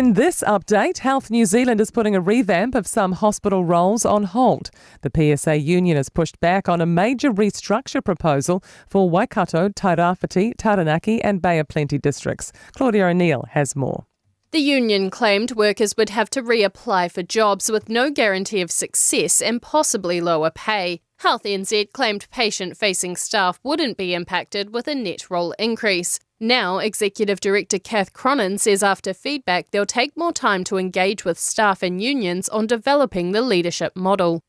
In this update, Health New Zealand is putting a revamp of some hospital roles on hold. The PSA union has pushed back on a major restructure proposal for Waikato, Tairāwhiti, Taranaki and Bay of Plenty districts. Claudia O'Neill has more. The union claimed workers would have to reapply for jobs with no guarantee of success and possibly lower pay. Health NZ claimed patient-facing staff wouldn't be impacted with a net role increase. Now, Executive Director Cath Cronin says after feedback they'll take more time to engage with staff and unions on developing the leadership model.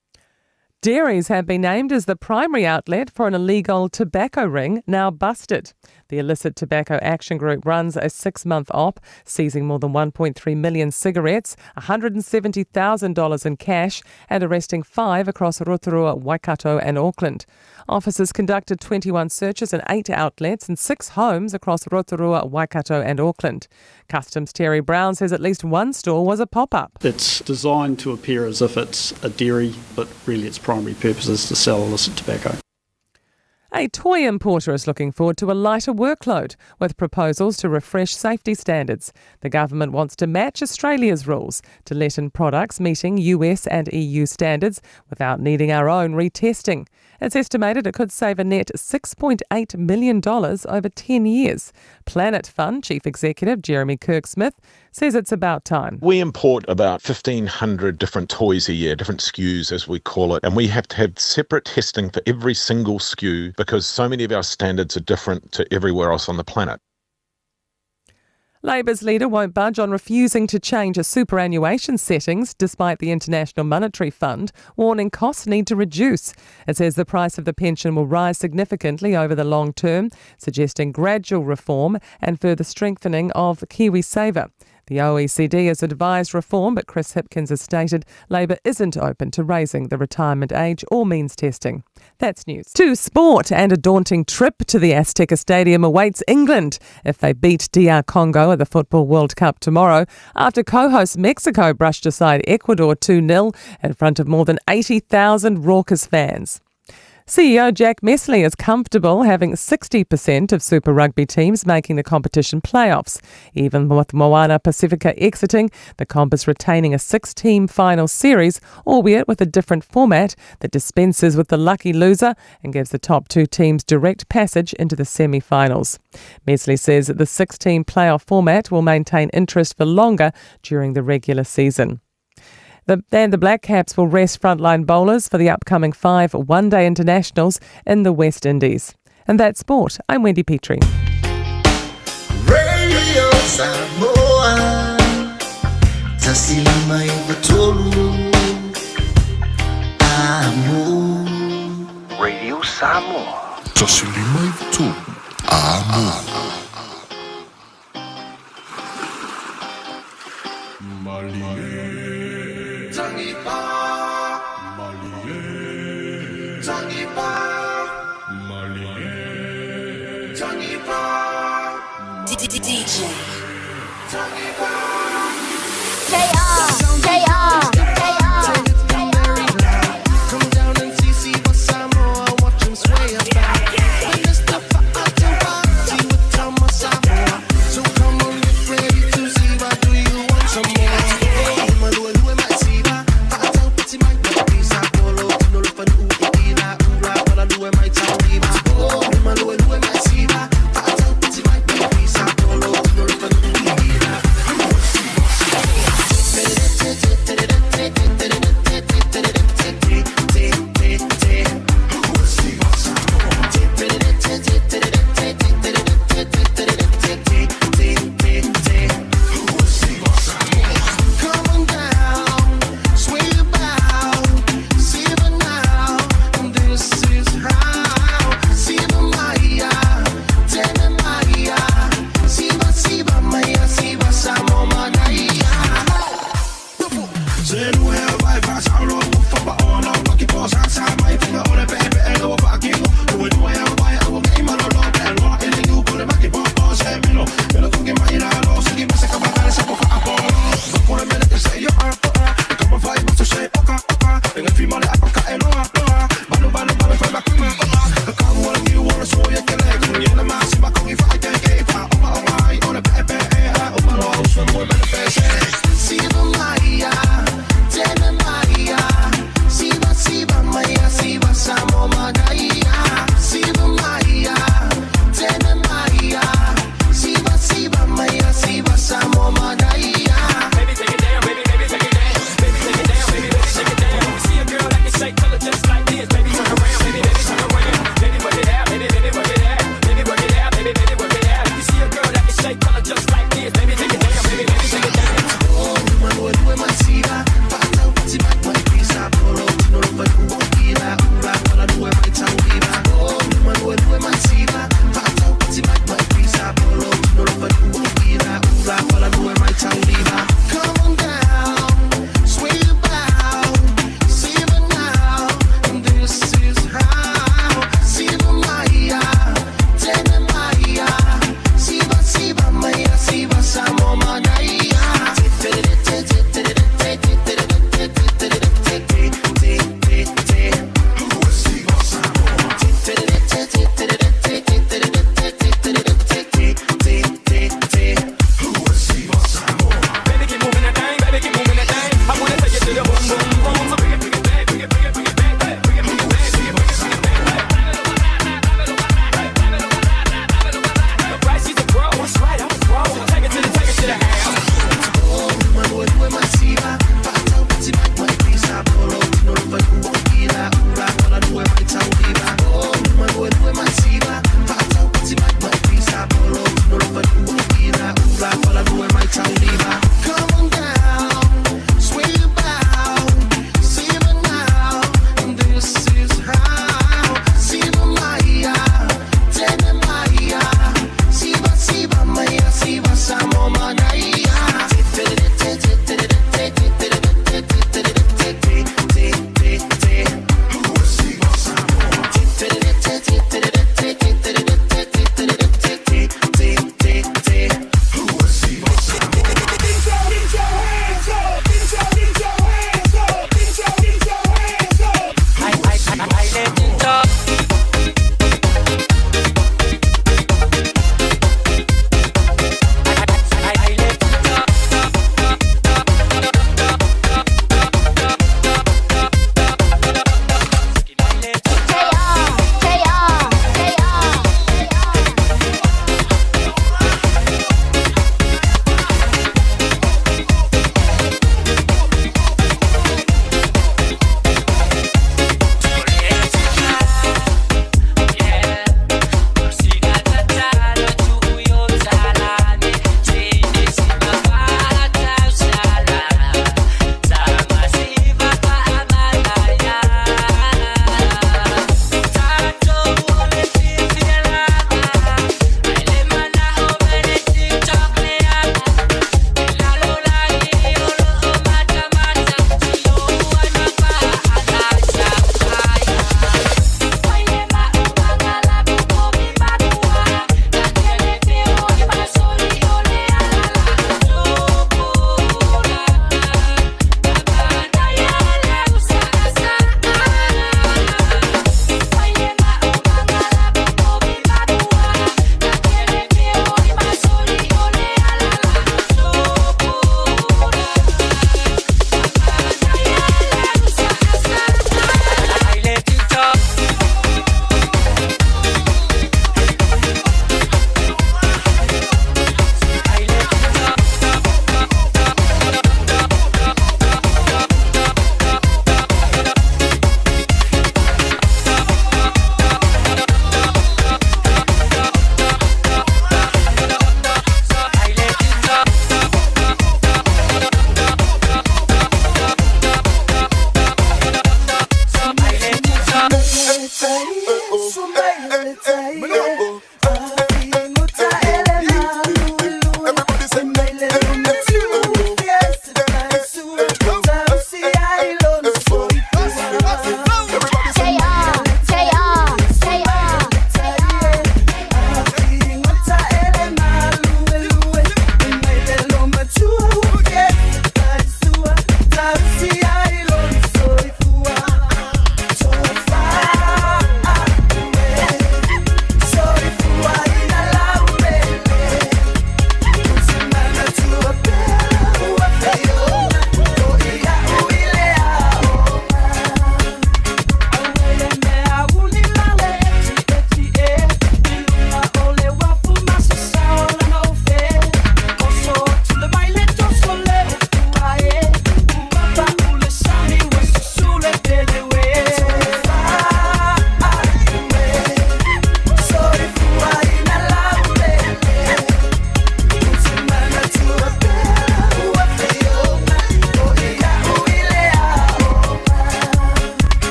Dairies have been named as the primary outlet for an illegal tobacco ring now busted. The Illicit Tobacco Action Group runs a 6-month op, seizing more than 1.3 million cigarettes, $170,000 in cash, and arresting 5 across Rotorua, Waikato and Auckland. Officers conducted 21 searches in 8 outlets and 6 homes across Rotorua, Waikato and Auckland. Customs Terry Brown says at least one store was a pop-up. It's designed to appear as if it's a dairy, but really its primary purpose is to sell illicit tobacco. A toy importer is looking forward to a lighter workload with proposals to refresh safety standards. The government wants to match Australia's rules to let in products meeting US and EU standards without needing our own retesting. It's estimated it could save a net $6.8 million over 10 years. Planet Fund Chief Executive Jeremy Kirk-Smith says it's about time. We import about 1,500 different toys a year, different SKUs as we call it, and we have to have separate testing for every single SKU because so many of our standards are different to everywhere else on the planet. Labor's leader won't budge on refusing to change a superannuation settings despite the International Monetary Fund warning costs need to reduce. It says the price of the pension will rise significantly over the long term, suggesting gradual reform and further strengthening of KiwiSaver. The OECD has advised reform, but Chris Hipkins has stated Labour isn't open to raising the retirement age or means testing. That's news. To sport, and a daunting trip to the Azteca Stadium awaits England if they beat DR Congo at the Football World Cup tomorrow after co-host Mexico brushed aside Ecuador 2-0 in front of more than 80,000 raucous fans. CEO Jack Messley is comfortable having 60% of Super Rugby teams making the competition playoffs. Even with Moana Pacifica exiting, the comp is retaining a 6-team final series, albeit with a different format that dispenses with the lucky loser and gives the top 2 teams direct passage into the semi-finals. Messley says that the 6-team playoff format will maintain interest for longer during the regular season. Then the Black Caps will rest frontline bowlers for the upcoming 5 one-day internationals in the West Indies. And that's sport. I'm Wendy Petrie. Radio Samoa, Tasilima Amo. Radio Samoa, Tasilima Amo. DJ Come down and see what Samoa, watch him sway about. Mr. Fa'atawati with Thomas Samoa. So come on, get ready to see why do you want some more?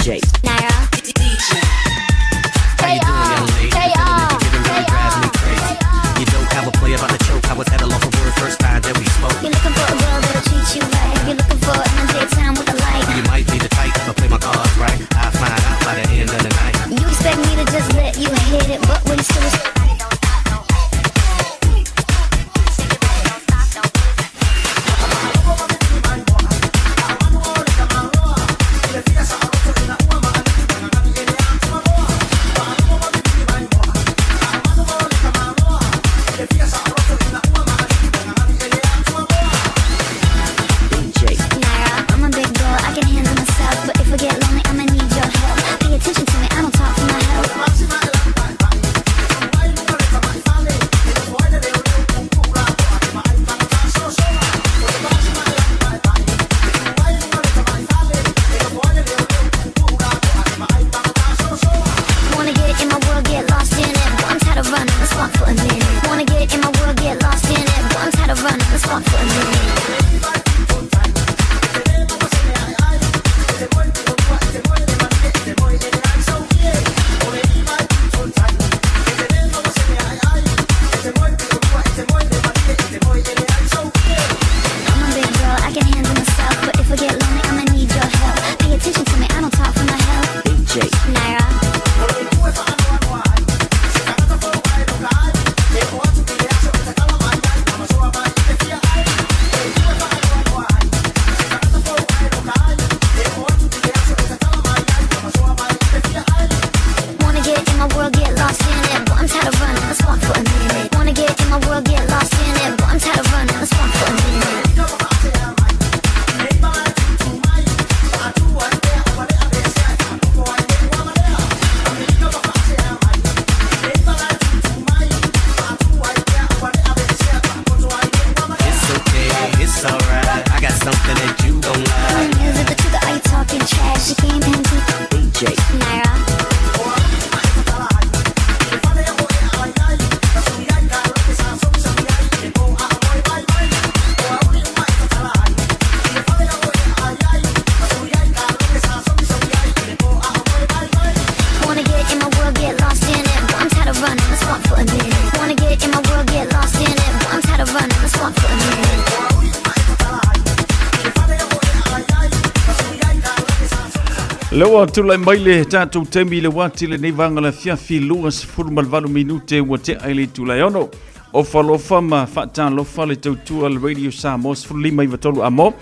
DJ. Naira. How you doing, young lady? The feeling that you're giving really drives me crazy. You don't have a play about the choke. I was at a loss for words first time that we spoke. You're looking for a girl that'll treat you right. You're looking for an daytime with a light. You might be the type, but play my cards right. I'll find out by the end of the night. You expect me to just let you hit it, but when it's too DJ. Naira, I'm a big girl, I can handle myself. But if I get lonely, I'ma need your help. Pay attention to me, I don't talk for my health. Wanna get in my world, get lost in it. But I'm tired of running, let's walk for a minute. Wanna get in my world, get lost in it. But I'm tired of running, let's walk for a minute. I'm a big girl, I can handle myself. But if I get lonely, I'ma need your help. Pay attention to me, I don't talk for my health. DJ. Naira. Wanna get in my world, get lost in it. But I'm tired of running, let's walk for a minute. Wanna get in my world, get lost in it. But I'm tired of running, let's walk for a minute. It's okay, it's alright. I got something that you don't like. Is it the truth or are you talking trash? You came in to DJ. Naira. Wanna get in my world, get lost in it. But I'm tired of running, let's walk for a minute. Wanna get in my world, get lost in it. But I'm tired of running, let's walk for a minute. Lewa tulai mai le tātou taimi i le wā tele nei vāga le afiafi 28 minute ua tea i le itula e 6. Ofa alofa ma faatalofa le tautua le Radio Samoa 15 93 amo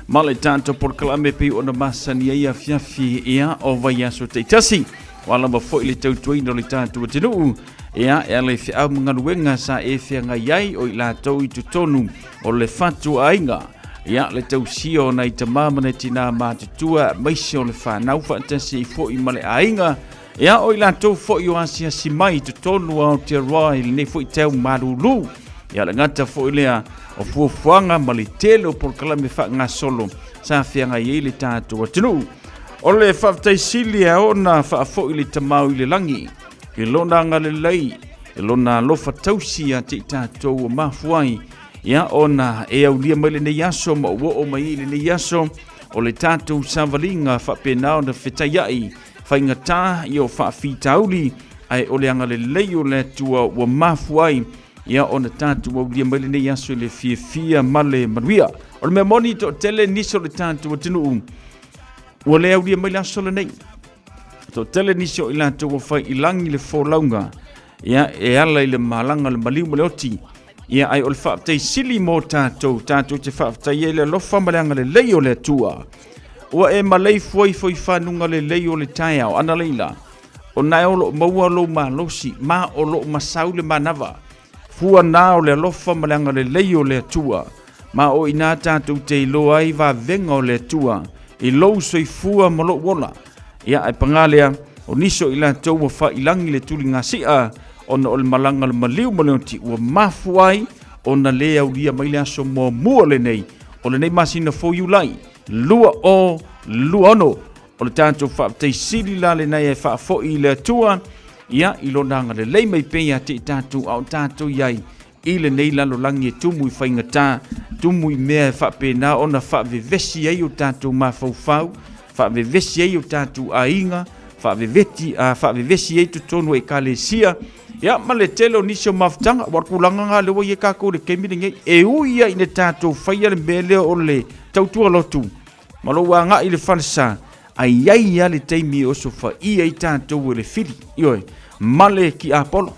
ma le tātou polokalame pei ona masani ai afiafi ia o vaiaso taitasi. Ua lava foi le tautuaina o le tātou atunuu ia e ala i feau ma galuega sa e feagai ai o i latou i totonu o le fatuaiga ia le tausia o nai tamā ma nai tinā matutua maise o le whanau whaatasi i fo'i ma le aiga ia o i latou fo'i o asiasi mai i totonu o Aotearoa i lenei fo'i tau malūlū ia le gata fo'i lea o fuafuaga ma le tele o polokalame faagasolo sa feagai ai le tatou atunuu. O le faafetaisili e ona faafo'i le tamau i le lagi i lona agalelei i lona alofa tausi ia te i tatou o mafuai ia ona e aulia mai lenei aso ma ua oo mai i lenei aso o le tatou savaliga faapena ona fetaia'i faigatā ia o faafitauli ae o le agalelei o le Atua ua mafuai ia ona tatou aulia mai lenei aso i le fiafia ma le manuia. O le mea moni toatele nisi o le tatou atunuu ua le aulia mai le aso lenei. Toatele nisi o i latou ua fai i lagi le folauga ia e ala i le malaga le maliu ma le oti. Ia ai o le faafetaisili mo tatou, tatou te faafetai ai le alofa ma le agalelei o le Atua. Ua e maleifua ifo i fanuga lelei o le taeao, ana leila, o nae o loo maua lou malosi, ma o loo masau le manava. Fua nā o le alofa ma le agalelei o le Atua. Ma o inā tatou te iloa ai vavega o le Atua, i lou soifua ma lou ola. Ia ae pagā lea, o nisi o i latou ua failagi le tuligasia, ona o le malaga le maliu ma le oti ua mafua ai ona lē aulia mai le aso muamua lenei o lenei masina fou Iulai 2026. O le tatou faafetaisili la lenei e faafo'i i le Atua ia i lona agalelei mai pea ia te i tatou a o tatou i ai i lenei lalolagi e tumu i faigatā, tumu i mea e faapena ona faavevesi ai o tatou mafaufau. faavevesi ai o tatou aiga, faaveveti, a, faavevesi ai totonu o ekalesia, ia, ma le tele o nisi o mafutaga. Ua o le tulaga lena lea ua i ai tatou i le taimi lenei, e ui lava ina tatou faia le mea lea o le tautua lotu ma lou agai i le falesa, ae i ai lava le taimi e osofaia ai tatou e le fili, ioe, ma le tiapolo.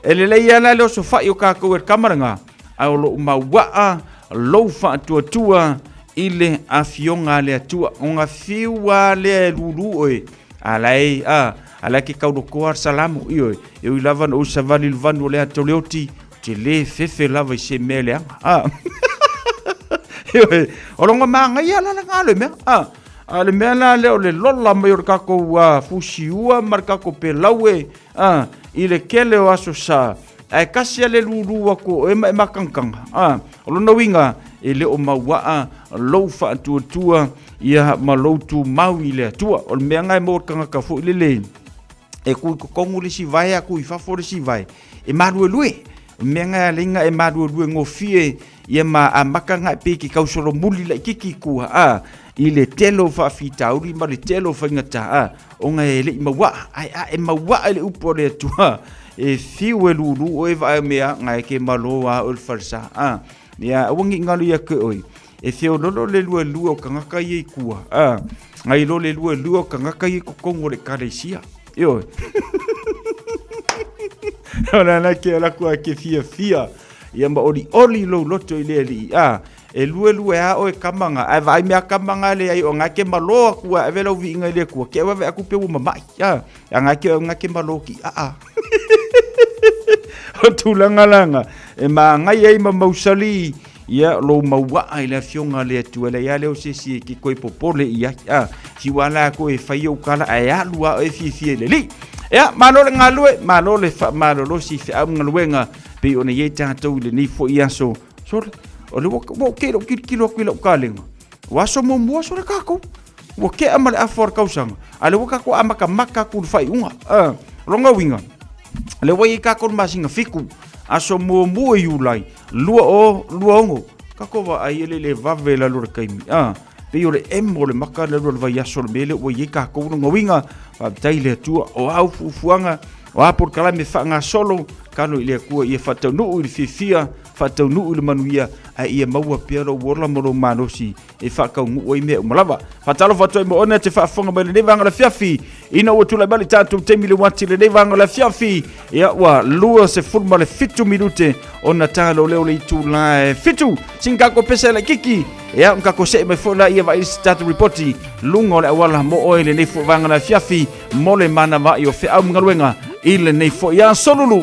E lelei lava la le osofai o tatou e le tama lena, ae o lo o mauaa lou faatuatua i le afioga a le Atua. Ona fiu lava lea e lulu oe, a la e, a, a la e ke kaulotoa le salamo, ioe, e ui lava na ou savali i le vanu o le ata o le oti, ou te le fefe lava i se mea leaga. A. Ioe, o lona manaia la lena le mea. A. A le mea la lea o le lola mai o le tatou fusiua ma le tatou pelaue, a, i le tele o aso sa, ae tasi lava le lulu atu o oe ma e makanakana. A, o lona uiga, e le o mauaa lou faatuatua ia ma lou tumau i le Atua. O le mea lena e maua i le tagata foi lele e tu i totonu le isi vae a tu i fafo le isi vae, e maluelue. O le mea lena e ala ai ona e maluelue gofie ia ma amata ona e pei e te tausolomuli laitiiti i tua, a, i le tele o faafitauli ma le tele o faigata, a, ona e le i mauaa. Ae a e mauaa i le upu a le Atua, e fiu e lulu oe vaai mea na e ke malo a oe le falesa. A, ia aua ne i galo ia te oe, e feololo le luelue o tagata ia i tua, a, nai lo le luelue o tagata ia i totonu o le ekalesia. Ioe. O le ala ke ala kua ke fiafia ia ma olioli lou loto i le Alii. A, e luelue a oe kama nga, ae vaai mea kama nga le ai o nga ke malo aku a ave lau viiga i le Atua, ke ave aku pe ua mama'i. A, a nga ke nga ke malo ki a a. O tulaga la nga e magai ai ma mausali ia lou mauaa i le afioga a le Atua, leai lava lea o se isi e ke koe popole i ai. A, fiu lava la koe e fai ou kala ae alu lava oe fiafia i le Alii. Ia, malo le galue, malo le faamalolosi i feau ma galuega pei ona i ai tatou i lenei foi aso. Sole, o le ua ua ok lou tilotilo atu i lau kalega. Ua aso muamua sole tatou. Ua tea ma le afa o le tausaga, a o lea ua tatou amatamata atu i le faaiuga. O lona uiga, o lea ua i ai tatou i le masina fitu, aso muamua o Iulai, 2026. Tatou vaai e le le vave i lalo o le taimi. Pei o le emo o le maka i lalo o le vaiaso o le mea lea ua i ai tatou. Lona uiga, faafetai i le Atua, o a au fuafuaga, o a polokalame faagasolo, kalo i le Atua ia faataunuu i le fiafia, faataunuu i le manuia, ae ia maua pea lou ola ma lou malosi e faataunuu ai mea uma lava. Faatalofa atu ai mo oe te faafofoga mai lenei vaega o le afiafi, ina ua tulai mai le tatou taimi le uati lenei vaega o le afiafi, ia ua 27 minute ona talo lea o le itula e 7. Sina tatou pese laitiiti, ia ona tatou see mai foi laia vaai se tatou ripoti luga o le auala mo oe lenei foi vaega o le afiafi mo le manava'i o feau ma galuega i lenei foi aso lulu.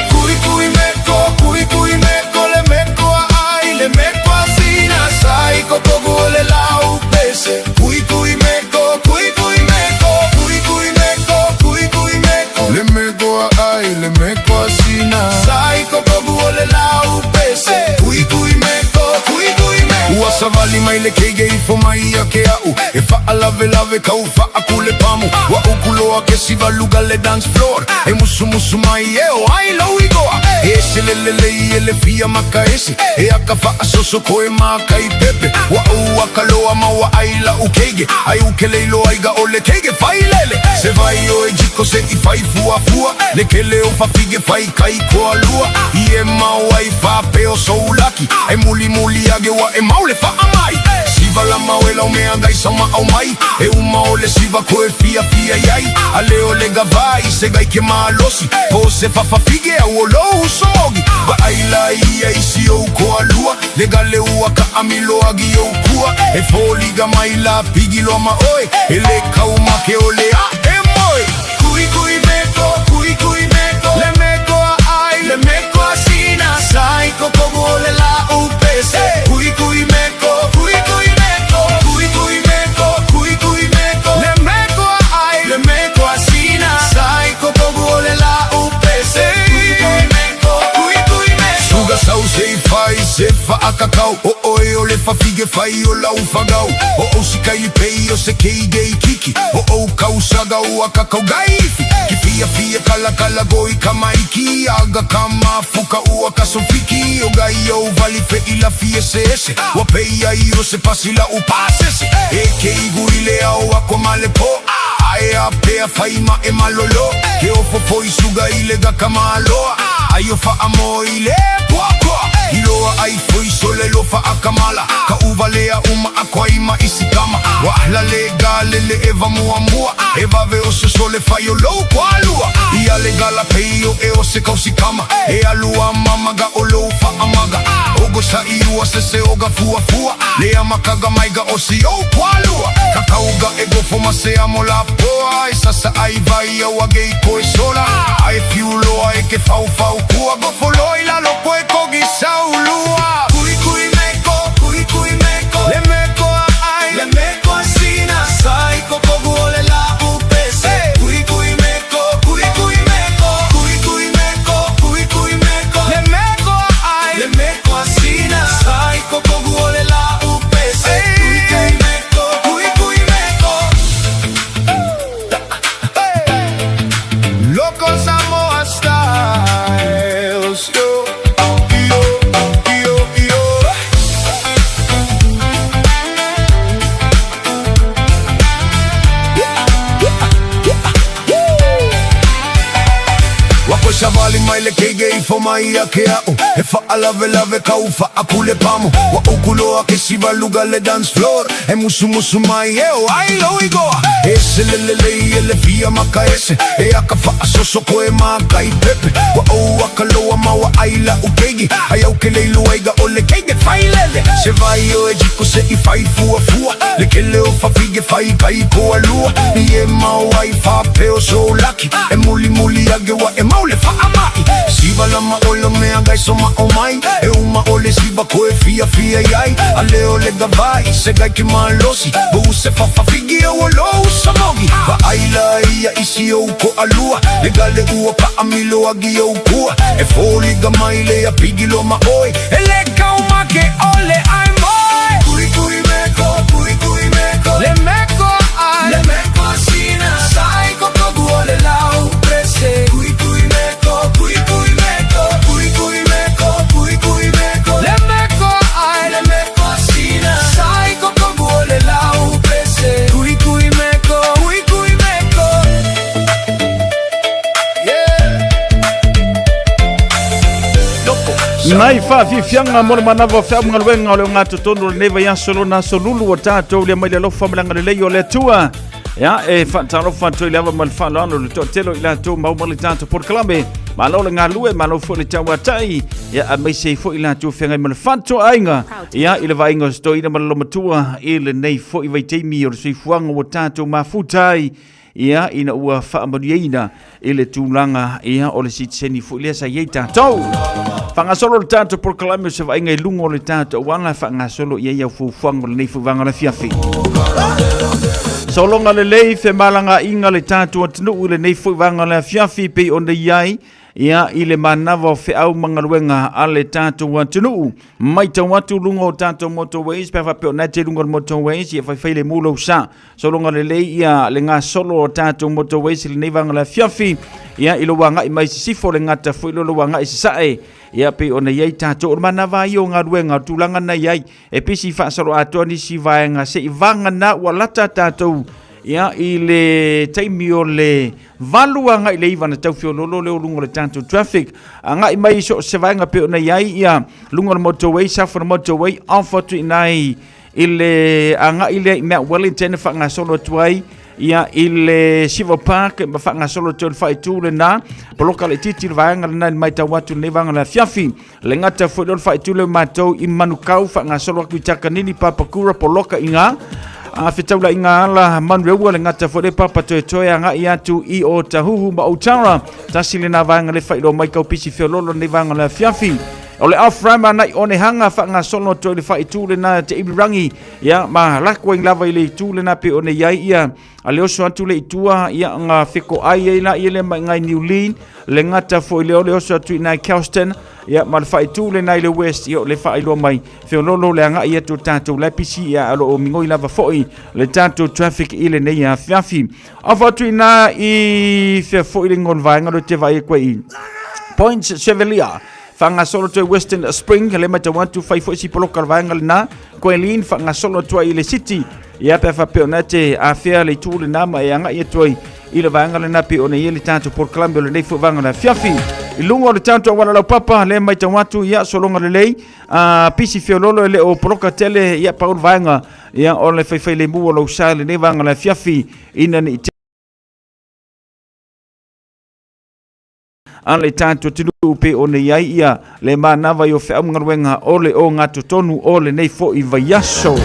Kui kui meko, kui kui meko, le meko a ai, le meko a sina, sai kokogu o le lau pese. Kui kui meko, kui kui meko, kui kui meko, kui kui meko, le meko a ai, le meko a sina, sai kokogu o le lau pese. Kui kui meko, kui kui meko. Ua savali mai le keige ifo mai ia ke a'u, e fa'alavelave kau fa'aku le pamu. Ua uku loa ke sivaluga le dance floor, e musumusu mai e o ai lou igoa. E ese le lelei e le fia maka ese, e aka fa'asoso koe ma kai pepe. Ua ou aka loa ma ua ai la'u keige, ai u ke leilo ai ga o le keige fai lele. Se vai o e jiko se i fai fuafua, le kele o fafige fai kai koa lua. I e mau ai fa'apea o soulaki, ai mulimuli age ua e mau le fa'amai. Siva la mau e lau mea gai sa ma'au mai, e uma o le siva koe fiafia iai. A le o le gavai se gai ke malosi, po se fafafige au o lou usomogi. Vaai la ia i si ou koa lua, le gale ua ka amilo agi ou kua. E foliga mai la pigi loa ma oe, e le kau make o le a e moe. Kui kui meko, kui kui meko, le meko a ai, le meko a sina, sai kokogu o le la u pese. Kui kui meko, kui kui meko, kui kui meko, kui kui meko, le meko a ai, le meko a sina, sai kokogu o le la u pese. Kui kui meko, kui kui meko. Suga Sau se i fai se faakakau O oe o le fafige fai o lau fagau O ou sikaili pei o se keigei kiki O ou kausaga ua kakau gaifi Ki fia fia kala kala goi kamaiki Aga kama fuka ua kasofiki O gai o vali fe ila fie se ese Ua pei ai o se pasila u pasese E ke igu ile au ako male po Ae a pea fai ma e malolo Ke o fofo i suga ile ga kamaloa Ai o faamo ile poa Iloa ai foi sole lo faakamala Ka uvalea uma akoa ima isikama Wa le ga lele e vamuamua E vave o sosole fai o lou kualua Ia le gala pei o e o se kausikama E alua mamaga o lou faamaga Ogo sa iua se se oga fua fua Le amakaga maiga o si o kualua Kakauga e gofo ma se amo la poa E sasa ai vai au age i koe sola Ai fiuloa e ke fau fau kua Gofo loi la lo koe kogi saulua Kui kui meko, kui kui meko Le meko a ai, le meko a sina Sai kokogu ole la upese Kui kui meko, kui kui meko Kui kui meko, kui kui meko Le meko a ai, le meko a sina Sai kokogu ole la upese Kui kui meko, kui kui meko Loco Samoa Styles. Yo, yo, yo, yo. Wako savali mai le keige i fo mai a ke ao E whaalave lave kau whaakule pamo Wa ukuloa ke siva luga le dance floor E musu musu mai e o ai lo igoa E se le le le e le fia maka ese E aka whaasoso koe maka i pepe Wa o aka loa maua ai la ukeigi Ai au ke leilu aiga o le keige whailele Se vai o e jiko se i whai fua fua Le kele o whawhige whai kai ko alua I e mau ai whapeo so laki E muli muli age wa e maule whaamai Siva lama o mea gai so ma o mai E uma o le siva koe fia fia iai Ale o le gavai se gai ki malosi Bu se whawhawhigi o o lo usamogi Va aila ia isi o ko alua Le gale ua pa amilo agi o kua E foliga mai le a pigi lo ma oi E le kau make ole ai moi Kui kui meko, kui kui meko Le meko ai, le meko asina Sai kokogu ole lau prese Kui kui meko, kui kui meko Kui kui meko, kui kui meko Le meko ai, le meko asina Sai kokogu ole lau prese Kui kui meko, kui kui meko Yeah. Nai faafiafiaga mo le manava o feaugaluega o le ogatotonu o lenei vaiaso lona aso lulu ua tatou lia mai le alofa ma le agalelei o le Atua. Ia, e faatalofa atu ai le ava ma le faaaloalo i le toatele o i latou ma uma le tatou polokalame. Malo le galue, malo foi le tauatai, ia aemaise ai foi i latou feagai ma le fatoaiga, ia i le vaaiga o se toeaina ma le lomatua i lenei foi vaitaimi o le soifuaga ua tatou mafuta ai, ia ina ua faamanuiaina i le tulaga ia o le sitiseni foi lea sa i ai tatou. Faagasolo le tatou polokalame o se vaaiga i luga o le tatou auala, faagasolo i ai au fuafuaga o lenei foi vaega o le afiafi. Sologa lelei femalagaaiga le tatou atunuu i lenei foi vaega o le afiafi pei ona i ai ia i le manava o feau ma galuega a le tatou atunuu. Matau atu luga o tatou motorways pe a faapea o na e te luga o le motorways ia faifai le mu lou sa. Sologa lelei ia le gasolo o tatou motorways i lenei vaega o le afiafi ia i lou agai mai sisifo le gata foi lea o lou agai sasae ia pei ona i ai tatou o le manava ia o galuega o tulaga na i ai e pisi faasolo atoa nisi vaega se i vagana ua lata tatou ia i le taimi o le 8 agai le 9 na tau feoloolo lea o luga o le tatou traffic agai mai so o se vaega pei ona i ai ia luga o le motorway south o le motorway off atu i nai i le agai lea i Mount Wellington e faagasolo atu ai ia i le Shiva Park ma faagasolo atu ai le faaitu lena poloka laitiiti le vaega lena i le matau atu i lenei vaega o le afiafi le gata foi lea o le faaitu lea o matou i Manukau faagasolo atu i Takanini Papakura poloka i ngā a fetaulaiga ala Manureua le gata foi lea Papatoetoe agai atu i Otahuhu ma Otara tasi lena vaega le faailoa mai kau pisi feololo lenei vaega o le afiafi O le off-ramp anai onehanga faagasolo atu ai le faaitu lena te irirangi ia ma lako ai lava i le itu lena pe ona i ai ia a le oso atu le itua ia nga fekoai ai la ia le mai ngai New Lean le gata foi lea o le oso atu i nai Kelston Ia, ma le faaitu lena i le West, ia o le faailoa mai feoloolo le agai atu o tatou lapisi, ia o lo o migoi lava foi le tatou traffic i lenei afiafi. Ofa atu ina i fea foi le igoa o le vaega lea ou te vaai atu ai i Points Chevalier faagasolo atu ai Western Spring, le matau atu fai foi si poloka o le vaega lena, Queline faagasolo atu ai i le City, ia pe a faapea ona te afea le itu lena ma e agai atu ai i le vaega lena pei ona i ai le tatou polokalame o lenei foi vaega o le afiafi. I luga o le tatou auala laupapa, le matau atu, ia sologa lelei, a pisi feololo e le o poloka tele, ia pau le vaega, ia o le faifailemu o lou sa i lenei vaega o le afiafi, ina ne i a le tatou atunuu pei ona i ai ia le manava i o feau ma galuega o le ogatotonu o lenei foi vaiaso.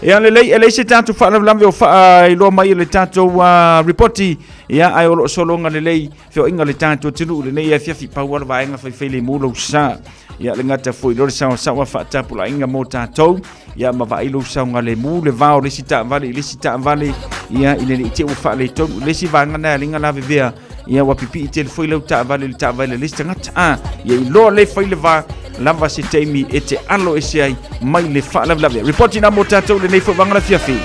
Ia lelei, e leai se tatou faalavelave o faailoa mai e le tatou ripoti, ia ae o lo o sologa lelei feoaiga le tatou atunuu lenei afiafi, pau lava le vaega faifailemū lou sa. Ia le gata foi loa le saoasaoa faatapulaiga mo tatou, ia ma vaai lou saogalemu le va o le isi taavale i le isi taavale, ia ina ne i te i ua faaletonu. Le isi vaega na e alinga lavevea, ia ua pipii tele foi lau taavale i le taavale a le isi tagata. A, ia iloa le fai le va, lava se taimi e te alo ese ai mai le faalavelave. Report ina mo tatou lenei foi vaega o le afiafi.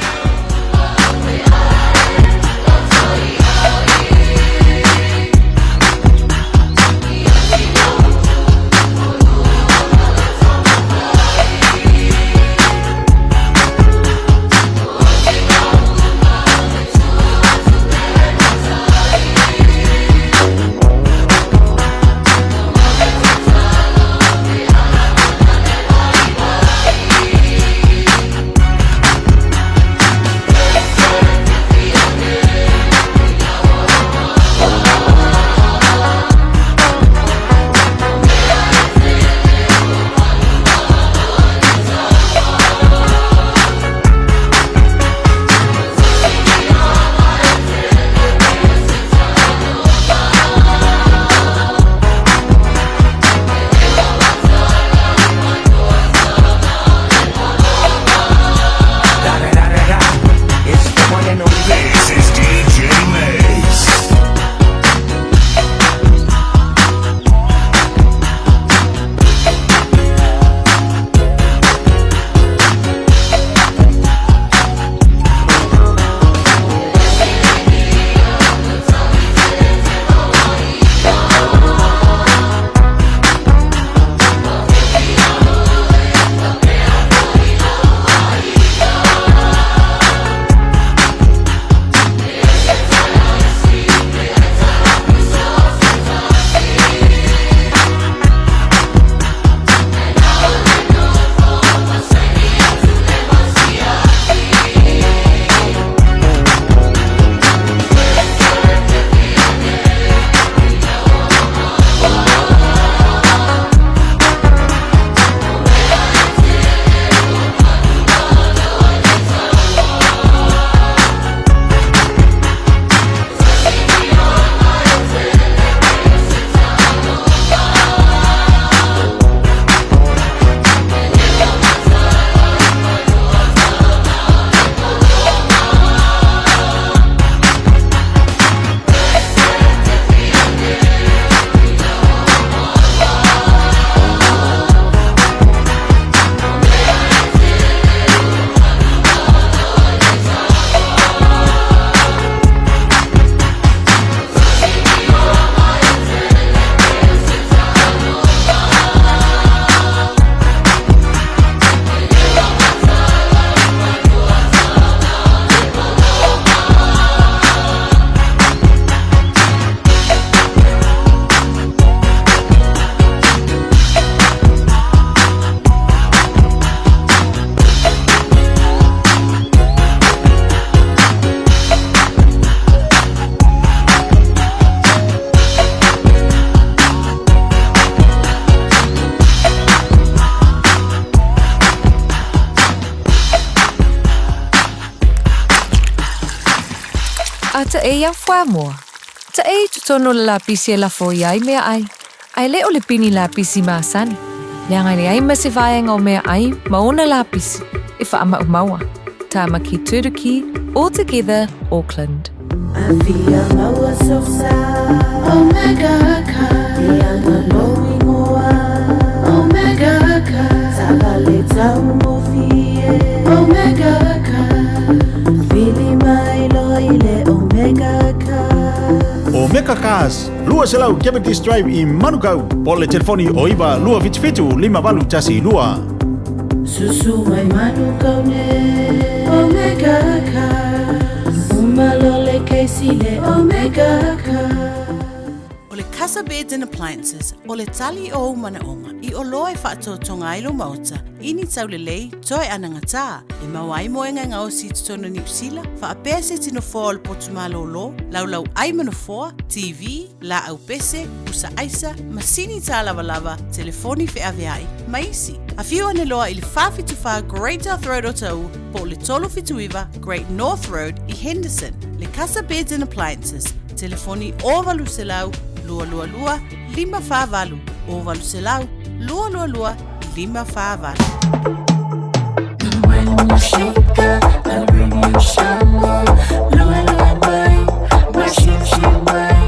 This is DJ Mace. A taʻe iā Fuamoa. Taʻe i totonu o le lapisi e lafo i ai meaʻai, a e le o le pini lapisi masani, leaga e leai ma se vaega o meaʻai ma ona lapisi e faamaumau. Tāmaki Turuki, All Together, Auckland. Cars, 200 Cavendish Drive i Manukau, po o le telefoni o 9 277 5812. Susu mai Manukau ne Omega Cars Uma le Casey le Omega Cars. O le Casa Beds and Appliances, o le tali o ou manaʻoga i oloa e faatotoga ai lou maota i ni taulelei toe anagatā e maua ai moega e gaosi i totonu o Niu Sila, faapea se iti nofoa o le potu malōlō, laulau ʻai ma nofoa, TV, laau pese, pusa aisa, masini tālavalava, telefoni feaveai, ma isi. Afio ane loa i le 474 Great South Road o Ta'u po o le 379 Great North Road i Henderson. Le Casa Beds and Appliances, telefoni 0800 222 548, 0800 222 548. Radio Samoa, lua lua mai, ma siusiu mai.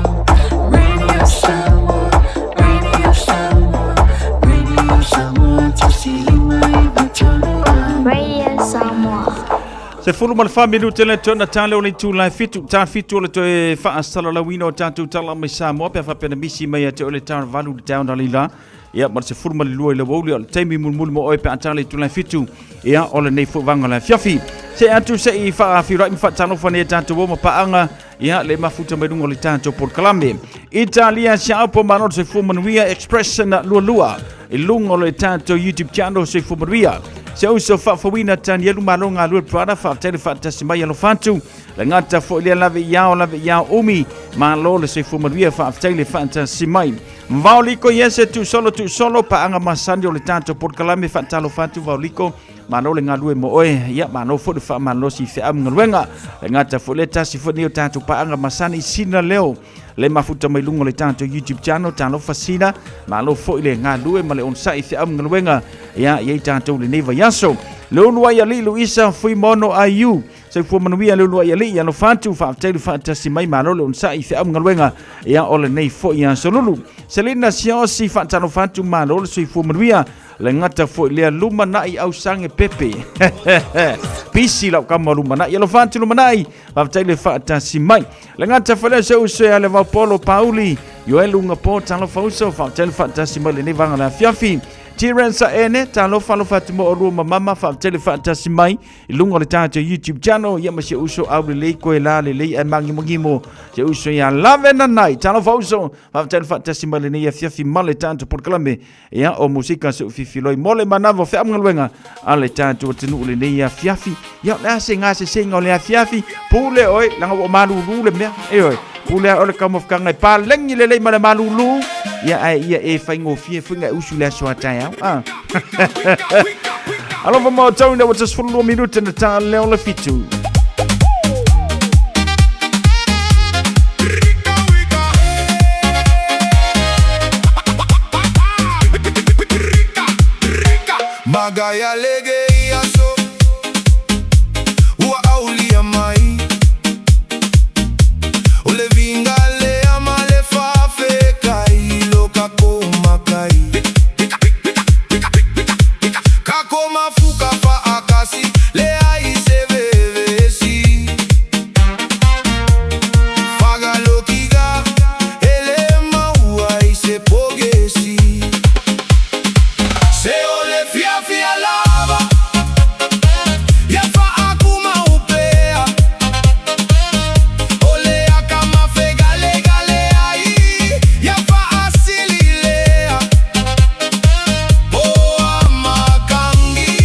Radio Samoa, Radio Samoa, Radio Samoa, 159 3. Radio Samoa. 14 minute le tona tale o le itula e 7, ta 7 o le toe faasalalauina o tatou tala mai Samoa pe a faapea na misi mai ia te oe le ta 8 i le taeao analeila, ia, ma le 12 i le aoauli. O le taimi mulimuli mo oe pe a tale itula e 7, ia, o lenei foi vaega o le afiafi. Se atu se i faafeiloai ma faatalofa nei a tatou o ma paaga, ia, le mafuta mai luga o le tatou polokalame. Italia Siaopo, malo le soifua manuia. Expression 22 i luga o le tatou YouTube channel, soifua manuia. Se uso faafouina Tanielu, malo galue brother, faafetai le faatasi mai, alofa atu. Le gata foi lea lave i ao, lave i ao umi, malo le soifua manuia, faafetai le faatasi mai. Vaoliko iese tuusolo tuusolo paaga masani o le tatou polokalame, faatalofa atu Vaoliko, malo le galue mo oe, ia, malo foi le faamalosi i feau ma galuega. Le gata foi lea tasi foi nei o tatou paaga masani Sina Leo le mafuta mai luga o le tatou YouTube channel, talofa Sina, malo foi le galue ma le onosai i feau ma galuega, ia, i ai tatou lenei vaiaso. Le ulu ai alii Luisa Fuimono IU, soifua manuia le ulu ai alii, alofa atu, faafetai le faatasi mai, malo le onosai i feau ma galuega, ia, o lenei foi aso lulu. Selina Siosi, faatalofa atu, malo le soifua manuia. Le gata foi lea lumanai ausange pepe. Pisi lau kama lumanai. Alofa atu lumanai. Faafetai le faatasi mai. Le gata foi lea se uso ia le vaupolo Pauli. Ioelu ngapo talofa uso. Faafetai le faatasi mai lenei vaega o le afiafi. Tirensa ene, talofa alofa atu mo olua ma mama, faafetai le faatasi mai i luga o le tatou YouTube channel, ia, ma si uso au lelei koe la lelei ae magimogimo se uso ia lave nanai, talofa uso, faafetai le faatasi mai lenei afiafi ma le tatou polokalame, ia, o musika se ufifiloi mo le manava o feamugaluega a le tatou atunuu lenei afiafi. Ia, o le a se gasesega o le afiafi, pule oe, leaga ua malulu le mea, e oe, pule o le taumafataga e palagi lelei ma le malulu, ia, ae ia e faigofie foi na e usu i le aso a taeao. Ah. Alofa ma o ina ua 12 minute na tā leo le 7. Magaia lege i aso ua aulia mai o le vinga lea ma le fafekai lo ka komakai ka komafuka faakasi le ai se vevesi fagalokiga ele maua i se pogesi se o le fiafia lava ia faakuma upea o le akamafegalegale ai ia faasililea o amakangi.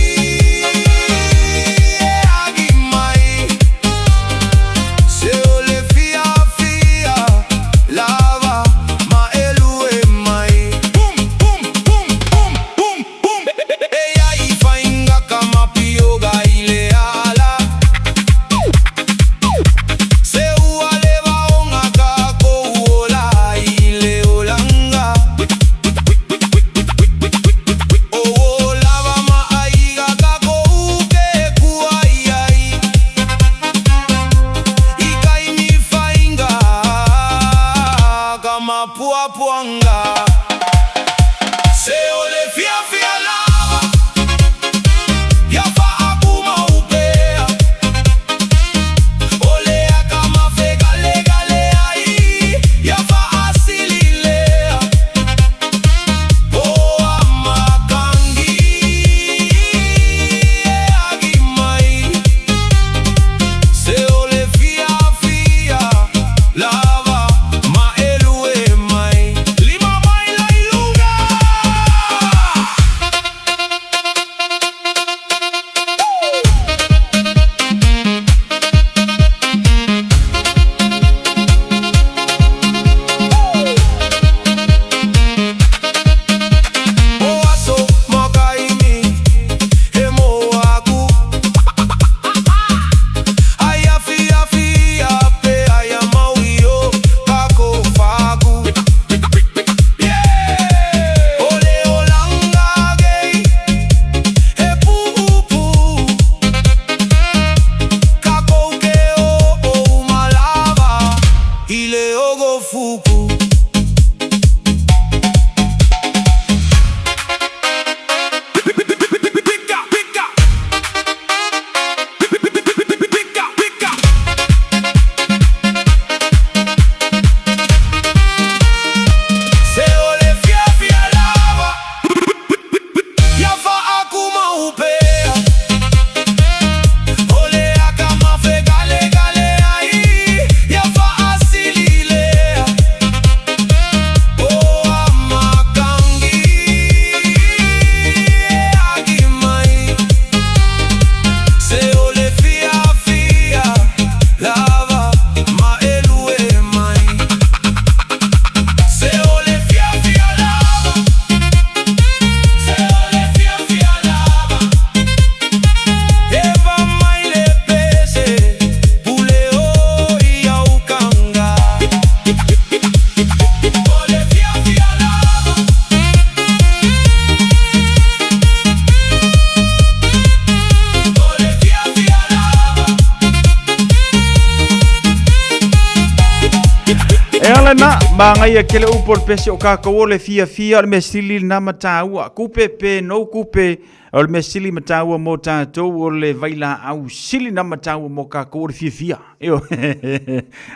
Magaia tele upu o le pese o kākou o le fiafia o le mea sili lena ma tāua. Kupe pe no kupe o le mea sili ma tāua mo tātou o le vailaau sili na ma tāua mo kākou o le fiafia. Io.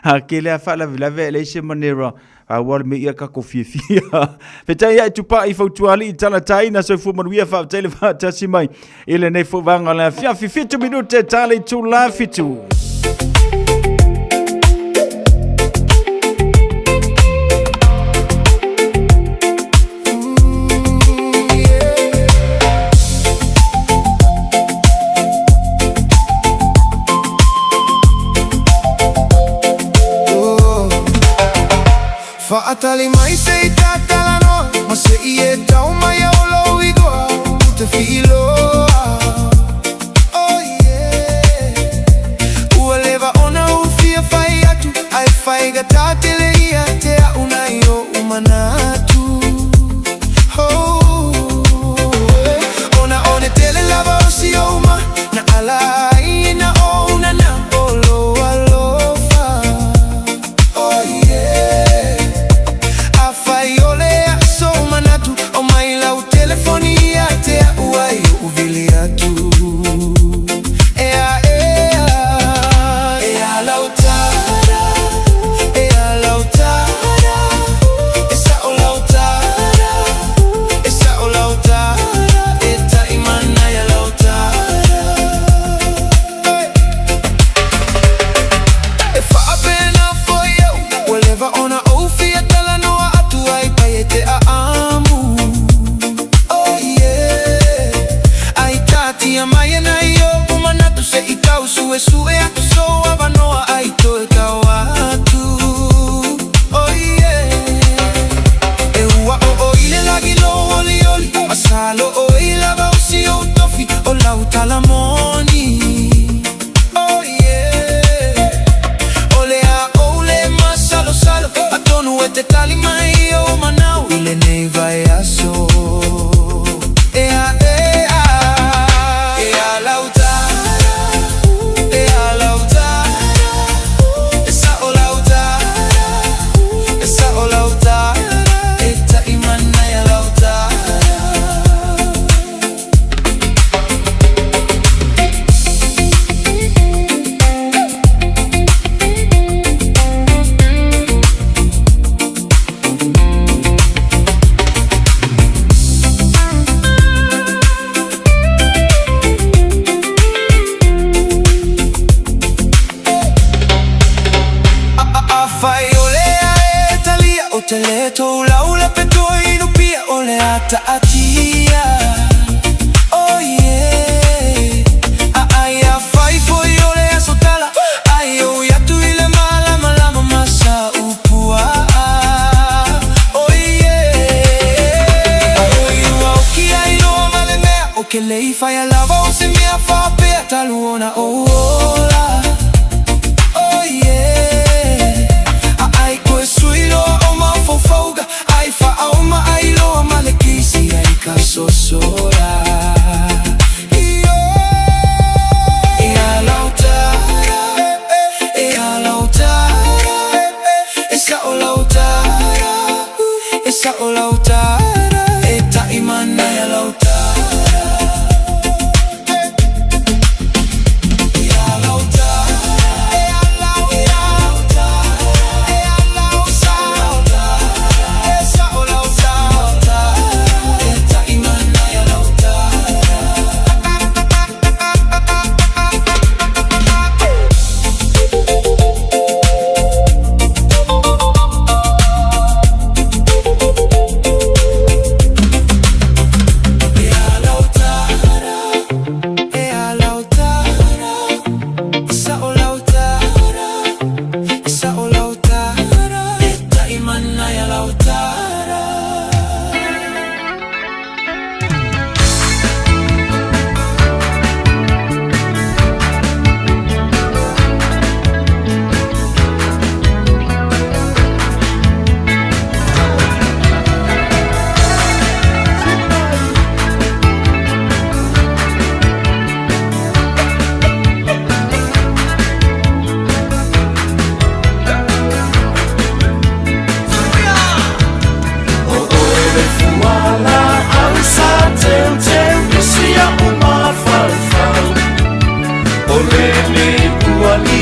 A ke lea faalavelave e leai se manera aua le mea ia kākou fiafia. Fetai ai tupai fautuali i talataina soifua manuia faafetai le faatasi mai i lenei foi vaega o le afiafi 7 minute tale i tula 7. Faatali mai se i tatalanoa Ma se i e tau mai au lou igoa Ou te fiiloa Oh yeah Ua leva ona ou fia fai atu Ae faigata tele ia te a'u nai o'u manatu Oh yeah Ona one tele lava o si ou ma Na ala ai na ou na na o lou alofa Oh yeah Afai o le aso manatu O mai lau telefoni ia te a'u ai o'u vili atu Ea ea Ea lau tala Ea lau tala E sa'o lau tala E sa'o lau tala E taʻi manaia lau tala Hey. E faapena foi au Ua leva ona ou fia talanoa atu ai pai e te aamu Oh yeah Ai taatia mai e nai o'u manatu Se i tau suesue atu sou avanoa ai toe tau atu Oh yeah E ua oo i le lagi lou olioli Masalo o i lava o si ou tofi O lau tala moni Oh yeah O le a ou le masalosalo Atonu e te tali mai o'u manao I lenei vaiaso Ea ea Ea lau tala Ea lau tala E sa'o lau tala E sa'o lau tala E taʻi manaia lau tala. Afai o lea e talia o te le tou lau le petoa inupia o le a taatia Oh yeah Aai afai foi o le aso tala Ai ou atu i le malamalama ma sa upuaa Oh yeah Oi ua oki ai loa ma le mea O ke lei whaia lava o se mea faapea Talu ona ou ola Oh yeah Aai koe sui loa o mafaufauga Ai faauma ai loa ma le kisi ai ka sosola Io Ea lau tala Ea lau tala E sa'o lau tala E sa'o lau tala E taʻi manaia lau tala Ea lau tala Ea lau tala Ea lau tala E sa'o lau tala E taʻi manaia lau tala.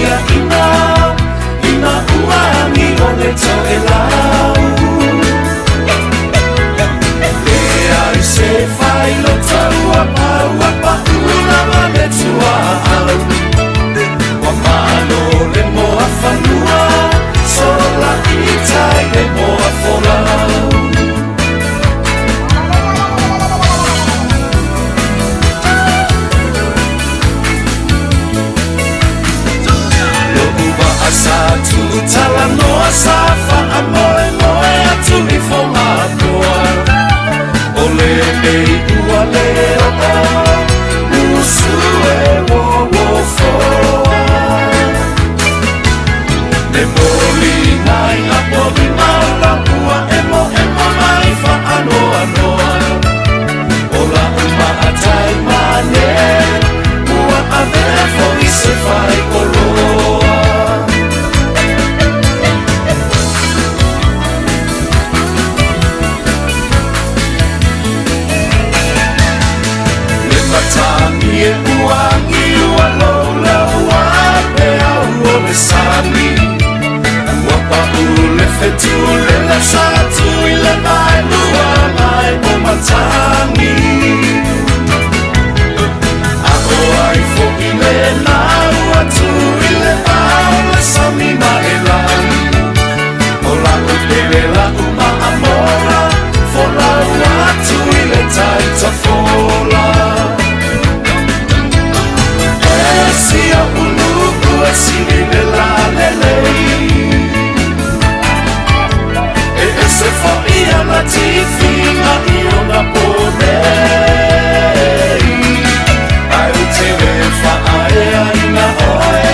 ia ina ina ua agi o le toʻelau. Leai se failota ua pau ua paʻu lava le tuaau. Ua malo le moa fanua sola i tai le moa folau. Lo'u va'a sa tu'utalanoa sa fa'amoemoe atu i Fogatoa. O lenei ua lē o'o usu e uouofoa. Le moliga i apolima o lapua emoemo mai fa'anoanoa. O la'u ma'atai mane ua avea fo'i se fai'oloa. Le matagi e uagi ua louloua peau o le sami. Ua pa'u le fetu le lasa atu i le vaelua mai o matagi. A o ai fo'i lenā ua tu i le vao le sami ma e lagi. O la'u pele la'u ma'amola folau atu i le taitafola. E sia ulu'u e sili le lalelei. E ese fo'i ana tifiga i ona ponei. Ae ou te lē fa'aeaina oe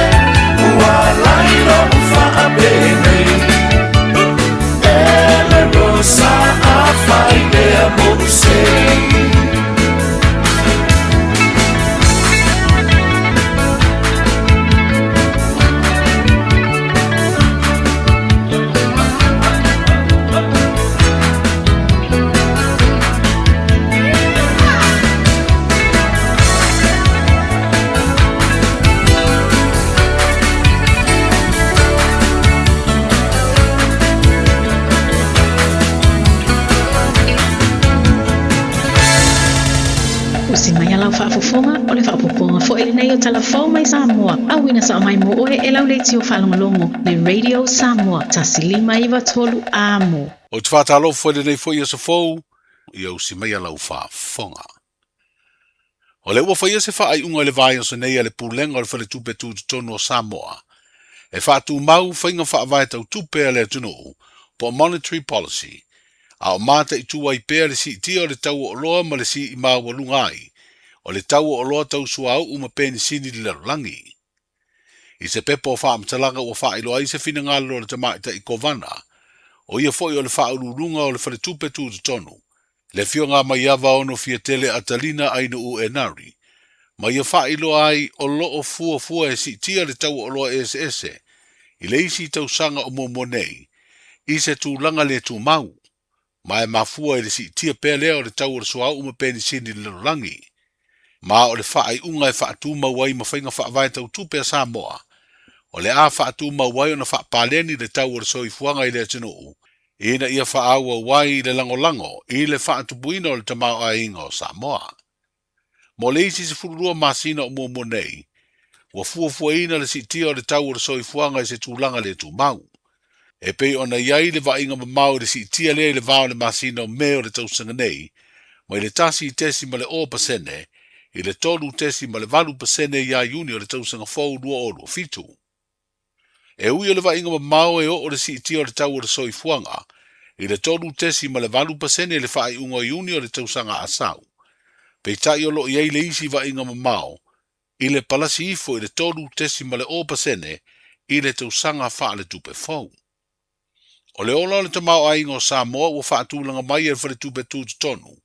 ua lai lo'u fa'apenei. E le rosa afai lea mo'u sei. Usi mai a lau faafofoga, o le faaopoopoga foi lenei o Tala Fou mai Samoa, auina sao mai mo oe e lau leitio faalogologo, le Radio Samoa, 1593 amo. Ou te faatalofa i lenei foi aso fou, ia usi mai a lau faafofoga. O lea ua faia se faaiuga i le vaiaso nei a le Pulega o le Faletupe Tutotonu o Samoa e faatumau faiga faavae tau tupe a le atunuu po o Monetary Policy a o mataitu ai pea le siitia o le tau o oloa ma le sii maualuga ai o le tau o oloa tau suauu ma penisini i le lalolagi. I se pepa o faamatalaga ua faailoa ai se finagalo o le Tamaitai Kovana, o ia foi o le Faauluuluga o le Faletupe Tutotonu, le Afioga a Maiava Ono Fiatele Atalina Ainuu Enari, ma ia faailoa ai o lo o fuafua e siitia le tau o oloa eseese i le isi tausaga o muamua nei i se tulaga le tumau, ma e mafua i le siitia pea lea o le tau o le suauu ma penisini i le lalolagi. Ma o le faaiuga e faatumau ai ma faiga faavae tau tupe a Samoa, o le a faatumau ai ona faapaleni le tau o le soifuaga i le atunuu, ina ia faaauau ai le lagolago i le faatupuina o le tamaoaiga o Samoa. Mo le isi 12 masina o muamua nei, ua fuafuaina le siitia o le tau o le soifuaga i se tulaga le tumau. E pei ona i ai le vaaiga mamao i le siitia lea i le va o le masina o Me o le tausaga nei, mai le 1.0% i le 3.8% ia Iuni o le tausaga fou 2027. E ui o le vaaiga mamao e oo le siitia o le tau o le soifuaga i le 3.8% i le faaiuga o Iuni o le tausaga a sau, peitai o lo o i ai le isi vaaiga mamao i le palasi ifo i le 3.0% i le tausaga faaletupe fou. O le ola o le tamaoaiga o Samoa ua faatulaga mai e le Faletupe Tutotonu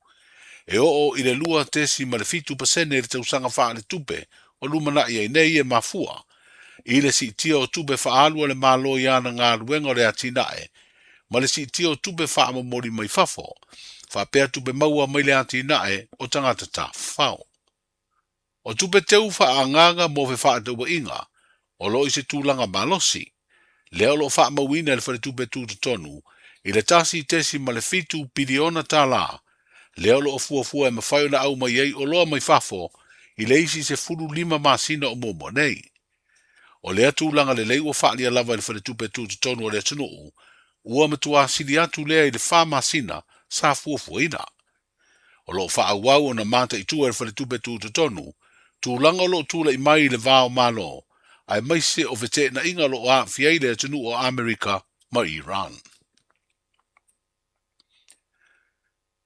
e oo i le 2.7% i le tausaga faaletupe o lumanai ai nei e mafua i le siitia o tupe faaalu a le Malo i ana galuega o le atinae ma le siitia o tupe faamomoli mai fafo faapea tupe maua mai le atinae o tagata tafafao. O tupe teu faaagaaga mo fefaatauaiga O lo o i se tulaga malosi, lea o lo o faamauina e le Faletupe Tutotonu i le $1.7 piliona tala, lea o lo o fuafua e mafai ona aumai ai oloa mai fafo i le isi 15 masina o muamua nei. O lea tulaga lelei ua faaalia lava e le Faletupe Tutotonu o le atunuu, ua matuā sili atu lea i le fa masina sa fuafuaina. O lo o faaauau ona mataitu e le Faletupe Tutotonu tulaga o lo o tulai mai i le va o Malo, aemaise o feteenaiga o lo o aafia ai le atunuu o Amerika ma Iran.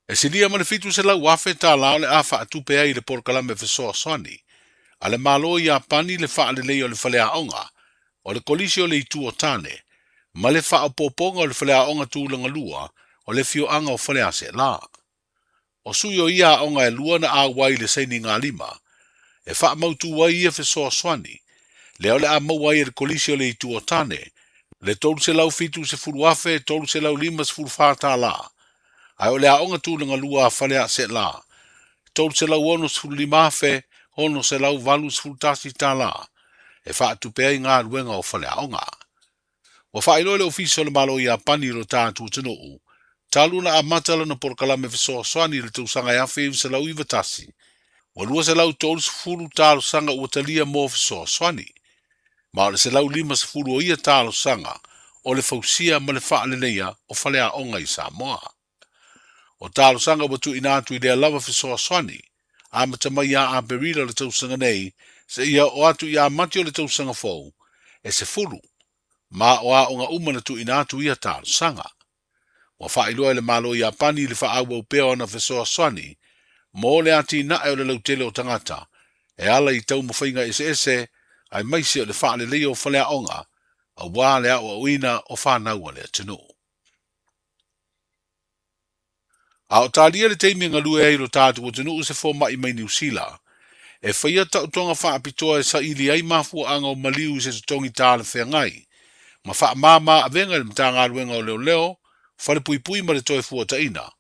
E silia ma le $700,000 tala o le a faatupe ai i le polokalame fesoasoani a le Malo o Iapani le faaleleia o le faleaoga o le Kolisi o le Itu o Tane ma le faaopoopoga o le faleaoga tulaga lua o le afioaga o Faleaseela. O sui o ia aoga e lua na auai i le sainigalima e faamautū ai ia fesoasoani, lea o le a maua ai e le Kolisi o le Itu o Tane le $370,354 tala, ae o le aoga tulaga lua a Faleaseela, $365,681 tala e faatupe ai galuega o faleaoga. Ua faailoa e le Ofisa o le Malo o Iapani i lo tatou atunuu, talu ona amata lana polokalame fesoasoani i le tausaga e 1991, ua 230 talosaga ua talia mo fesoasoani, ma o le 150 o ia talosaga o le fausia ma le faaleleia o faleaoga i Samoa. O talosaga ua tuuina atu i lea lava fesoasoani, amata mai ia Aperila o le tausaga nei seia oo atu ia Mati o le tausaga fou, e 10, ma o aoga uma na tuuina atu ia talosaga. Ua faailoa e le Malo o Iapani le faaauau pea o ana fesoasoani mo le atinae o le lautele o tagata e ala i taumafaiga eseese aemaise o le faaleleia o faleaoga aua le aoaoina o fanau a le atunuu. A o talia le taimi e galue ai lo tatou atunuu se fomai mai Niu Sila, e faia taotoga faapitoa e saili ai mafuaaga o maliu i se totogi talafeagai, ma faamama avega i le Matagaluega o Leoleo, Falepuipui ma le Toefuataiga.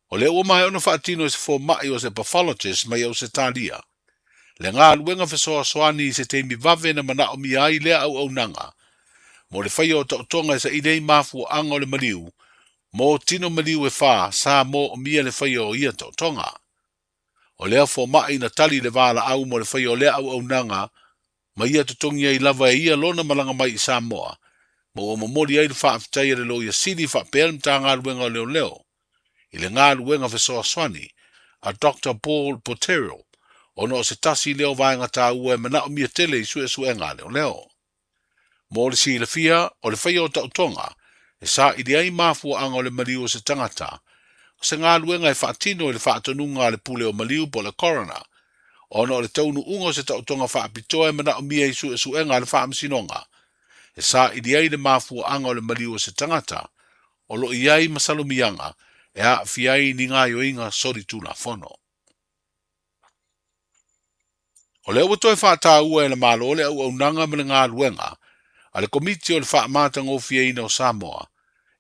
O lea ua maea ona faatino e se fomai o se pathologist mai Ausetalia le galuega fesoasoani i se taimi vave na manaomia ai lea auaunaga mo le faia o taotoga e saili ai mafuaaga o le maliu mo tino maliu e fa sa moomia le faia o ia taotoga. O lea fomai na tali le valaau mo le faia o lea auaunaga ma ia totogi ai lava e ia lona malaga mai i Samoa, ma ua momoli ai le faafetai a le Loia Sili faapea le Matagaluega o Leoleo i le galuega fesoasoani a Doctor Paul Botterill ona o se tasi lea o vaega taua e manaomia tele i suesuega a leoleo. Mo le silafia, o le faia o taotoga e saili ai mafuaaga o le maliu o se tagata, o se galuega e faatino i le faatonuga a le pule o maliu po o le coroner, ona o le taunuuga o se taotoga faapitoa e manaomia i suesuega a le faamasinoga, e saili ai le mafuaaga o le maliu o se tagata o lo o i ai masalomiaga e aafia ai ni gaoioiga solitulafono. O lea ua toe faataua e le Malo le auaunaga ma le galuega a le Komiti o le Faamatagofieina o Samoa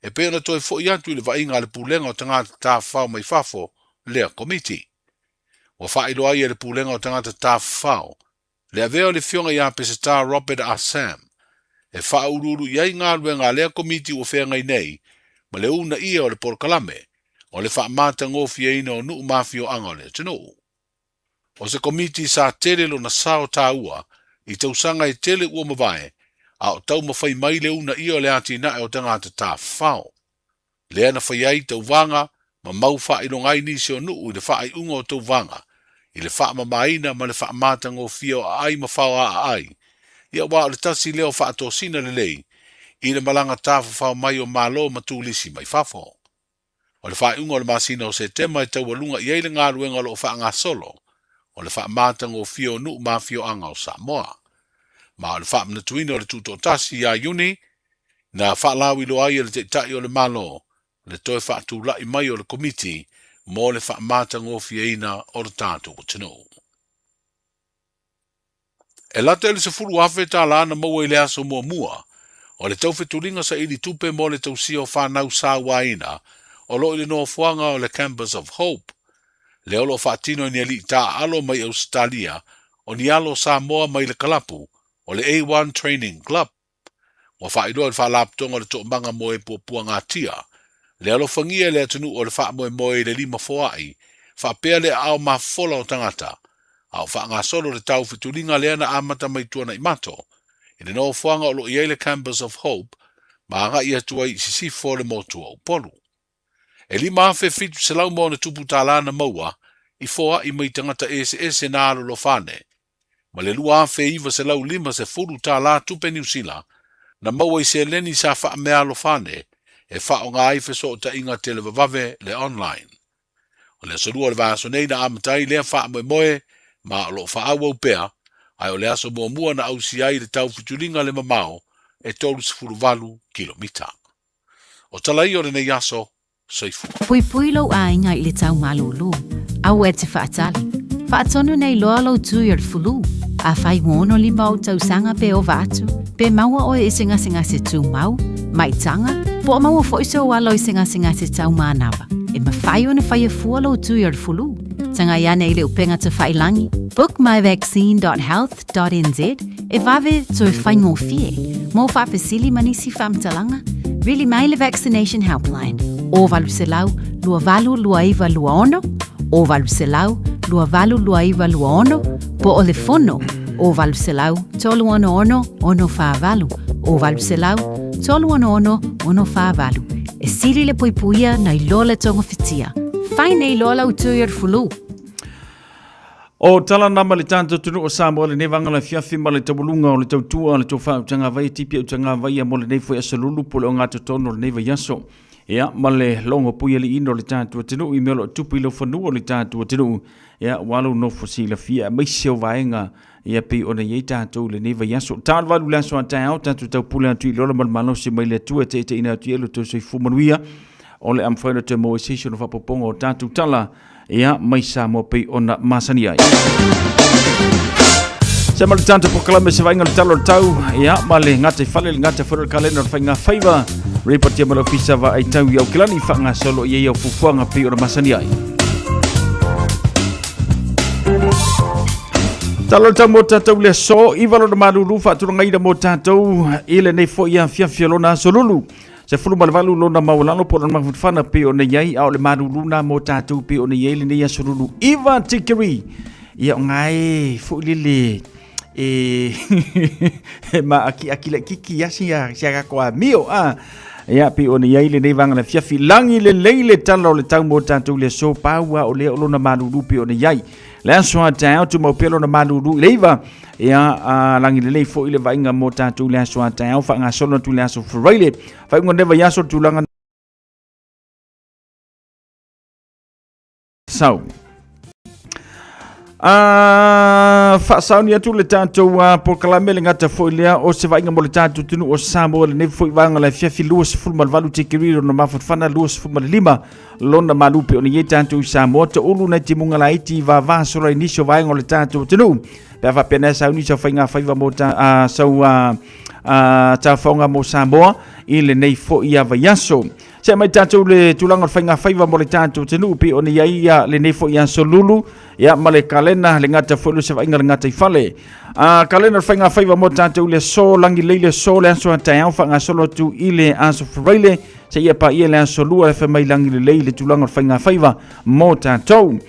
e pei ona toe foi atu i le vaaiga a le Pulega o Tagata Tafafao mai Fafo lea Komiti. Ua faailoa ai e le Pulega o Tagata Tafafao le avea o le Afioga ia Peseta Robert Ah Sam e faauluulu i ai galuega a lea Komiti ua feagai nei ma le uunaia o le polokalame o le faamatagofieina o nuu ma afioaga o le atunuu. O se Komiti sa tele lona sao taua i tausaga e tele ua mavae a o taumafai mai le uunaia o le atinae o tagata tafafao. Lea na fai ai tauvaga ma mau faailoga ai nisi o nuu i le faaiuga o tauvaga i le faamamaina ma le faamatagofie o aai ma faoa aai, ia aua o le tasi lea o faatosina lelei i le malaga tafafao mai o Malo ma turisi mai fafo. O le faaiuga o le masina o Setema e taualuga i ai le galuega o lo o faagasolo o le faamatagofie o nuu ma afioaga o Samoa. Ma o le faamanatuina o le Tutoatasi ia Iuni, na faalauiloa ai e le Taitai o le Malo le toe faatulai mai o le Komiti mo le faamatagofieina o le tatou atunuu. E lata i le $10,000 na maua i le aso muamua o le taufetuliga saili tupe mo le tausia o fanau sauaina o lo o i le nofoaga o le Campus of Hope, lea o lo o faatino e ni alii taaalo mai Ausetalia o ni alo Samoa mai le kalapu o le A1 Training Club. Ua faailoa e le Faalapotopotoga o le Toomaga mo e Puapuagatia le alofagia e le atunuu o le faamoemoe i le lima foai faapea le aao mafofola o tagata, a o faagasolo le taufetuliga lea na amata mai Tuanaimato i le nofoaga o lo o i ai le Campus of Hope ma agai atu ai i sisifo o le motu o Upolu. E 5,700 ma ona tupu tālā na maua i foai mai tagata eseese na alolofa ane, ma le 2,950 tālā tupe Niu Sila na maua i seleni sa faameaalofa ane e faaaoga ai fesootaiga televavave le online. O le aso Lua o le vaiaso nei na amata ai lea faamoemoe ma o lo o faaauau pea, ae o le aso muamua na ausia ai le taufetuliga le mamao e 38 kilomita. O tala ia o lenei aso, Soifua. Puipui lou aiga i le tau malūlū. Aua e te faatali. Faatonu nei loa lou tui o le fulu. Afai ua 65 ou tausaga pe ova atu, pe maua oe i se gasegase tumau, maitaga, po o maua foi sou alo i se gasegase tau manava, e mafai ona faia fua lou tui o le fulu. Tagai ane i le upega tafailangi, bookmyvaccine.health.nz, e vave toe faigofie. Mo faafesili ma nisi faamatalaga, vili mai le Vaccination Helpline, o 800 282926, o 800 282926, po o le fono, o 800 366 648, o 800 366 648. E sili le puipuia nai lo le togafitia. Fai nei loa lau tui o le fulu. O tala na ma le tatou atunuu o Samoa lenei vaega o le afiafi ma le taualuga o le tautua o le tofa utagavai tipi utagavai mo lenei foi aso lulu po o le ogatotonu o lenei vaiaso. Ia, ma le logo pui aliino o le tatou atunuu i mea o lo o tupu i laufanua o le tatou atunuu. Ia, ua lou nofo silafia aemaise o vaega ia pei ona i ai tatou i lenei vaiaso. Talo valu le aso a taeao, tatou taupule atu i le ola ma le malosi mai le Atua e taitaiina atu i ai lo outou soifua manuia. O le a mafai ona toe maua i se isi ona faaopoopoga o tatou tala ia mai Samoa pei ona masani ai. Se ma le tanta pokalame se vainga le talo le tau ia ma le gata i fale le gata foi le kalena o le faiga faiva repatia ma le ofisa va ai tau i Aukilani faagasolo i ai au fuafuaga pei ona masani ai. Talo le tau mo tātou le aso, iva lona malulu faatulagaina mo tātou i lenei foi afiafi o lona aso lulu. 18 lona maualalo po o lona mafanafana pei ona i ai, a o le malulu na mo tātou pei ona i ai lenei aso lulu. Iva tikeri! Ia o ngā e foi lele e, e ma aki aki le kiki ia sia sia ka koa mio a. Ia pei ona i ai lenei vanga le fiafi langi le lei le tala o le tau mo tātou le aso paua o lea o lona malulu pei ona i ai. Le aso a taeao tumau pea lona malulu i le iva. Ia, a langi lelei foi le vaaiga mo tatou i le aso a taeao, faagasolo atu i le aso Faraile. Faaiuga o lenei vaiaso le tulaga sau. A faasauni atu le tatou polokalame le gata foi lea o se vaaiga mo le tatou atunuu o Samoa lenei foi vaega o le afiafi 28 tikeri lona mafanafana 25 lona malu pei ona i ai tatou i Samoa taulu nai timuga laiti i vava sola i nisi o vaega o le tatou atunuu pe a faapea nei sauni sau faiga faiva mo ta, sau taofaoga mo Samoa i lenei foi vaiaso. Se mai tatou le tulaga o le faiga faiva mo le tatou atunuu pei ona i ai ia lenei foi aso lulu ia ma le kalena le gata foi le savaiga le gata i fale. A kalena o le faiga faiva mo tatou le aso lagi lei le aso le aso a taeao faagasolo atu i le aso Faraile seia paia le aso lua e fai mai lagi lelei le tulaga o le faiga faiva mo tatou.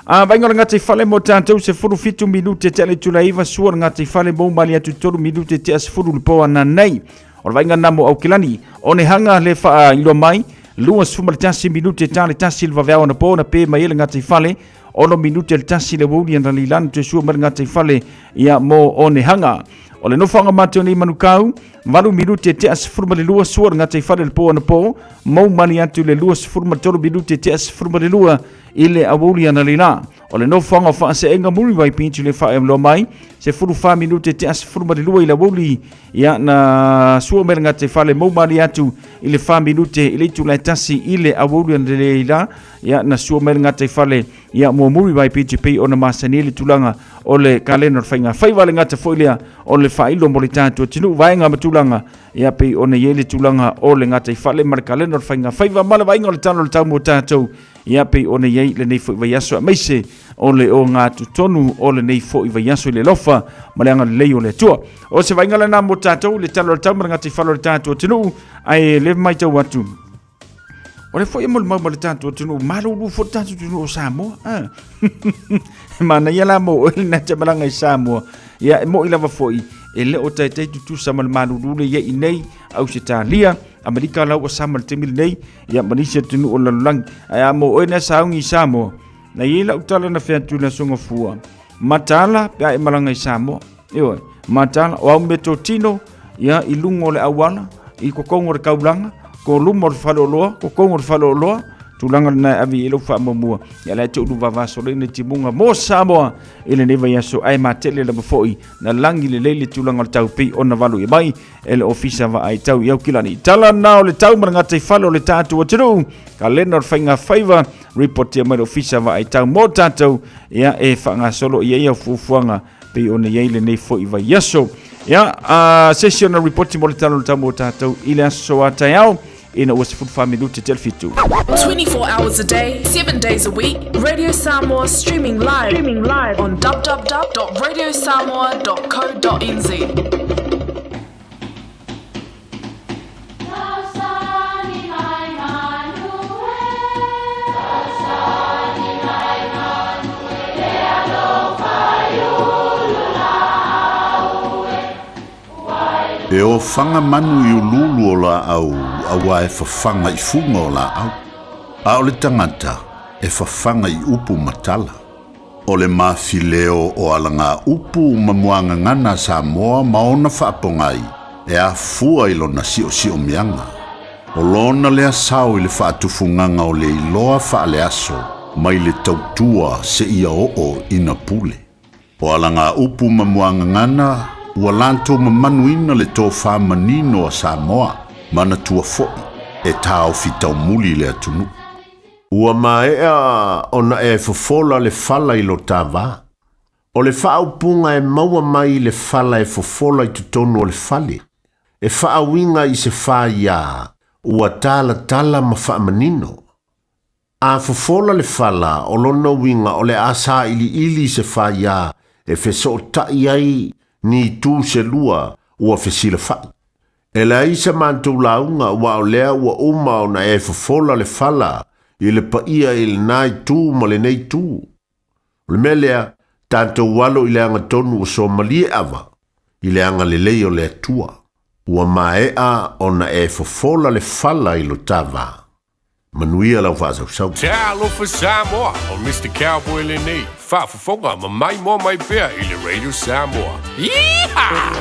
A vaaiga o le gataifale mo tatou 17 minute tea le itula e 9 sua le gataifale mo mali atu 3 minute tea 10 le po ananei. O le vaaiga na mo Aukilani. O ne hanga le faailoa mai 21 minute ta le tasi le vaveao na po na pe mai e le gataifale 6 minute le tasi le wouli ana leilani toe sua mai le gataifale ia mo Onehanga. O le nofoaga matou nei Manukau, 8 minute tea 12 sua le gataifale le po anapo, mou mali atu le 23 minute tea 12 i le aoauli analeila. O le nofoaga o Faaseega Muriwai Beach le faailoa mai, 14 minute tea 12 i le aoauli ia na sua mai le gataifale mou mali atu i le 4 minute i le itula e tasi i le aoauli analeila ia na sua mai le gataifale ia mo Muriwai Beach e pei ona masani ai le tulaga o le kalena o le faiga faiva le gata foi lea o le faailo mo le tatou atunuu vaega ma tulaga ia pei ona i ai le tulaga o le gataifale ma le kalena o le faiga faiva ma le vaaiga o le tala o le tau mo tatou Ia pei ona i ai lenei foi vaiaso aemaise o le ogatotonu o lenei foi vaiaso i le alofa ma le agalelei o le Atua. O se vaaiga lena mo tatou i le tala o le tau ma le gataifale o le tatou atunuu, ae le matau atu o le foi e molimau ma le tatou atunuu, malulu foi le tatou atunuu o Samoa. Ah. E manaia la mo oe lena te malaga i Samoa. Ia, e moi lava foi, e le o taitai tutusa ma le malulu le iai nei, Ausetalia, Amerika lau ua sama le taimi lenei, ia ma nisi atunuu o le lalolagi. Ae a mo oe na sauni i Samoa, na i ai lau tala na fai atu i le Aso Gafua, mataala pe a e malaga i Samoa. Ioe, mataala, o au meatotino, ia, i luga o le auala, i kokoga o le kaulaga, ko luma o le faleoloa, kokoga o le faleoloa, tulaga lena e ave i ai lau faamuamua. Ia la e te ulu vavasolo i le timuga mo Samoa i lenei vaiaso, ae matele lava foi na lagi lelei le tulaga o le tau pei ona valu i mai e le Ofisa Vaai Tau i Aukilani. Tala na o le tau ma le gataifale o le tatou atunuu, kalena o le faiga faiva, ripotia mai le Ofisa Vaai Tau mo tatou, ia e faagasolo i ai au fuafuaga pei ona i ai lenei foi vaiaso. Ia, se isi ona ripoti mo le tala o le tau mo tatou i le aso a taeao, ina ua 14 minute te le fitu. 24 hours a day, 7 days a week, Radio Samoa streaming live, streaming live on www.radiosamoa.co.nz. E ofaga manu i uluulu o laau auā e fafaga i fuga o laau, a o le tagata e fafaga i upu ma tala. O le mafileo o alagaupu ma muagagana a Samoa ma ona faapogai e afua i lona siosiomiaga. O lona lea sao i le faatufugaga o le iloa faaleaso mai le tautua seia oo ina pule. O alagaupu ma muagagana ua latou mamanuina le tofa manino a Samoa, manatua foi e taofi taumuli le atunuu. Ua maea ona e fofola le fala i lo ta va. O le faaupuga e maua mai i le fala e fofola i totonu o le fale, e faauiga i se faiā ua talatala ma faamanino. A fofola le fala, o lona uiga o le a sailiili se faiā e fesootai ai ni itu se lua ua fesilafai. E leai sa matou lauga aua o lea ua uma ona e fofola le fala i le paia i lena itu ma lenei itu. O le mea lea, tatou alo i le agatonu ua soamalie ava i le agalelei o le Atua. Ua maea ona e fofola le fala i lo ta va. Manuia lau faasausau. Talofa Samoa, o Mister Cowboy lenei, faafofoga ma maimoa mai pea i le Radio Samoa. Yeehaw!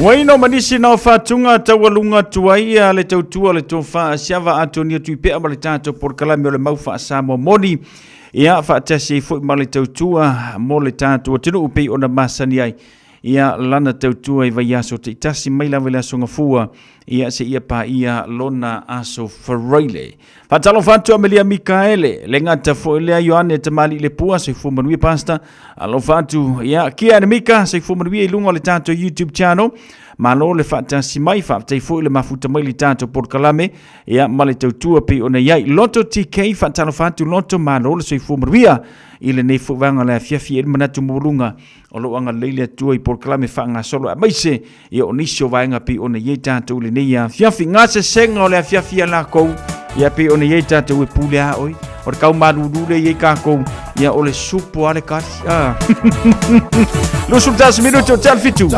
Ua ino ma nisi na o faatuga taualuga atu ai a le tautua le tofa a Siava Atonia Tuipea ma le tatou polokalame o le mau faa-Samoa moni. Ia, faatasi ai foi ma le tautua mo le tatou atunuu pei ona masani ai. Ia, lana tautua i vaiaso taitasi mai lava i le aso Gafua, ia seia paia lona aso Faraile. Faatalofa atu Amelia Mikaele, le gata foi lea Ioane Tamalii Lepua, soifua manuia Pastor. Alofa atu ia Kia Mika, soifua manuia i luga o le tatou YouTube channel. Malo le faatasi mai, faafetai foi le mafuta mai le tatou polokalame, ia ma le tautua pei ona i ai. Loto TK, faatalofa atu Loto, malo le soifua manuia i lenei foi vaega o le afiafi e le manatu maualuga o lo o agalelei le Atua i polokalame faagasolo aemaise ia o nisi o vaega pei ona i ai tatou i lenei afiafi. Gasesega o le afiafi ia lakou, ia pei ona i ai tatou e pule a oi. O le kau malulu le i ai kakou, ia o le supo a le kali. Ah. 21 minuti o te alfitu.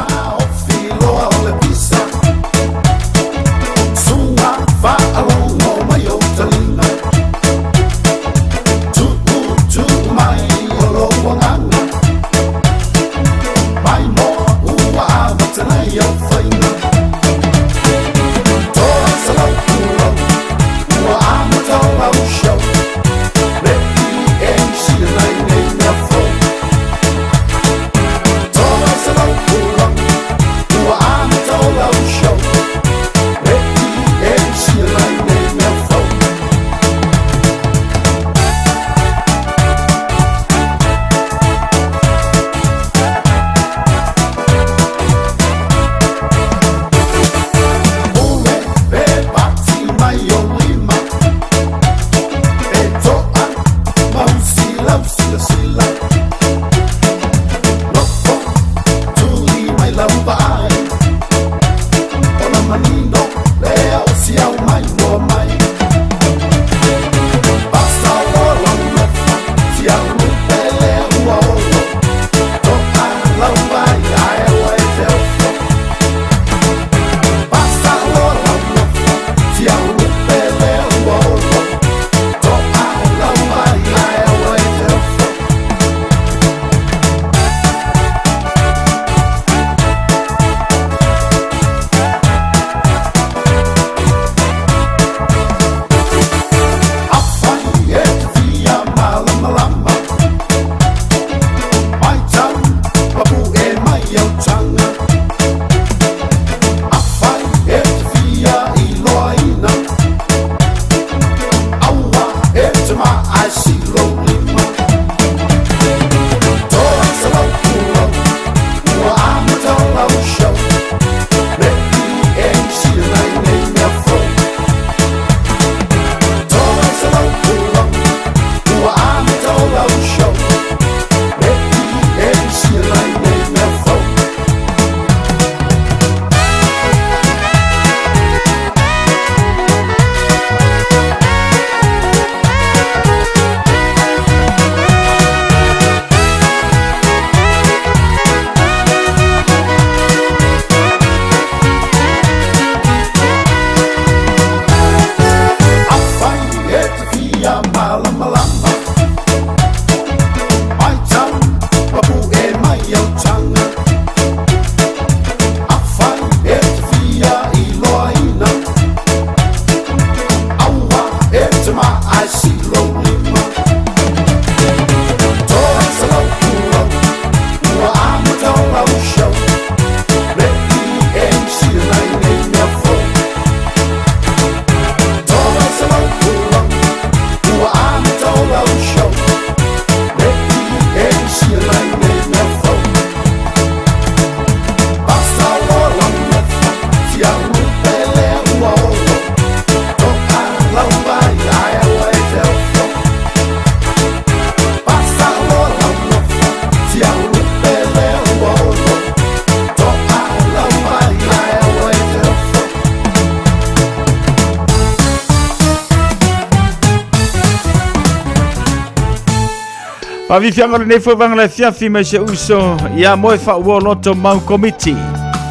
Faafiafiaga o lenei foi vaega o le afiafi mai se uso ia moe faaua loto mau komiti.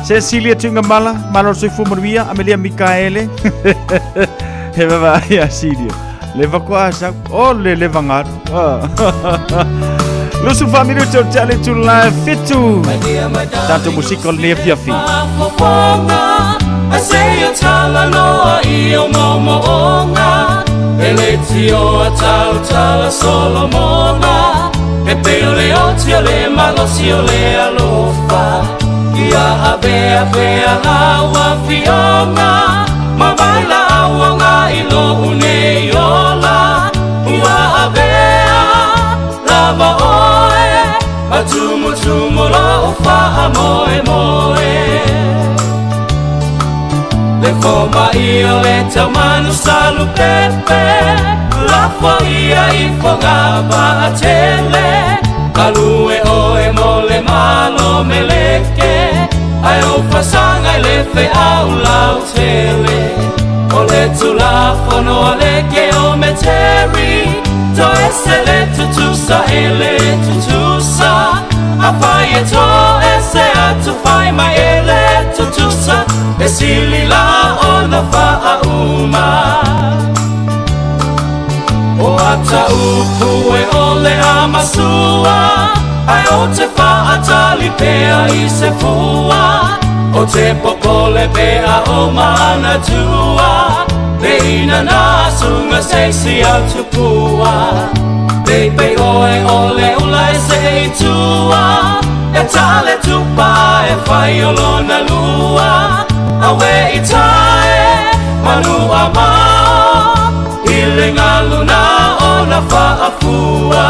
Cecilia Tuigamala, malo le soifua manuia, Amelia Mikaele. He vava ia Silia. Le vakoa sau, o le le vangaru. Ah. Lusu wha minute o te ale tu la fitu. Tātou musika o le afiafi. Ai se o tala noa i o momoonga E le tio a tau tala Solomona E pe o le oti o le malosi o le alofa Ia avea pea lau afioga Ma vai la auaga i lo unei ola Ua avea lava oe Ma tumutumu lou faamoemoe Le fomai o le taumanu salupepe Lafo ia i foga vaatele Galue oe mo le malo meleke Ai o fasaga i le feau lautele O le tulafono a le keometeri Toese le tutusa e le tutusa Afai e toese atu fai mai e le tutusa E sili la ona faauma O ata upu e ole a masua Ai o te faatali pea i se fua O te popole pea o manatua Le ina nā sunga se si au tupua Pei oe o le ula e se i tua E tale tupa e whai o lona lua Awe i tae manu a mao I le ngalu na ona faafua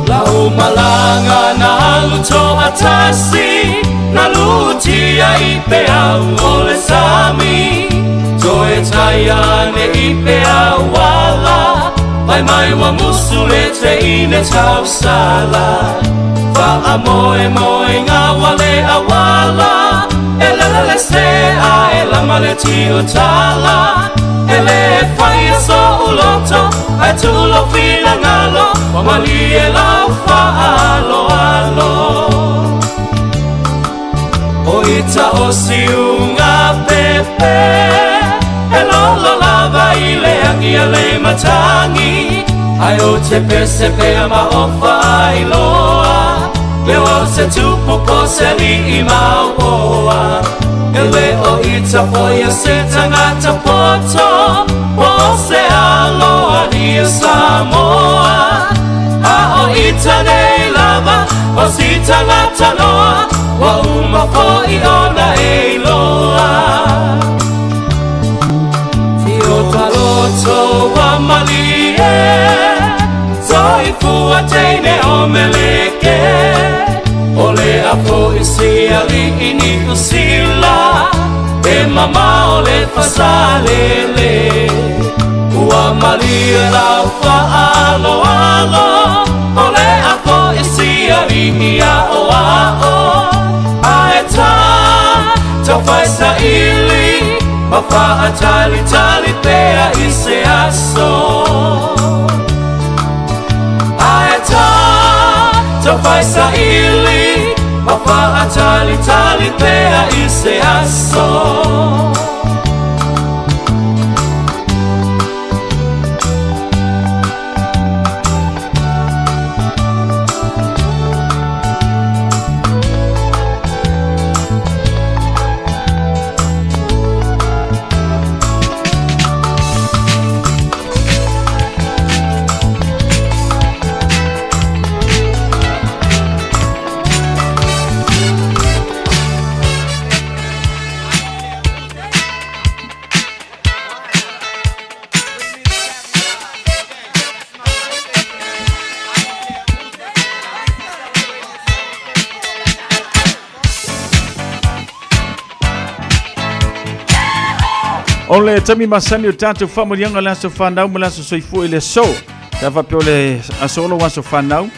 Lau malanga na alu to atasi Na lutia i pe au o le sami Toe taia ne i pe au ala Vai mai wa musu le te ine tau sala Wha moe moe ngā wale awala E lele le se a e lama le tio tala E le whai e so uloto Ai tulo fila ngalo Wa mali e lau wha alo alo O ita o siunga pepe E lolo lava i le angi a le matangi Ai o te pese pea ma o whailoa Leo au se tupu po se li i mauoa E le o ita foia se tangata poto Po se aloa ni Samoa A o ita nei lava O si tangata noa Wa uma foi ona e iloa Tio taloto wa malie Soifua teine o meleke O le apo isi ali ini usila E mama o le fasalele Ua malie lau faalo alo O le apo isi ali ia o ao Ae tā tau fai sa ili Ma faatali tali pea i se aso Ae tā tau fai sa ili Ma faatali tali pea i se aso O le taimi masani o tatou faamanuiaga le aso fanau ma le aso soifua i le aso. Pe a faapea o le aso lou aso fanau,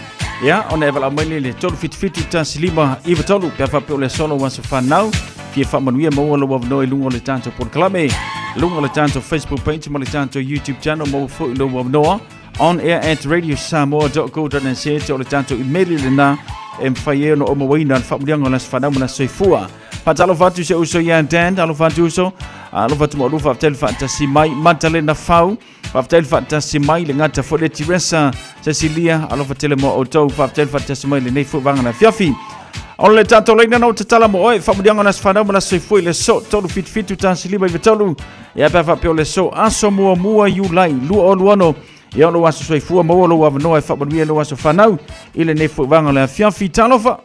ia, ona e valaau mai lea i le 377 1593 pe a faapea o le aso lou aso fanau, fia faamanuia maua lou avanoa i luga o le tatou polokalame. Luga o le tatou Facebook page ma le tatou YouTube channel maua foi lou avanoa on air at radiosamoa.co.nz o le tatou email lena e mafai ai ona ou mauaina le faamuliaga o le aso fanau ma le aso soifua. Faatalofa atu i si ou uso ia Dan, alofa atu uso, alofa atu maulu, faafetai le faatasi mai, Matalena Fau, faafetai le faatasi mai, le gata foi le Teresa, Cecilia, alofa tele mo outou, faafetai le faatasi mai lenei foi vaega o le afiafi. O le tatou laina na o tatala mo oe, faamuliaga o le aso fanau ma le aso soifua i le aso 377 1 5 9 3, ia pe a faapea o le aso aso muamua Iulai 2026, ia o lou aso soifua maua lou avanoa e faamanuia lou aso fanau i lenei foi vaega o le afiafi. Talofa!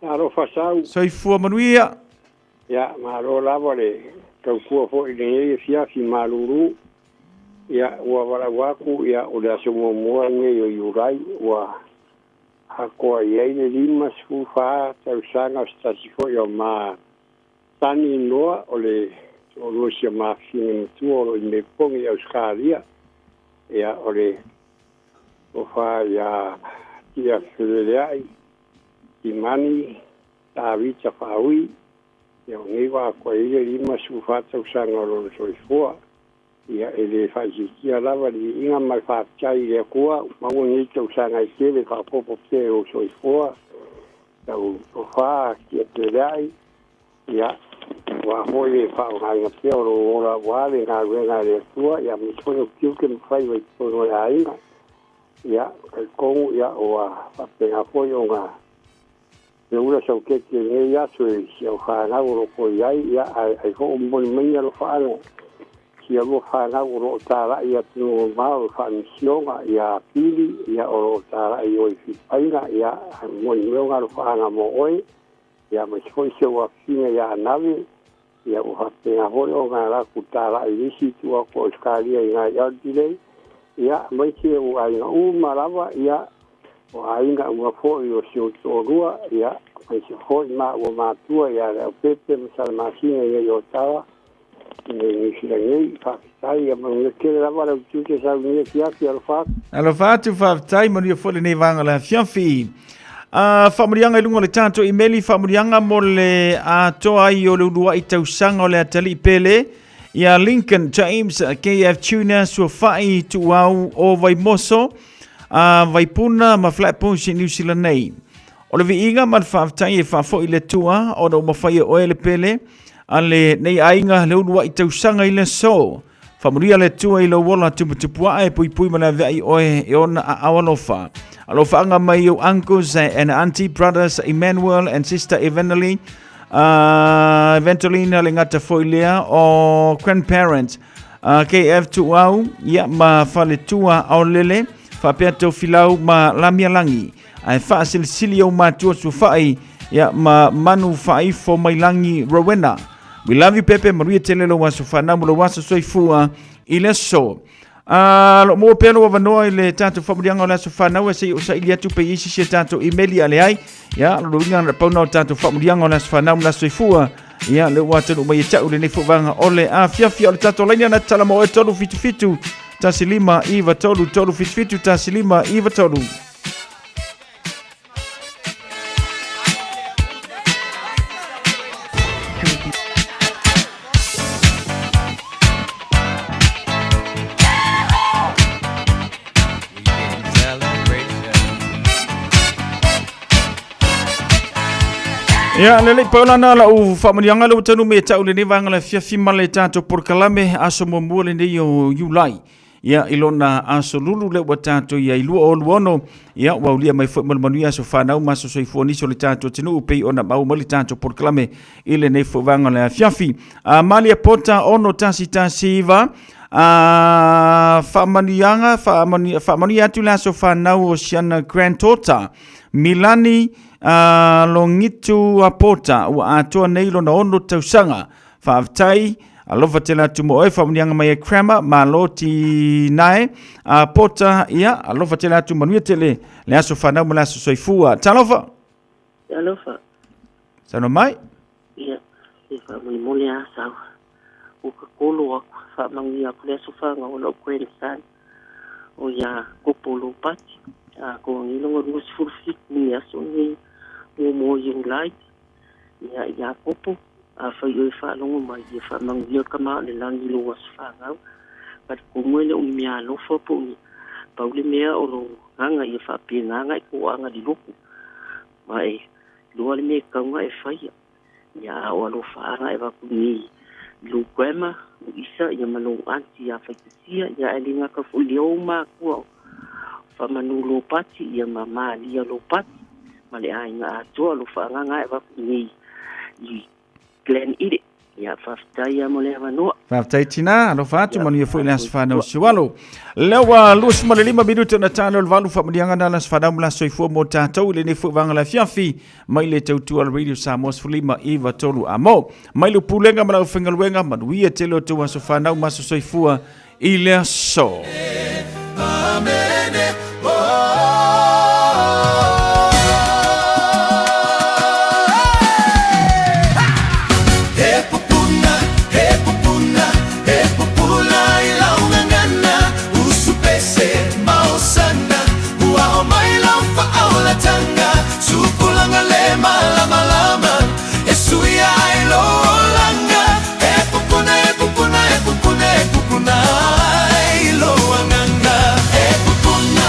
Talofa Sau. Soifua manuia. Ia, malo lava le tautua foi i lenei afiafi malulu. Ia, ua valaau atu, ia, o le aso muamua lenei o Iulai, ua atoa i ai le 54 tausaga o se tasi foi o ma tani inoa o le toalua o si a ma afafine matua o lo o i Mepogi i Ausetalia. Ia, o le tofa ia Tia Feleleai Timani Tavita Faaui, ia o nei ua atoa i ai le 54 tausaga o lona soifua. Ia e le faaitiitia lava le viiga ma le faafetai i le Atua ua maua nei tausaga e tele faaopoopo pea i lou soifua, lau tofa Tia Peleai, ia aua foi le faaaogaina pea o lou ola aua le galuega a le Atua, ia aemaise foi o tiute ma faiva i totonu o le aiga. Ia, talitonu ia ua faapena foi ona feula sau keke i lenei aso i si au fanau o lo o toe i ai, ia ae ai foi o momoli mai alofaaga i si a lua fanau o lo o talai i atunuu mamao i faamisioga ia Pili, ia o lo o talai i o i Filipaina, ia ae momoli mai ona alofaaga mo oe, ia aemaise foi si ou afafine ia Anave, ia ua faapena foi ona latou talai i le isi itu atu o Ausetalia i ina i Adelaide, ia aemaise o aiga uma lava, ia o aiga uma foi o si ou toalua, ia aemaise foi maua matua ia Leaupepe ma Salamasina i nei Otawa, i nei Niu Sila nei. Faafetai, ia manuia tele lava lau tiute sau i lenei afiafi. Alofa atu. Alofa atu, faafetai, manuia foi lenei vaega o le afiafi. Uh, faamuliaga i luga o le tatou imeli, faamuliaga mo le atoa ai o le uluai tausaga o le atalii pele, ia Lincoln James KF Tuna Suafai Tuau o Vaimoso, uh, Vaipuna ma Flatbush i New Zealand nei. O le viiga ma le faafetai e faafoi le Atua ona ua mafai e oe le pele a lenei aiga le uluai tausaga i le aso. Faamanuia le Atua i lou ola tuputupuae, puipui ma le aveai oe e ona aao alofa. Alofaaga mai ou uncles and auntie, brothers Emmanuel and sister Evangeline, Evangelina le gata foi lea o grandparents KF Tuau ia ma Faletua Aolele faapea Tofilau ma Lamialagi ae faasilisili ou matua suafa'i ia ma Manu Faaifo Mailangi Rowena. We love you Pepe, manuia tele lou aso fanau ma lou aso soifua i le aso. Uh, lo maua pea lou avanoa i le tatou faamuliaga o le aso fanau e sei o saili atu pe i isi si a tatou imeli a leai. Ia, lo luiga na pauna o tatou faamuliaga o le aso fanau ma le aso soifua. Ia, le ua atunuu mai e tau lenei foi vaega o le afiafi o le tatou laina na tala mo oe 377 15 93 377 15 93. Ia, le lei paulana lau faamanuiaga le ua taunuu mai e tau lenei vaega o le afiafi ma le tatou polokalame aso muamua lenei o Iulai. Ia, i lona aso lulu lea ua tatou i ai 2026, ia, ua aulia mai foi ma le manuia aso fanau ma aso soifua nisi o le tatou atunuu pei ona maua mai le tatou polokalame i lenei foi vaega o le afiafi. A Malia Pota 6119, a faamanuiaga, faamanuia atu le aso fanau o siana granddaughter, Milani a Logitu Apota, ua atoa nei lona 6 tausaga. Faafetai, alofa tele atu mo oe, faamanuiaga mai e Kramer, malo tinae, a Pota, ia, alofa tele atu, manuia tele le aso fanau ma le aso soifua. Talofa! Talofa. Saunoa mai. Ia, e faamolemole a sau. Ua tatolo aku, faamanuia aku le aso fanau o lou grandson, o ia Kopo Lopati. A koa nei lona 27 i le aso lenei muamua o Iulai. Ia, ia Kopo. Afai oe faalogo mai, ia faamanuia le Kama o le lagi i lou aso fanau. Talitonu e le o ni mea alofa po o ni pau le mea o lou agaga ia faapena ona e toaga i le lotu. Ma e iloa le mea e tatau ona e faia. Ia a o alofaaga e avatu nei i lou grandma, o Isa ia ma lou aunty ia Faitasia, ia ae le gata foi i lea o ou matua o Faamanu Lopati ia ma Malia Lopati ma le aiga atoa. Alofaagaga e avatu nei i Glen Ile. Ia faafetai lava mo le avanoa. Faafetai tina, alofa atu, manuia foi le aso fanau sualo. Lea ua 25 minute ona tano le valu faamaliaga na le aso fanau ma le aso soifua mo tatou i lenei foi vaega o le afiafi mai le tautua a le Radio Samoa 15 9 3 amo. Mai le pulega ma le aufaigaluega, manuia tele o tou aso fanau ma aso soifua i le aso. Amene. He pupuna, he pupuna, he pupula i lau gagana, usu pese maosana, ua ao mai lau faaolataga, tupulaga le malamalama, e suia ai lou olaga. He pupuna, he pupuna, he pupuna, he pupuna i lou agaga. He pupuna.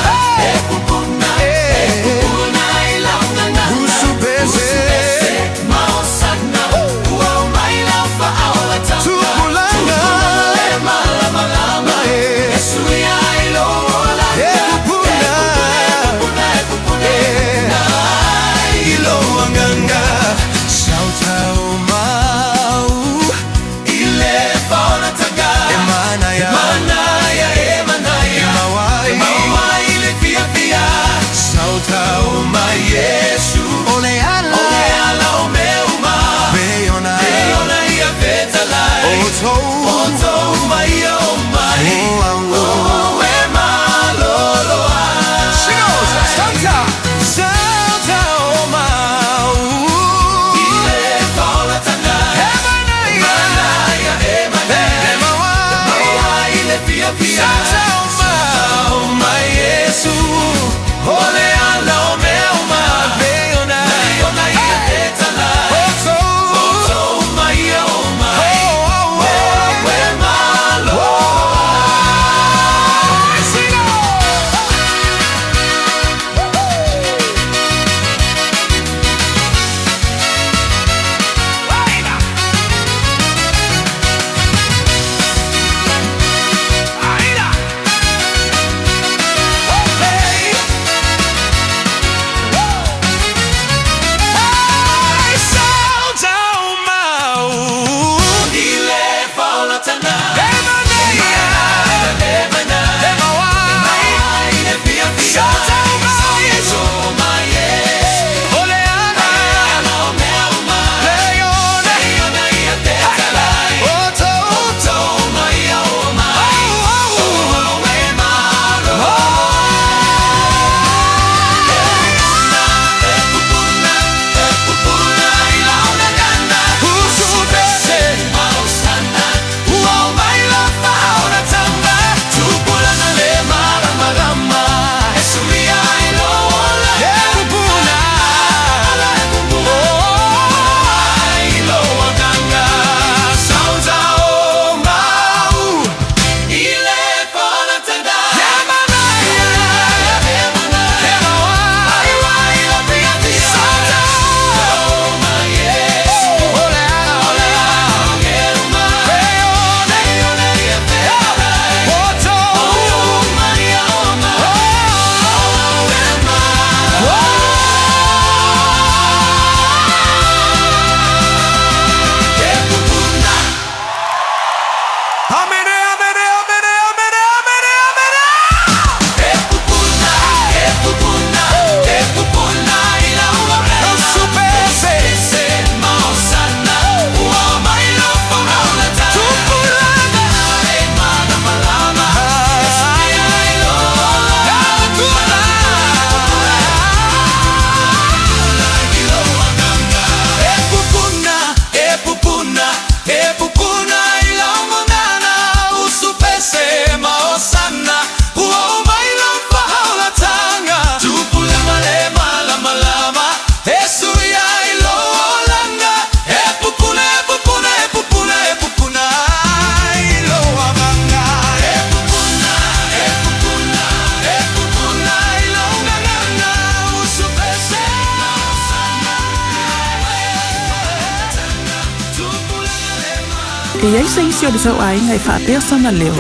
E iai se isi o le tou aiga e faapea sona leo.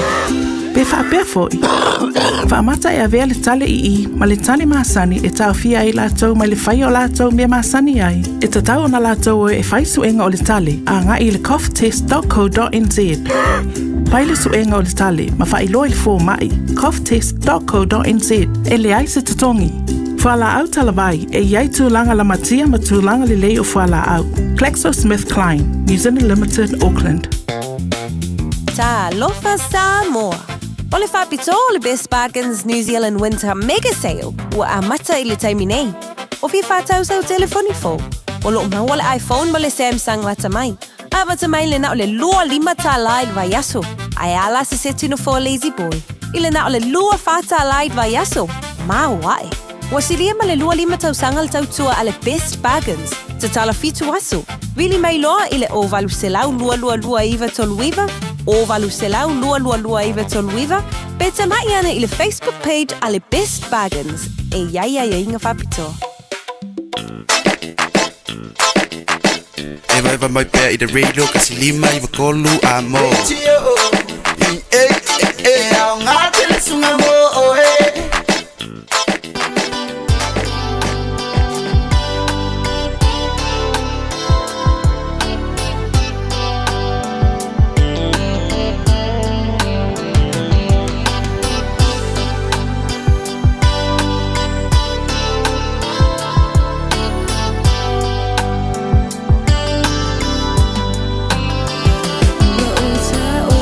Pe faapea foi. Faamata e avea le tale ii ma le tale masani e taofia ai latou mai le faia o latou mea masani ai. E tatau ona latou o e fai suega o le tale agai i le coughtest.co.nz. Fai le suega o le tale ma faailoa i le fomai coughtest.co.nz e leai se totogi. Fualaau talavai e iai tulaga lamatia ma tulaga lelei o fualaau. GlaxoSmithKline, New Zealand Limited, Auckland. Talofa Samoa! O le faapitoa o le Best Bargains New Zealand Winter Mega Sale ua amata i le taimi nei. O fia faatau sau telefoni fou? O lo o maua le iPhone ma le Samsung lata mai. Amata mai le na o le 25 tālā i le vaiaso. Ae a la se seti nofoa Lazy Boy? I le na o le 24 tālā i le vaiaso. Maoae! Ua silia ma le 25 tausaga le tautua a le Best Bargains. Tatala 7 aso. Vili mai loa i le 0800 222 939, 0800 222 939, pe tamai ane i le Facebook page a le Best Bargains e i ai aiaiga faapitoa. Evaeva mai pea i le radio kasi 593 amo. E e aoga tele suga mo oe. Ua ou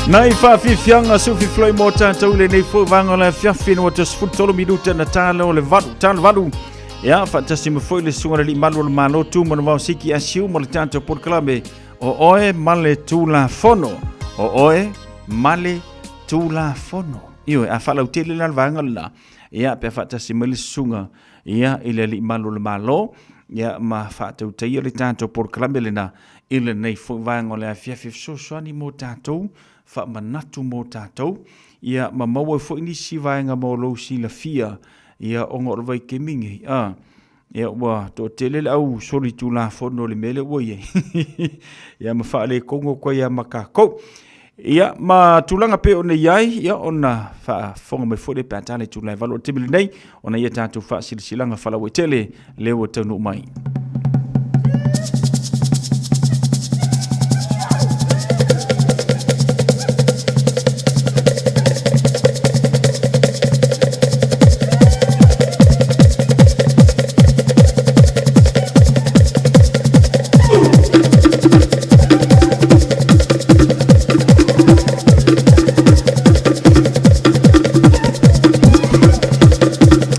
Nei whawhiwhianga sufi floi mō tātou le nei fo vanga le fiafi no te sfutolo minuta na tāle o le valu, tāle valu. Ia, whaatasi ma foi le sunga le li malu o le malo tu mana wau siki asiu mo le tātou porkalame o oe male tūla fono. O oe male tūla fono. Io, a whalau tele la vanga la. Ia, pe whaatasi ma le sunga ia i le li malu o le malo. Ia, ma whaatau le tātou porkalame le na i le nei fo vanga o le afiafi fesoasoani mo tātou, faamanatu mo tātou, ia ma maua foi nisi vaega mo lou silafia, ia ona o le vaikemigi, a, ia ua toatele le au solitulafono i le mea lea ua i ai, ia ma faalekogo koe ia ma kākou. Ia, ma tulaga pei ona i ai, ia ona faafofoga mai foi lea pe a tala i tulaga e 8 o le taimi lenei, ona ia tatou faasilasilaga faalauaitele lea ua taunuu mai.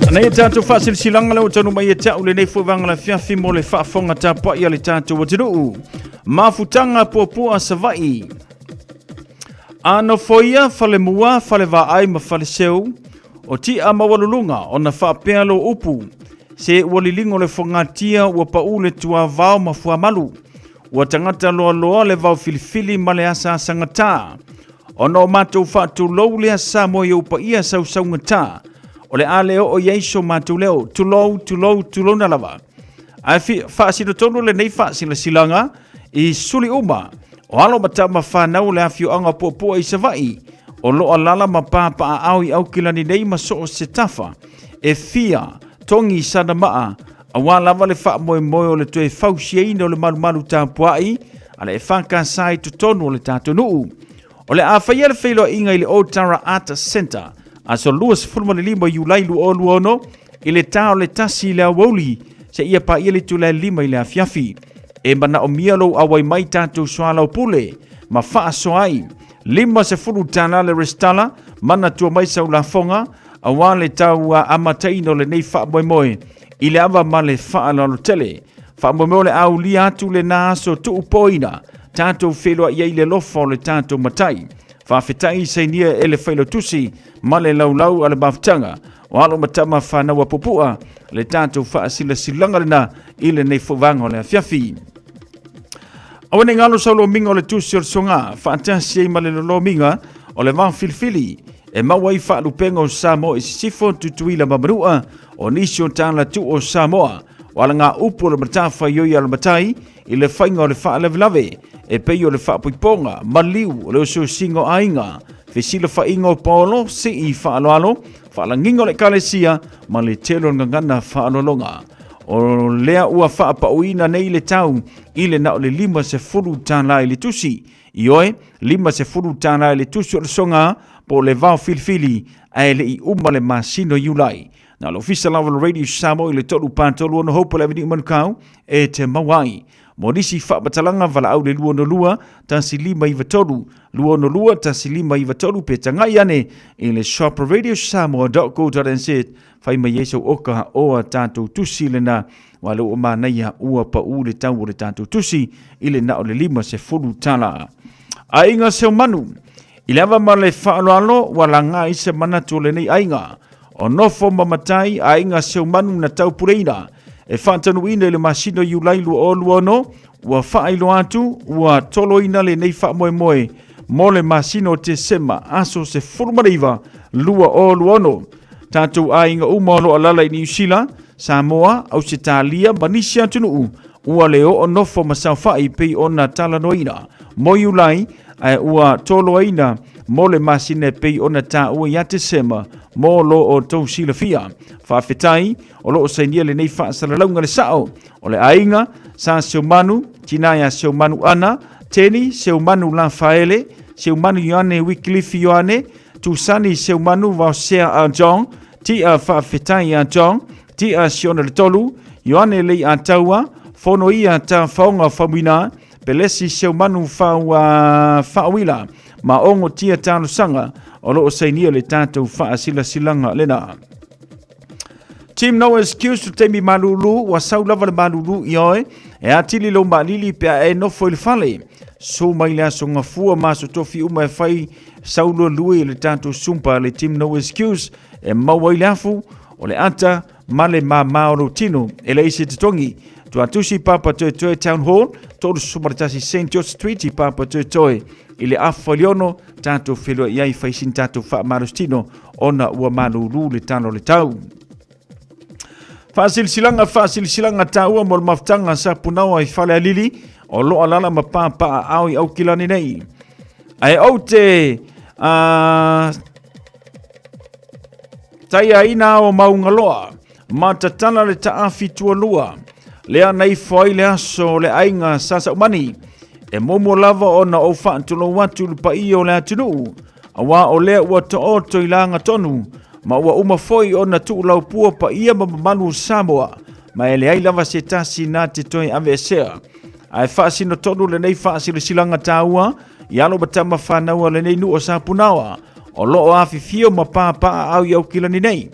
Nei e tātou whaasilasilaga lea ua taunuu mai ia te au lenei foi vaega o le afiafi mo le faafofoga tapuai a le tātou atunuu. Mafutaga puapua Savaii. A nofoia falemua, falevaai ma faleseu, o ti'a maualuluga ona faapea lou upu, se ua liligo le fogatia ua pau le tuavao ma fuamalu. Ua tagata loaloa le vao filifili ma le asaasagatā. Ona o matou faatulou lea Samoa i ou paia sausaugatā, o le a le oo i ai so matou leo, tulou, tulou, tulouna lava. Ae faasinotonu lenei faasilasilaga i suli uma o alo ma tama whanau o le afioaga o Puapua i Savaii, o lo alala ma pāpaaao i Aukilani nei ma soo se tafa, e fia togi sana maa, auā lava le faamoemoe o le toe fausiaina o le malumalu tapuai a le EFKS i totonu o le tatou nuu. O le a faia le feiloaiga i le Otara Art Centre aso 25 Iulai 2026 i le tā o le 1 i le aoauli seia paia le itula e 5 i le afiafi. E manaomia lou auai mai tatou soalaupule ma faasoa ai. $50 le resitala, manatua mai sau lafoga auā le tau amataina o lenei faamoemoe i le ava ma le faaaloalo tele. Faamoemoe o le a ulia atu lena aso tuupoina, tatou feiloai ai i le alofa o le tatou Matai. Faafetai sainia e le Failautusi ma le laulau a le mafutaga o alo ma tama fanau a Puapua le tatou faasilasilaga lena i lenei fovaga o le afiafi. Aua ne i galo sau lomiga o le tusi o le soga, faatasi ai ma le lolomiga o le vao filifili, e maua ai faalupega o Samoa i Sisifo, Tutuila ma Manua, o nisi o tala tuu o Samoa, o alagaupu o le matafaioi a le matai i le faiga o le faalavelave, e pei o le faapoipoga, maliu o le osiosiga o aiga, fesilafaiga o paolo, sii faaaloalo, faalagiga o le ekalesia, ma le tele o le gagana faaaloaloga. O lea ua faapauina nei le tau i le na o le $50 i le tusi. Ioe, $50 i le tusi o le soga po o le vao filifili ae le i uma le masina o Iulai. Na o le Ofisa lava o le Radio Samoa i le 3 4 3 6 Hopewell Avenue i Manukau e te maua ai. Mo nisi faamatalaga valaau le 262 1593 262 1593 pe tagai ane i le shop radiosamoa.co.nz fai mai ai sau oka o a tatou tusi lena wa le ua manaia ua pau le tau o le tatou tusi i le na o le $50. Aiga Seumanu, i le ava ma le faaaloalo ua laga ai se manatu o lenei aiga o nofo ma matai aiga Seumanu na taupuleina e faatanuuina i le masina o Iulai 2026 ua faailoa atu ua toloina lenei faamoemoe mo le masina o Tesema aso 19 2026. Tatou aiga uma o lo o alaala i Niu Sila, Samoa, Ausetalia ma nisi atunuu ua le oo nofo ma saofai pei ona talanoaina mo Iulai ae ua toloaina mo le masina e pei ona taua ia Tesema mo lo outou silafia. Faafetai o lo o sainia lenei faasalalauga le sao o le aiga Sa Seumanu, tina ia Seumanu Ana, Teni Seumanu Lafaele, Seumanu Ioane Wycliffe Ioane, Tusani Seumanu Vaosea a John, Tia Faafetai a John, Tia Siona le Tolu, Ioane Lei Ataua, Fono ia Ta Faoga Famuina, Pelesi Seumanu Faua Faawila, ma ogotia talosaga o loo sainia le tatou faasilasilaga lena. Team No Excuse le taimi malulu ua sau lava le malulu i oe e atili lou maalili pe a e nofo i le fale. Su mai le aso gafua ma aso tofi uma e fai sau luelue i le tatou sumpa le Team No Excuse e maua ai le afu o le ata ma le māmā o lou tino e leai se totogi. Tuatusi Papa Toetoe Town Hall, 31 St George Street i Papa Toetoe i le afa i le 6, tatou feiloai ai fai sina tatou faamalositino ona ua malulu le tala o le tau. Faasilasilaga faasilasilaga taua mo le mafutaga sa punaoa i Falealili o lo alala ma pāpaa ao i Aukilani nei. Ae ou te taiaina ao Maungaloa ma tatala le taafi tualua lea na ifo ai le aso o le aiga sa Saumani. E muamua lava ona ou faatulou atu i le paia o le atunuu, auā o lea ua taoto i lagatonu ma ua uma foi ona tuulaupua paia ma mamalu o Samoa, ma e leai lava se tasi na te toe aveesea. Ae faasino tonu lenei faasilasilaga taua i alo ma tama fanau a lenei nuu o Sapunaoa, o loo afifio ma papaaao i Aukilani nei.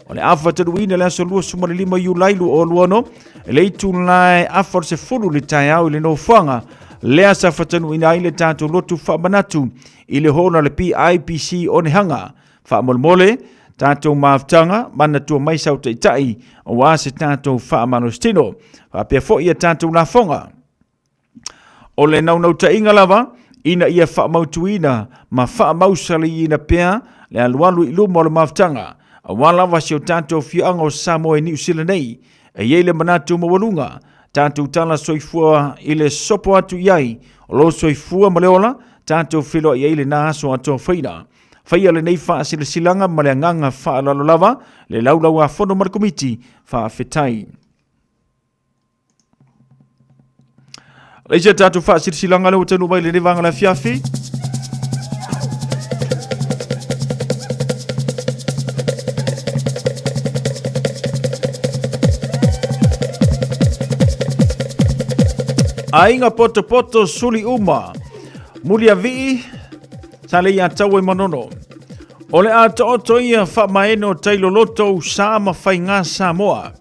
O le afa taluina le aso 25 Iulai 2026, e le itula e afa o le 10 le taeao i le nofoaga lea sa fatanuuina ai le tatou lotu faamanatu i le holo a le PIPC Onehanga. Faamolemole, tatou mafutaga, manatua mai sau taitai aua se tatou faamalositino. Faapea foi ia tatou lafoga. O le naunautaiga lava ina ia faamautuina ma faamausaliina pea le alualu i luma o le mafutaga, aua lava si o tatou afioaga o Samoa i Niu Sila nei. E i ai le manatu maualuga, tatou tala soifua i le sopo atu i ai o lou soifua ma le ola, tatou feiloai ai lena aso atoafaina. Faia lenei faasilasilaga ma le agaga faaaloalo lava, le Laulau-a-Fono ma le Komiti, faafetai. Le isi a tatou faasilasilaga lea ua taunuu mai i lenei vaega o le afiafi. Aiga potopoto suli uma. Muliavii, sa le ia tau e manono. O le a taoto ia faamaeno tailoloto usa ma faiga Samoa.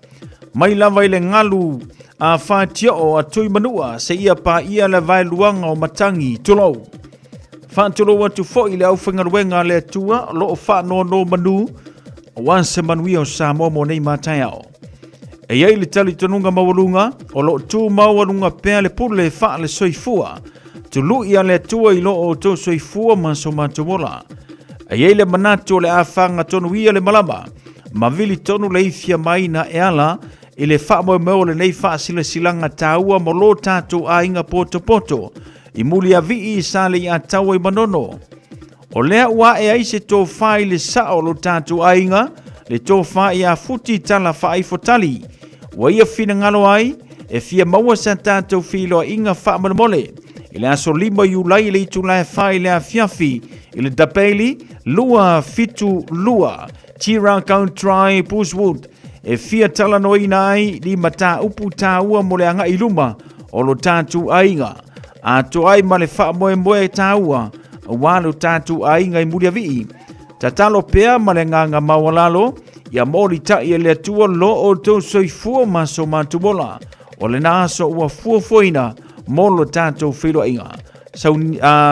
Mai lava i le galu a Fatioo a Tuimanua seia paia le vaeluaga o Matangi, tulou. Faatulou atu foi i le aufaigaluega a le Atua o lo o faanonomanu aua se manuia o Samoa mo nei mataeao. E i ai le talitonuga maualuga o lo o tumaualuga pea le pule faale-soifua, tului a le Atua i lo outou soifua ma so matou ola. E i ai le manatu o le a fagatonu ia le malama, ma vili tonu le ifia mai na e ala i le faamoemoe o lenei faasilasilaga taua mo lo tatou aiga potopoto i Muliavii i Saleia-taua i Manono. O lea ua ae ai se tofa i le sao o lo tatou aiga, le tofa ia Futi Tala Faaifotali. Ua ia finagalo ai e fia maua sa tatou feiloaiga faamolemole i le aso 5 Iulai i le itula e 4 i le afiafi i le Dabailey 272 Tira Country Bushwood e fia talanoaina ai ni mataupu taua mo le agai i luma o lo tatou aiga, atoa ai ma le faamoemoe taua aua lo tatou aiga i Muliavii. Tatalo pea ma le agaga maualalo ia molitai e le Atua lo outou soifua ma so matou ola. O lena aso ua fuafuaina mo lo tatou feiloaiga.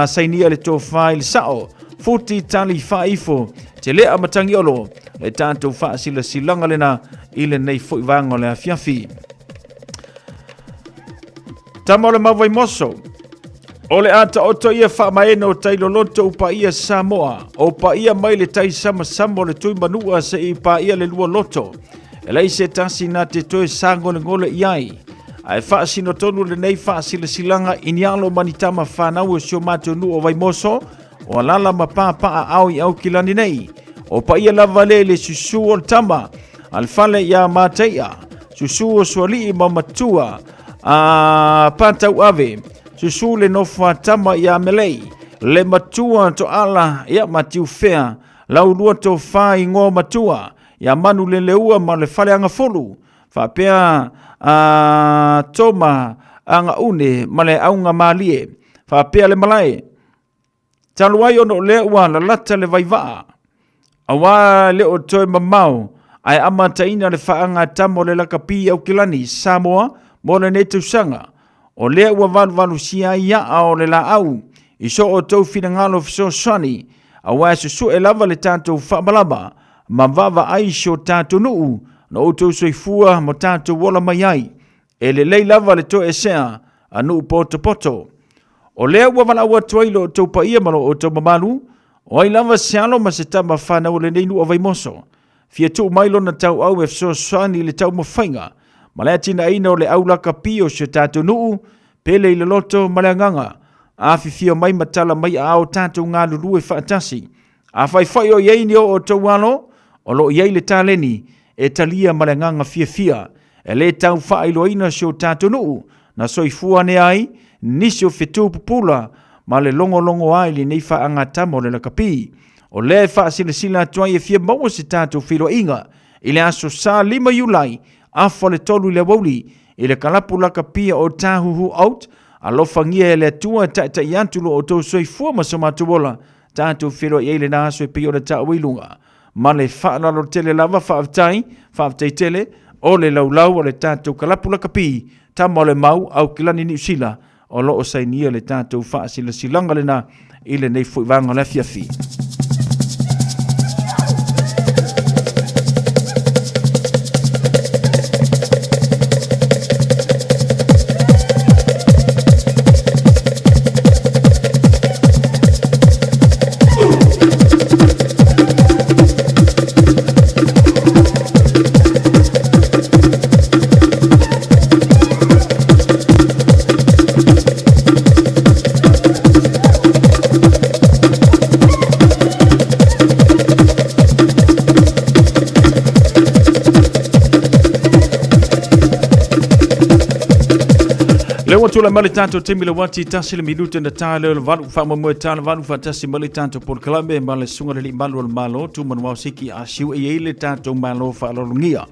Sainia le tofa i le sao, futi tali faaifo, te lea matagiolo, le tatou faasilasilaga lena i lenei foi vaega o le afiafi. Tama o le Mavaimoso, o le a taoto ia faamaeno o tailoloto u paia Samoa, o paia mai le tai samasama o le tui manua se i paia le lua loto, e leai se tasi na te toe sagolegole i ai. Ae faasino tonu lenei faasilasilaga i ni alo ma ni tama fanau o si o matou nuu o Vaimoso, o alala ma pāpaa ao i Aukilani nei. O paia lava le le susu o le tama a le fale iā Mataia, susu o Sualii ma Matua a Pātauave, susu le nofo a tama iā Melei, le matua Toala ia Matiufea, laulua tofa ingoa matua iā Manuleleua ma le Faleagafulu, faapea a Toma Agaune ma le Augamalie, faapea le malae. Talu ai ona o lea ua lalata le vaivaa, auā e le o toe mamao ae amataina le faagatama o le lakapi i Aukilani, Samoa mo lenei tausaga, o lea ua valuvalusia ai aa o le laau i so outou finagalo fesoasoani, auā e susue lava le tatou faamalama ma vaavaai si o tatou nuu na outou soifua ma tatou ola mai ai. E lelei lava le toesea a nuu potopoto. O lea ua valaau atu ai lo outou paia ma lo outou mamalu, o ai lava se alo ma se tama fanau o lenei nuu o Vaimoso, fia tuu mai lona tauau e fesoasoani i le taumafaiga ma le atinaeina o le au lakapi o si o tatou nuu, pele i le loto ma le agaga, afifio mai ma tala mai aao tatou galulue faatasi. Afai foi o i ai ni o outou alo, o lo o i ai le taleni e talia ma le agaga fiafia, e lē tau faailoaina si o tatou nuu na soifua ane ai nisi o fetu pupula ma le logologoa i lenei faagatama o le lakapi. O lea e faasilasila atu ai e fia maua se tatou feiloaiga i le aso Sa 5 Iulai, afa le 3 i le aoauli, i le kalapu lakapia o Tāhuhu Out. Alofagia e le Atua e taita'i atu lo outou soifua ma so matou ola, tatou feiloai ai lena aso e pei ona taua i luga. Ma le faaaloalo tele lava, faafetai, faafetai tele, o le laulau o le tatou kalapu lakapi, tama o le mau, Aukilani Niu Sila, o lo o sainia le tatou faasilasilaga lena i lenei foi vaega o le afiafi. Le ua tulai mai le tatou taimi le uati tasi le minute na tā leo le valu faamoemoe tā le valu faatasi ma le tatou polokalame ma le susuga le alii malu o le Malo Tumanuao Siki a siu e i ai le tatou Malo faaaloalogia.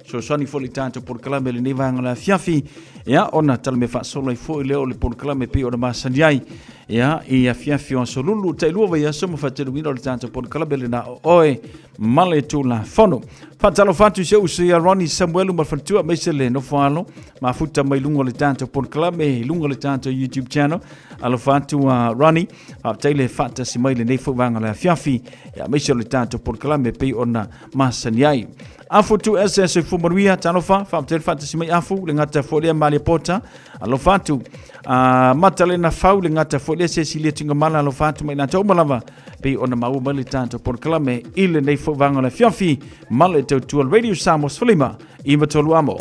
Fesoasoani foi le tatou polokalame i lenei vaega o le afiafi, ia ona tala mea faasolo ai foi lea o le polokalame pei ona masani ai ia i afiafi o aso lulu tailua vaiaso ma faateluina o le tatou polokalame lena o oe ma le Tulafono. Faatalofa atu i si ou uso ia Ronnie Samuelu ma le faletua aemaise le nofoalo mafuta mai luga o le tatou polokalame i luga o le tatou YouTube channel. Alofa atu a Ronnie, faafetai le faatasi mai lenei foi vaega o le afiafi aemaise o le tatou polokalame pei ona masani ai. Afu tu ese soifua manuia, talofa, faafetai le faatasi mai Afu, le gata foi lea Malia Pota, alofa atu. Matalena Fau, le gata foi lea Cecilia Tingamala, alofa atu mai latou uma lava pei ona maua mai le tatou polokalame i lenei foi vaega o le afiafi ma le tautua Radio Samoa 15 i matolu amo.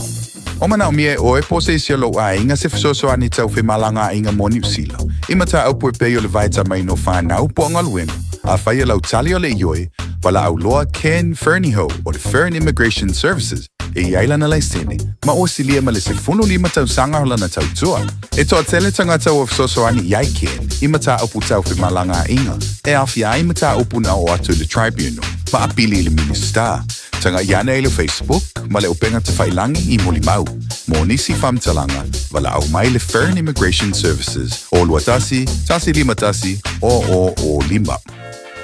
O manaomia e ʻoe po o se isi o lou ʻaiga se fesoasoani tau femalagaaiga mo Niu Sila, i mataupu e pei o le vaetamaina o whanau po o galuega, afai e lau tali o le ioe, valaau loa Ken Fernihough o le Fern Immigration Services e i ai lana laisene, ma ua silia ma le 15 tausaga o lana tautua. E toatele tagata ua fesoasoani i ai Ken i mataupu tau femalagaaiga e aofia ai mataupu na oo atu i le Tribunal ma apili i le Minisita. Taga'i ane i le Facebook ma le upega tafailangi i Molimau. Mo nisi faamatalaga, valaau mai le Fern Immigration Services o 21 151 0005.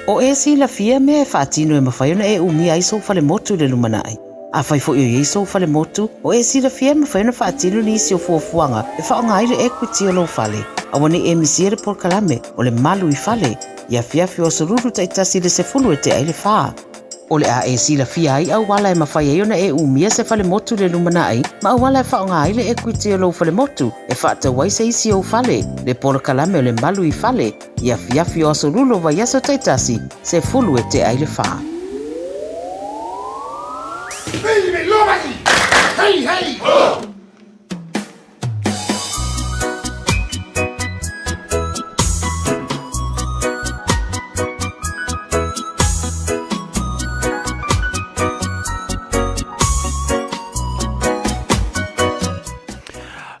O e silafia mea e faatino e mafai ona e umia ai sou falemotu i le lumanai. Afai foi o i ai sou falemotu, o e silafia e mafai ona faatino nisi o fuafuaga e faaaoga ai le equity o lou fale. Aua ne i e misia le polokalame o le Malu i Fale i afiafi o aso Lulu taitasi i le 10 e tea i le 4. O le a e silafia ai auala e mafai ai ona e umia se falemotu i le lumanai ma auala e faaaoga ai le equity o lou falemotu e faatau ai se isi ou fale, le polokalame o le Malu i Fale i afiafi o aso Lulu o vaiaso taitasi, 10 e tea i le 4. Hey, hey! Ho!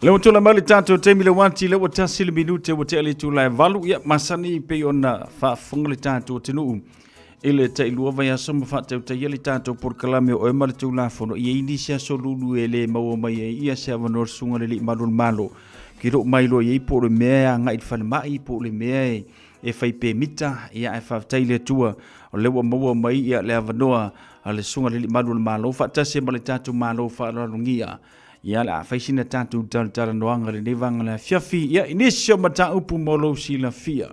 Le ua tula mai le tatou taimi le uati le ua tasi le minute ua tea le itula e valu ia masani pei ona faafofoga le tatou atunuu i le tailua vaiaso ma faatautaia le tatou polokalame o oe ma le Tulafono i ai nisi aso lulu e le maua mai ai ia se avanoa o le susuga i le Alii Malu o le Malo ki lou mailoa i ai po o le mea e agai i le falemai po o le mea e e fai pemita, ia ae faafetai i le Atua o lea ua maua mai ia le avanoa a le Susuga i le Alii Malu o le Malo faatasi ai ma le tatou Malo faaaloalogia. Ia, o le a fai sina tatou talatalanoaga i lenei vaega o le afiafi, ia, i nisi o mataupu mo lou silafia,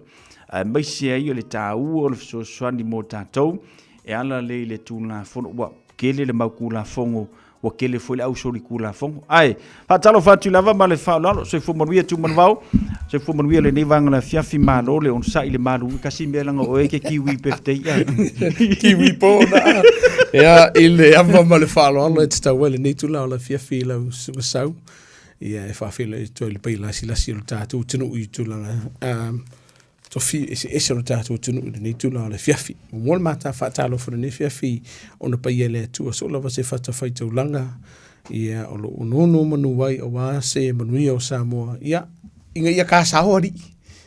aemaise ai o le taua o le fesoasoani mo tatou e ala lea i le Tulafono. Ua tele le mau Tulafono, ua tele foi le ausolitulafono. Ae faatalofa atu lava ma le faaaloalo, soifua manuia Tumanuvao, soifua manuia lenei vaega o le afiafi, malo le onosai le malu, kasi mea leaga o oe e te kiwi birthday. Kiwi po na. Ia, i le ava ma le faaaloalo e tatau ai lenei tula o le afiafi i lau susuga Sau. Ia, e faafeiloai atu ai i le paia lasilasi o le tatou atunuu i tulaga tofi eseese o le tatou atunuu i lenei tula o le afiafi. Muamua le mata faatalofa i lenei afiafi ona paia e le Atua so lava se fatafaitaulaga ia o lo o nonomanu ai aua se manuia o Samoa. Ia, ina ia kasao alii,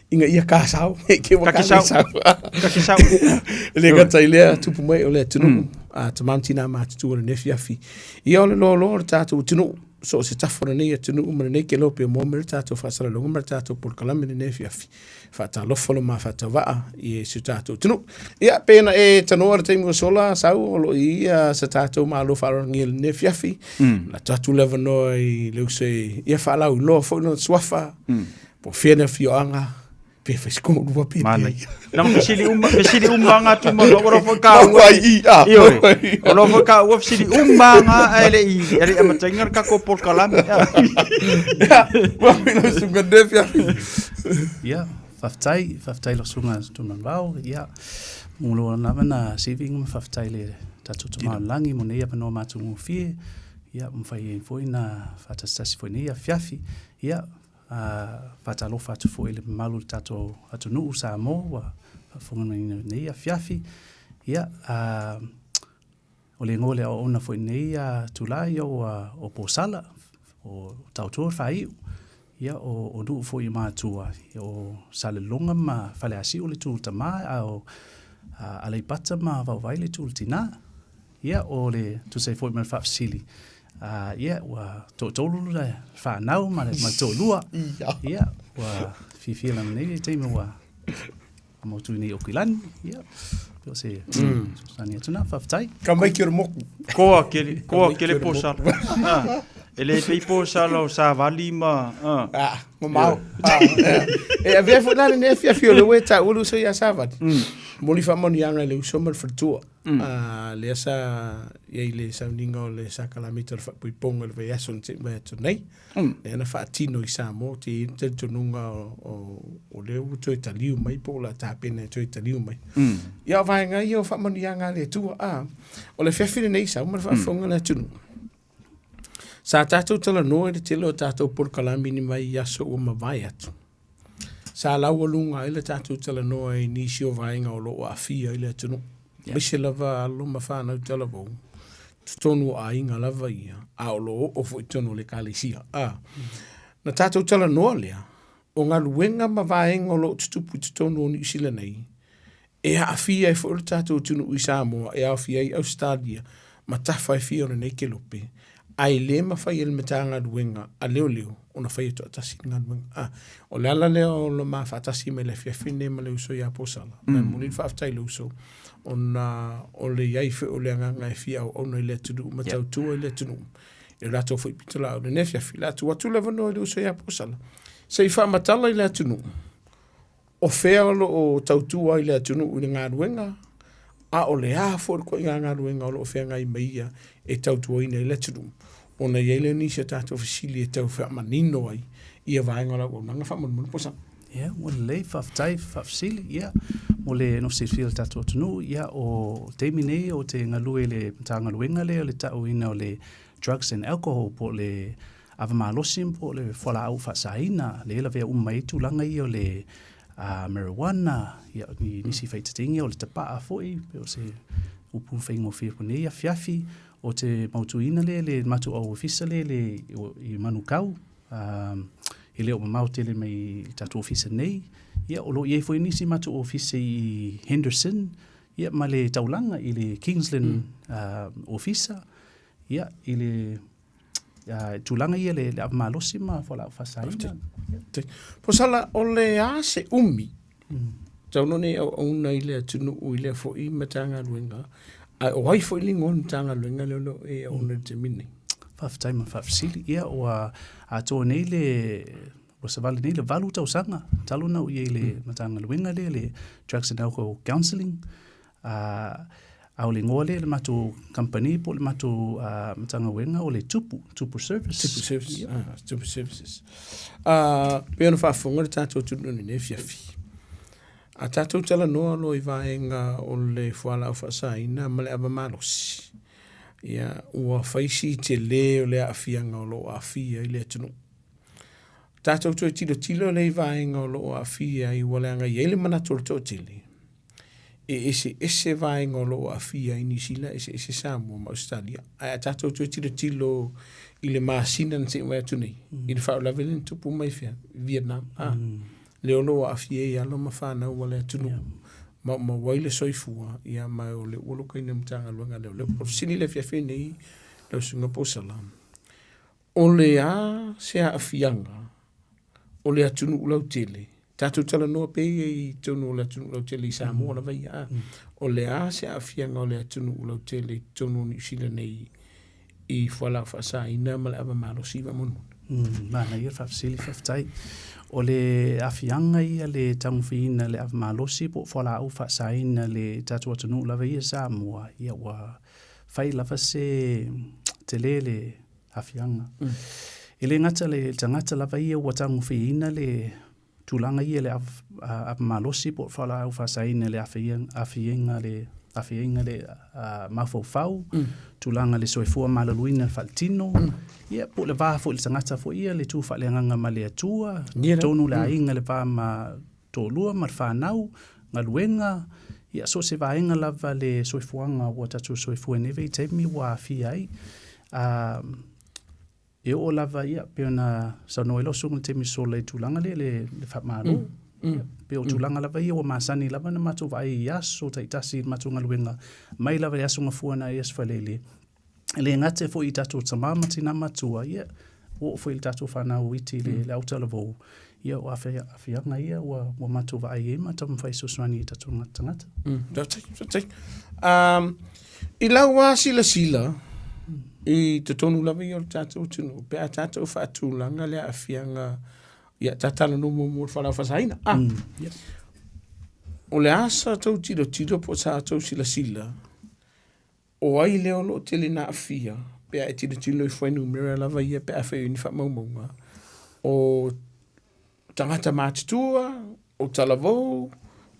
ina ia kasao, ne i te i ua Kakisau. kasao. Kakisau. E le gata i lea, tupu mai o le atunuu, a tama ma tina matutua o lenei afiafi. Ia o le loaloa o le tatou atunuu, so o se tafa o lenei atunuu ma lenei kelope moa mai le tatou faasalalauga ma le tatou polokalame i lenei afiafi. Faatalofa lo ma faatauvaa i si o tatou atunuu. Ia, pe na e tanoa le taimi ua sola, Sau, o lo o i ai sa tatou malo faaaloalogia i lenei afiafi. Lata atu le avanoa i le uso e ia faalauiloa foi lona suafa, po o fea le afioaga, pe fai se koolua pe Manaia. Na fesili uma, fesili uma nga tu ma ora foi ka ua. Mau ai i, ah, Ioe. mau ai i. Ora foi ka ua fesili uma nga e le i e le i amataina le kako polokalame. Ua mino sunga ne fiafi. Ia, faafetai, faafetai lau susuga Tumanuvao, ia, muamua lava na sivi ma faafetai i le tatou Tama o le Lagi mo nei avanoa matagofie, ia, ua mafai ai foi ona faatasitasi foi i lenei afiafi, ia, faatalofa atu foi i le mamalu o le tatou atunuu o Samoa ua faafofoga mai i lenei afiafi, ia, O le igoa o le auauna foi i lenei itula, ia ua o Posala, o Tautua le faaiu, ia o nuu foi i matua, ia o Salelologa ma Faleasiu le itu tama, a o Aleipata ma Vaovai le itu tina. Ia o le tusa ai foi ma le faafesili, ia ua toatolu le fanau ma le toalua, ia ua fiafia lava nei taimi ua mautu nei Okilani, ia, pe o se fesoasoani atu na, faafetai. Ka mai ki o le moku. Koa kele, koa kele posala. Ah, e le pei posala o savali ma... Ah, ah mamao. Ah, e avea foi la lenei afiafi o le ue taua le uso ia Savali. Momoli faamanuiaga i le uso ma le faletua. Lea sa i ai le sauniga o le sakalamita o le faaipoipoga i le vaiaso na tea mai atu nei. Lea na faatino i Samoa, ou te i ai le talitonuga o lea ua toe taliu mai po o le a tapena e toe taliu mai. Ia, o vaega ia o faamanuiaga a le Atua. A, o le afiafi lenei sau ma le faafofoga a le atunuu. Sa tatou talanoa i le tele o tatou polokalame ni mai i aso ua mavae atu. Sa laualuga ai le tatou talanoa i nisi o vaega o lo o aafia i le atunuu. Aemaise lava alo ma fanau talavou, totonu o aiga lava ia, a o lo o oo foi i totonu o le Ekalesia. A, na tatou talanoa lea, o galuega ma vaega o lo o tutupu i totonu o Niu Sila nei, e aafia ai foi lo tatou atunuu i Samoa, e aofia ai Ausetalia ma tafa e fia o lenei kelope, ae le mafai e le Matagaluega a Leoleo ona faia toatasi le galuega. A, o le ala lea o le ma faatasi mai le afiafi lenei ma le uso ia Posala. Mm. Momoli le faafetai i le uso, ona o le i ai foi o le agaga e fia auauna i le atunuu ma tautua i le atunuu. I le latou foi pitolaau i lenei afiafi. Le a tuu atu le avanoa i le uso ia Posala. Se i faamatala i le atunuu, o fea o lo o tautua ai le atunuu i le galuega, a o le a foi le ituaiga galuega o lo o feagai ma ia e tautuaina ai le atunuu, ona i ai lea o nisi o tatou fesili e tau faamanino ai ia vaega o le auaunaga faamolemole Posana. Ia, ua lelei, faafetai faafesili. Ia, mo le no silafia e le tatou atunuu, ia, o taimi nei ou te galue i le Matagaluega lea o le ta'uina o le Drugs and Alcohol po o le ava malosi po o le fualaau faasaina, lea e lavea uma mai ai tulaga ia o le marijuana, ia, ni nisi faitaitaiga o le tapaa foi, pe o se upu faigofie foi nei afiafi, o te mautuina lea le matou au ofisa lea le i Manukau, e le o mamao tele mai i le tatou ofisa nei, ia, o lo o i ai foi nisi matou ofisa i Henderson, ia, ma le taulaga i le Kingsland ofisa, ia, i le tulaga ia le ava malosi ma fualaau faasaina. Posala, o le a se umi? Tatau ona e auauna i le atunuu i lea foi Matagaluega, ae o ai foi le igoa o le Matagaluega lea o lo o e auauna i le taimi lenei? Faafetai mo le faafesili. Ia, ua atoa nei le, ua savali nei le 8 tausaga talu ona ou i ai i le Matagaluega lea, le Drugs and Alcohol Counselling. A o le igoa lea i le matou kamupani po o le matou Matagaluega o le Tupu, Tupu Service. Tupu Services, ah, Tupu Services. Pei ona faafofoga le tatou atunuu i lenei afiafi. A tatou talanoa loa i vaega o le fualaau faasaina ma le ava malosi, ia, ua fai si tele o le aafiaga o lo o aafia ai le atunuu. Tatou toe tilotilo lea i vaega o lo o aafia ai, ua leaga e i ai le manatu o le toatele, e eseese vaega o lo o aafia ai Niu Sila, eseese Samoa ma Ausetalia. Ae a tatou toe tilotilo i le masina na se i mai atu nei, i le faalavelave lea na tupu mai fea, Vietnam, a, lea o lo o aafia ai alo ma fanau a le atunuu, maumau ai le soifua, ia ma o lea ua lokaina e le Matagaluega a Leoleo. O le fesili i le afiafi nei lau Susuga Posala, O le a se aafiaga o le atunuu lautele? Tatou talanoa pea ia i totonu o le atunuu lautele i Samoa lava ia, a. O le a se aafiaga o le atunuu lautele i totonu o Niu Sila nei i fualaau faasaina ma le ava malosi faamolemole? Manaia le faafesili, faafetai. O le aafiaga ia le tagofiina le ava malosi po o fualaau faasaina le tatou atunuu lava ia Samoa, ia ua fai lava se tele le aafiaga. E le gata le tagata lava ia ua tagofieina le tulaga ia le ava malosi po o fualaau faasaina le aafiaga le aafiaga le mafaufau, tulaga le soifua maloloina faaletino, ia po o le va foi i le tagata foi ia le tu faaleagaga ma le Atua, totonu o le aiga le va ma toalua ma le fanau, galuega, ia so o se vaega lava le soifuaga ua tatou soifua i lenei vaitaimi ua aafia ai. E oo lava, ia, pei ona saunoa ai lau susuga i le taimi sola i tulaga lea le, le faamalo. Ia, pei o tulaga lava ia ua masani lava ona matou vaai i aso taitasi i le matou galuega, mai lava i Aso Gafua agai i Aso Faraile. E le gata foi i tatou tama ma tina matua, ia, ua oo foi i le tatou fanau iti le, le autalavou, ia o aafiaga ia ua, ua matou vaai ai ma taumafai e fesoasoani i tatou tagata. Faafetai, faafetai. I lau lava silasila i totonu lava ia o le tatou atunuu, pe a tatou faatulaga le aafiaga, ia ta talanoa muamua i le fualaau faasaina. Ah, O le a sa tou tilotilo po o sa tou silasila O ai lea o lo o tele ina aafia pe a e tilotilo i fuainumera lava ia pe afai o ni faamaumauga, o tagata matutua, o talavou,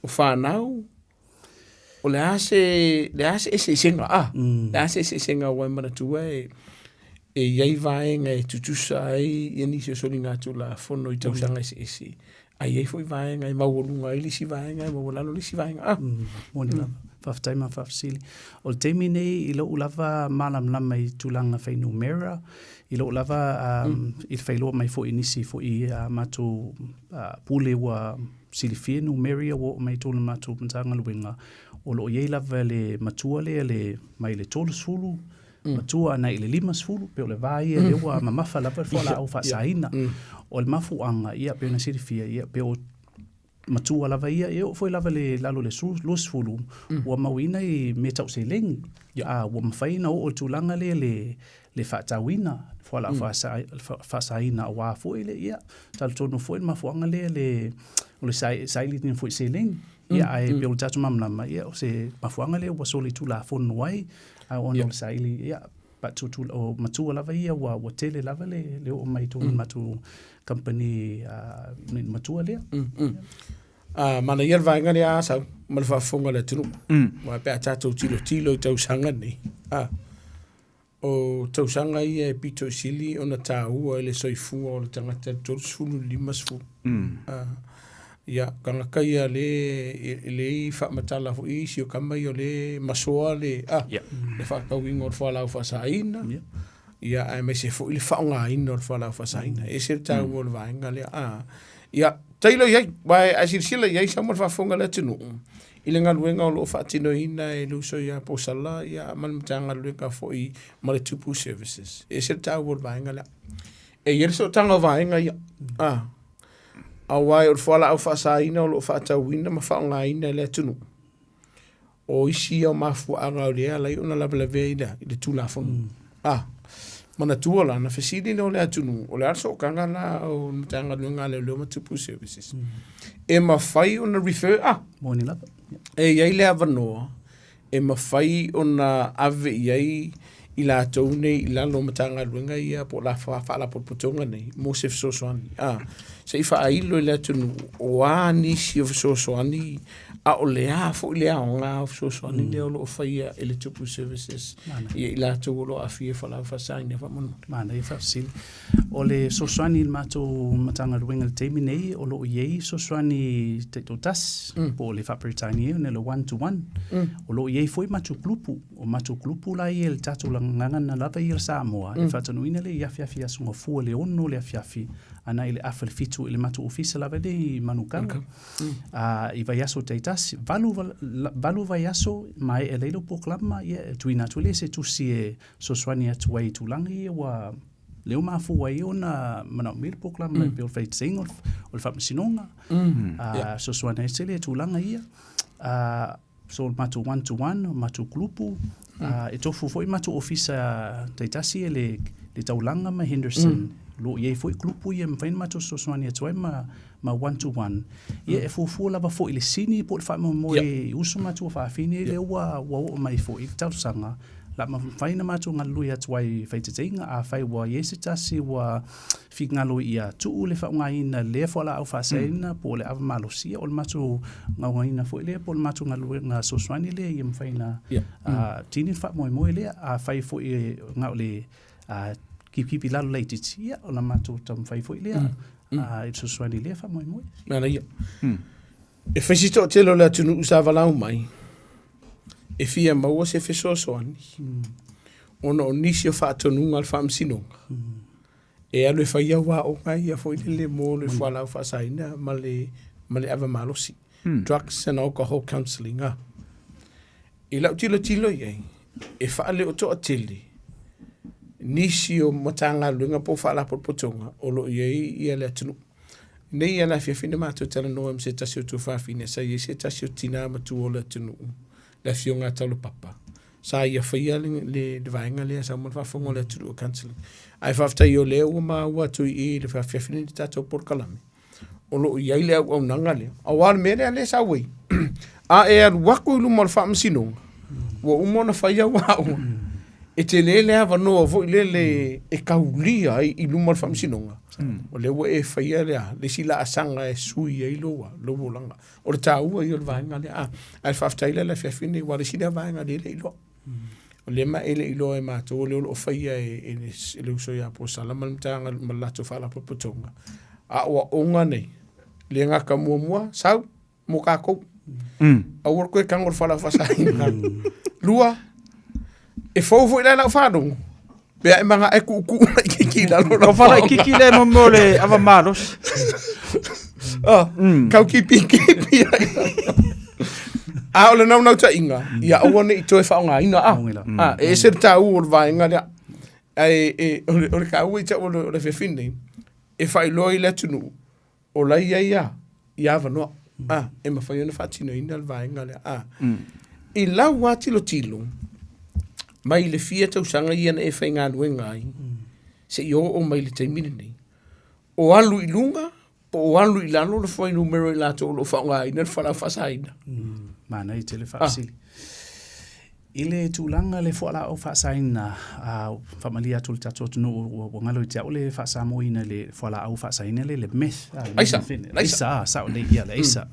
o fanau, o le a se, le a se eseesega, a, le a se eseesega ua e manatua e, e i ai vaega e tutusa ai ia nisi o soligatulafono i tausaga eseese, a i ai foi vaega e maualuga ai le isi vaega e maualalo le isi vaega. Ah. Moni lava. Faafetai ma faafesili. O le taimi nei i lou lava malamalama i tulaga fuainumera, i lou lava i le faailoa mai foi i nisi foi a matou pule ua silafia numera ia ua oo mai i totonu o le matou Matagaluega, o lo o i ai lava le matua lea le mai le 30 matua agai i le 50, pei o le va ia lea ua mamafa lava le fualaau faasaina. O le mafuaaga, ia pei ona silafia, ia pei o matua lava ia, e oo foi lava i le lalo o le 20, ua mauina i mea tau seleni. A ua mafai ona oo i le tulaga lea le le faatauina fualaau faasaina aua foi le, ia, talitonu foi le mafuaaga lea le o le sailiiliina foi i seleni. Ia, ae pei o le tatou malamalama, ia, o se mafuaaga lea ua solitulafono ai A ona o le saili, ia, paatutu, o matua lava ia ua, ua tele lava le, le oo mai i totonu o le matou company uh, matua lea. Manaia le vaega lea a sau ma le faafofoga a le atunuu. Aua pe a tatou tilotilo i tausaga nei, o tausaga ia e pito i sili ona taua i le soifua o le tagata i le 30 i le 50. Ia, tagata ia le, le i faamatala foi isi o tama ia o le masoa le, a, le faatauina o le fualaau faasaina, ia, aemaise foi le faaaogaina o le fualaau faasaina. E ese le taua o le vaega lea, a. Ia, tailo i ai, aua a silasila i ai sau ma le faafofoga a le atunuu, i le galuega o lo o faatinoina e le uso ia Posala, ia, ma le Matagaluega foi ma le Tupu Services. E ese le taua o le vaega lea. E i ai le sootaga o vaega ia, a. Auā o le fualaau faasaina o loo faatauina ma faaaogaina e le atunuu. O isi ia o mafuaaga o lea e ala ai ona lavelavea i le, i le Tulafono. A, manatua la, na fesili lea o le atunuu, o le a le sootaga la o le Matagaluega a Leoleo ma Tupu Services, e mafai ona refer a? Moni lava. E i ai le avanoa e mafai ona ave i ai i latou nei i lalo o Matagaluega ia po o la Faalapotopotoga nei mo se fesoasoani. A, se i faailo i le atunuu o a nisi o fesoasoani a o le a foi le aoga o fesoasoani lea o lo o faia e le Tupu Services ia i latou o lo o aafia i fualaau faasaina faamolemole. Manaia faafesili. O le fesoasoani i le matou Matagaluega i le taimi nei, o lo o i ai fesoasoani taitoatasi, po o le faa-Peretania o le one to one. O lo o i ai foi matou kulupu. O matou kulupu la ia i le tatou gagana lava ia o Samoa, e faataunuuina lea i afiafi Aso Gafua i le 6 le afiafi agai i le afa i le 7 i le matou ofisa lava lea i Manukau. I vaiaso taitasi, valu vaiaso maea lelei lou polokalama, ia e tuuina atu lea se tusi e fesoasoani atu ai i tulaga ia ua leo mafua ai ona manaomia le polokalama pei o le faitaitaiga o le faamasinoga, fesoasoani ai tele i tulaga ia. So o le matou one to one, o matou kulupu, e tofu foi matou ofisa taitasi e le taulaga ma Henderson, o lo o i ai foi kulupu ia e mafai ona matou fesoasoani atu ai ma one to one. Ia e fuafua lava foi i le sini po o le faamoemoe i uso ma tuafafine lea ua oo mai foi i le talosaga, la mafai ona matou galulue atu ai i faitaitaiga, afai ua i ai se tasi ua finagalo ia tuu le faaaogaina lea fualaau faasaina po o le ava malosia, o le matou gaogaina foi lea po o le matou galuega fesoasoani lea ia mafai ona tini le faamoemoe lea. Afai foi e na o le kipikipi i lalo laitiiti, ia o le matou taumafai foi lea i le fesoasoani i lea faamoemoe. Manaia. E fai si toatele o le atunuu sa valaau mai e fia maua se fesoasoani ona o nisi o faatonuga a le Faamasinoga e alu e fai au aoga ia foi lele mo le fualaau faasaina ma le ma le ava malosi, drugs and alcohol counselling a. I lau tilotilo i ai, e faaleo toatele nisi o Matagaluega po o Faalapotopotoga o lo o i ai ia le atunuu. Nei ia le afiafi na matou talanoa ai ma se tasi o tuafafine sa i ai se tasi o tinā matua o le atunuu, le afioga a Taulapapa, sa ia faia le vaega lea sa uma le faafofoga o le atunuu o counselling. Ae faafetai o lea ua maua atu i i le afiafi lenei i le tatou polokalame, o lo o i ai le auaunaga lea. Aua o le mea lea lea e sau ai, a e alu atu i luma o le faamasinoga, ua uma ona fai au aoga, e tele le avanoa foi lele e taulia ai i luma o le faamasinoga, o lea ua e faia le a, le isi laasaga e sui ai lou olaga. O le taua ia o le vaega lea. A, ae faafetai la i le afiafi lenei, aua o le isi lea vaega lea e le i iloa. O lea ma e le i iloa e matou, o lea o lo o faia e le uso ia Aposala ma le Matagaluega ma le latou Faalapotopotoga, aoaoga nei, le gata muamua, sau mo tatou. Aua le toe tago i le fualaau faasaina. Lua, e fou foi la i lau faalogo, pe a e manao e tuutuu laitiiti i lalo lau O falaitiiti lea mo mea o le ava malosi. Ah, kau kipikipi ai. A o le naunautaiga, ia aua ne i toe faaaogaina a. A, e ese le taua o le vaega lea. Ae e, o le taua ia te au o le afiafi lenei, e faailoa i le atunuu, o la e i ai a, ia avanoa, a, e mafai ona faatinoina le vaega lea. A. I lau lava tilotilo, mai le fia tausaga ia na e faigaluega ai, seia oo mai i le taimi lenei, o alu i luga po o alu i lalo le fuainumera o i latou o lo o faaaogaina le fualaau faasaina? Manaia tele faafesili. I le tulaga le fualaau faasaina, faamalie atu i le tatou atunuu ua galo ia te au le faasamoaina i le fualaau faasaina lea, le meth. Aisa. Aisa, sao lelei, ia le aisa.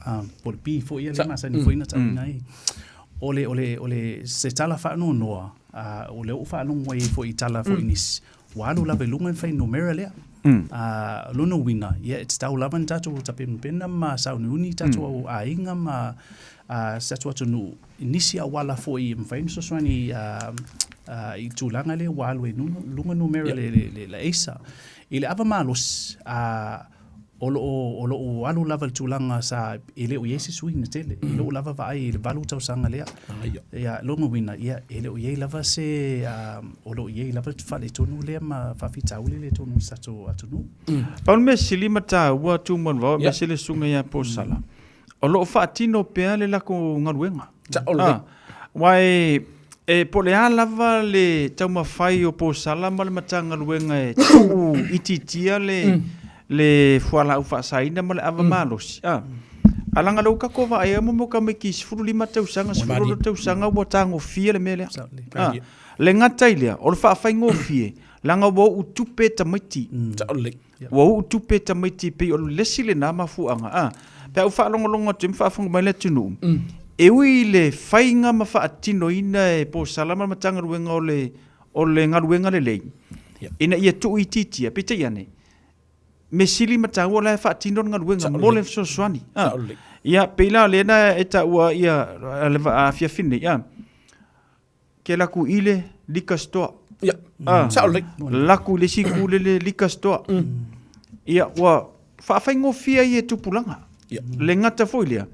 Po o le pi foi ia lea e masani foi ona tauina ai. O le, o le, o le, se tala faanoanoa, o lea ua ou faalogo ai foi i tala foi i nisi, ua alu lava i luga le fuainumera lea. O lona uiga, ia e tatau lava ona tatou tapenapena ma sauniuni tatou aiga ma se tatou atunuu i nisi auala foi e mafai ona fesoasoani i le tulaga lea ua alu ai i luga numera le aisa. I le ava malosi, O lo o, o lo o alu lava i le tulaga sa e le o i ai se suiga tele. I lou lava vaai i le 8 tausaga lea. Ia, lona uiga, ia, e le o i ai lava se, o lo o i ai lava le faaletonu lea ma faafitauli lea i totonu o le tatou atunuu. Pau le mea sili ma taua Tumua aemaise le susuga ia Posala, o lo o faatino pea le latou galuega. Aua e po o le a lava le taumafai o Posala ma le Matagaluega e tuu itiitia le, le fualaau faasaina ma le ava malosi, a leaga o lea ua tatou vaai lava mo tamaiti 15 tausaga, 16 tausaga ua tagofia le mea lea. Le gata i lea, o le faafaigofie, leaga ua uu tupe tamaiti. Ua uu tupe tamaiti, pei o le isi lena mafuaaga, a, pe a ou faalogologo atu ai ma faafofoga mai le atunuu, e ui i le faiga ma faatinoina e Posala ma le Matagaluega o le, o le galuega lelei, ina ia tuuitiitia, peitai ane, mea sili ma taua o la e faatino le galuega mo le fesoasoani. A, ia, pei la o lea na e taua ia le afiafi lenei, a, Ke laku i le liquor store. Ia. Ah, Sao lelei. Laku i le isi itu le liquor store. Ia, ua faafaigofie ai e tupulaga. Ia. Le gata foi lea,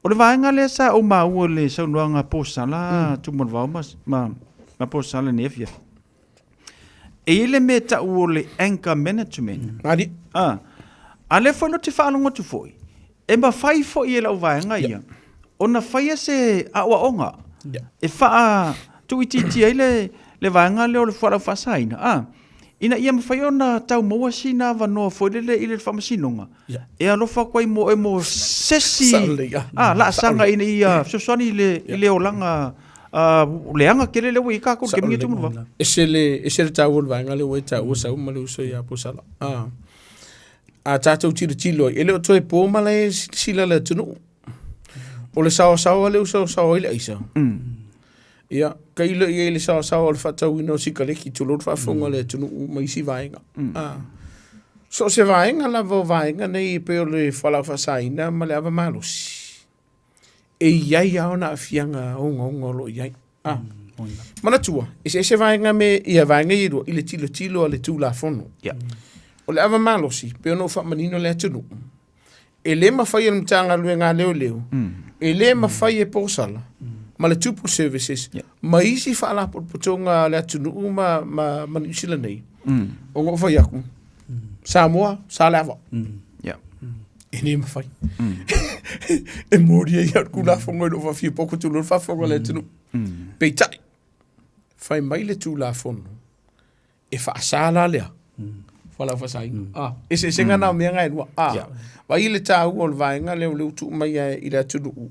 o le vaega lea sa ou maua i le saunoaga a Posala, Tumalevao ma Posala i lenei afiafi. E i ai le mea e tau o le anger management. Nani. Ah, a lea foi ou te faalogo atu foi, e mafai foi e lau vaega ia, ona faia se aoaoga e faatuuitiitia ai le vaega lea o le fualaau faasaina, ah, ina ia mafai ona tau maua sina avanoa foi lele i le faamasinoga, e alofa atu ai mo oe mo se isi laasaga ina ia fesoasoani i le olaga leaga tele lea ua i ai tatou i le taimi lenei Tumanuva. Ese le, ese le taua o le vaega lea ua e taua sau ma le uso ia Posala. A tatou tilotilo ai, e le o toe po malae e silasila le atunuu. O le saosaoa lea ua saosaoa ai le aisa. Ia, tailo i ai i le saosaoa o le faatauina o sikaleki, tulou le faafofoga a le atunuu ma isi vaega. So o se vaega lava o vaega nei e pei o le fualaau faasaina ma le ava malosi, e i ai lava ona aafiaga ogaoga o lo o i ai. Manatua, eseese vaega me ia vaega ia e lua i le tilotilo a le Tulafono. O le ava malosi, pei ona ou faamanino le atunuu, e le mafai e le Matagaluega a Leoleo, e le mafai e Posala ma le Tupu Services ma isi faalapotopotoga a le atunuu ma Niu Sila nei, ona ou fai atu, Samoa, sa le ava. E le mafai. E moli ai au le Tulafono i lou faafia poko tulou le faafofoga a le atunuu. Peitai, fai mai le Tulafono, e faasa la lea fualaau faasaina. Ah, eseesega na o mea na e lua. Ah, vaai i le taua o le vaega lea o lea ua tuu mai i le atunuu.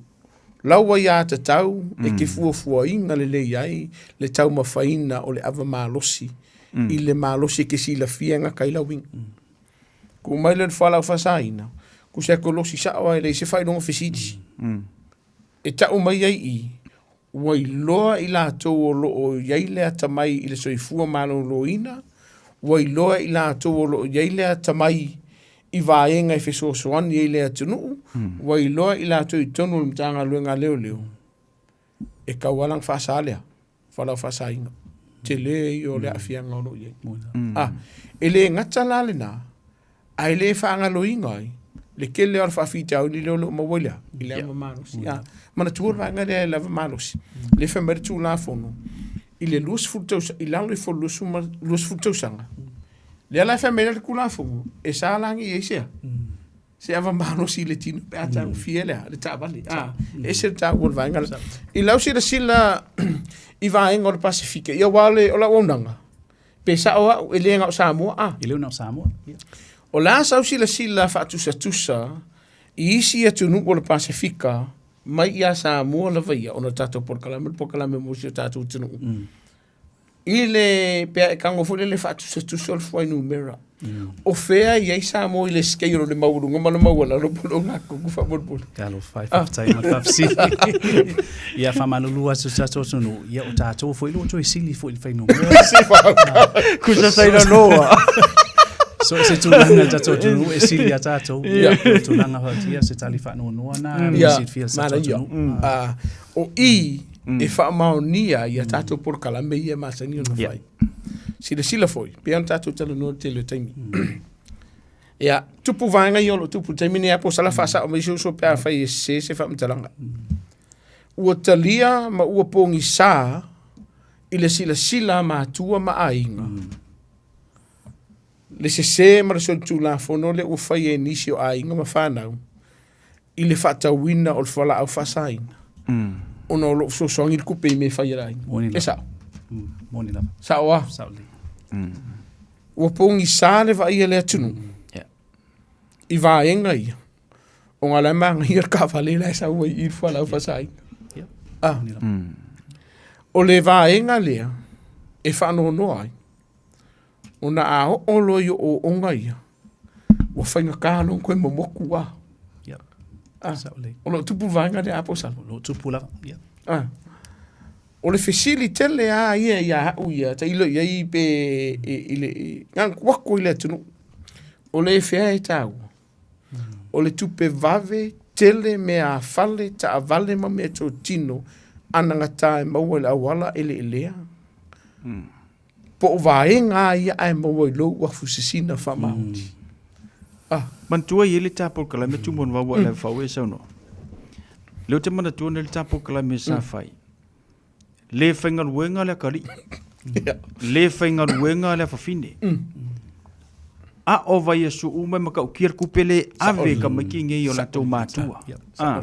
Lau aiatatau e te fuafuaina lelei ai le taumafaiina o le ava malosi i le malosi e te silafia e gata ai lau uiga. Tuu mai lea i le fualaau faasaina, tusa e kolosi sao lava e leai se faailoga fesili. E tau mai ai i i, ua iloa i latou o lo o i ai le atamai i le soifua maloloina, ua iloa i latou o lo o i ai le atamai i vaega e fesoasoani ai i le atunuu, ua iloa i latou i totonu o le Matagaluega a Leoleo, e tau lava la ona faasa lea fualaau faasaina. Tele ia o le aafiaga o lo o i ai. E le gata la lena, ae le faagaloina ai le tele o le faafitauli lea o lo o maua i le a? I le ava malosi. Manatua le vaega lea i le ava malosi, lea e fai mai le Tulafono, i le 20 tausaga, i lalo ifo o le 20 tausaga, lea la e fai mai ai le Tulafono, e sa la i ai se a? Se ava malosi i le tino pe a tagofia le a? Le taavale. E ese le taua o le vaega lea. I lau silasila i vaega o le Pasefika, ia aua o lau auaunaga, Pe sao au, e le na o Samoa, a? E le na o Samoa. Yeah. O le a sau silasila faatusatusa i isi atunuu o le Pasefika mai ia Samoa lava ia, ona o le tatou polokalame, le polokalame mo si o tatou atunuu. I le, pe a e tago foi lele faatusatusa o le fuainumera. O fea e i ai Samoa i le scale o le maualuga ma le maualalo po o le ogatotonu faamolemole? Talofa e, faafetai mo le faafesili. Ia faamalulu atu i le tatou atunuu, ia o tatou foi o lo o toe sili foi i le fuainumera. Kusa saina noa. So se tulaga i le tatou atunuu e sili ia tatou. Ia o tulaga faapea se tali faanoanoa na Ia, silafia e le tatou manaia. atunuu. Ah, o i e faamaonia i a tatou polokalame ia e masani ona fai. Silasila foi, pei ona tatou talanoa i le tele o taimi. Ia, tupu vaega ia o lo o tupu i le taimi lenei lava po o sala faasao mai si uso pe afai e sese se faamatalaga. Ua talia ma ua pogisa i le silasila a matua ma aiga le sese ma le solitulafono lea ua faia e nisi o aiga ma fanau i le faatauina o le fualaau faasaina ona o lo o fesoasoani le tupe i mea e fai a le aiga. E sao? Moni lava. Sao a? Sao lelei. Ua pogisa le vaai a le atunuu i vaega ia ona o la e manaia le taavale la e sau ai i le fualaau faasaina. Ah. O le vaega lea e faanoanoa ai, ona a oo loa i ooooga ia, ua faigata loa ona toe momotu a. Ah, o lo o tupu vaega lea a Posala? O lo o tupu lava, ia. Ah. O le fesili tele lava ia ia au ia, tailo i ai pe i le galukuaku i le atunuu, o le fea e taua? O le tupe vave tele meaafale, taavale ma meatotino anagata e maua i le auala eleelea, po o vaega lava ia ae maua i lou afu sisina faamaoni. Ah. Manatua e i ai le ta polokalame Tumon Vau ua le fau e saunoa. Lea ou te manatua nei le ta polokalame sa fai. Le faigaluega le atalii. Le faigaluega le afafine. A o vaiaso uma e matautia le tupe lea e ave i tamaiti nei i o latou matua. Ah.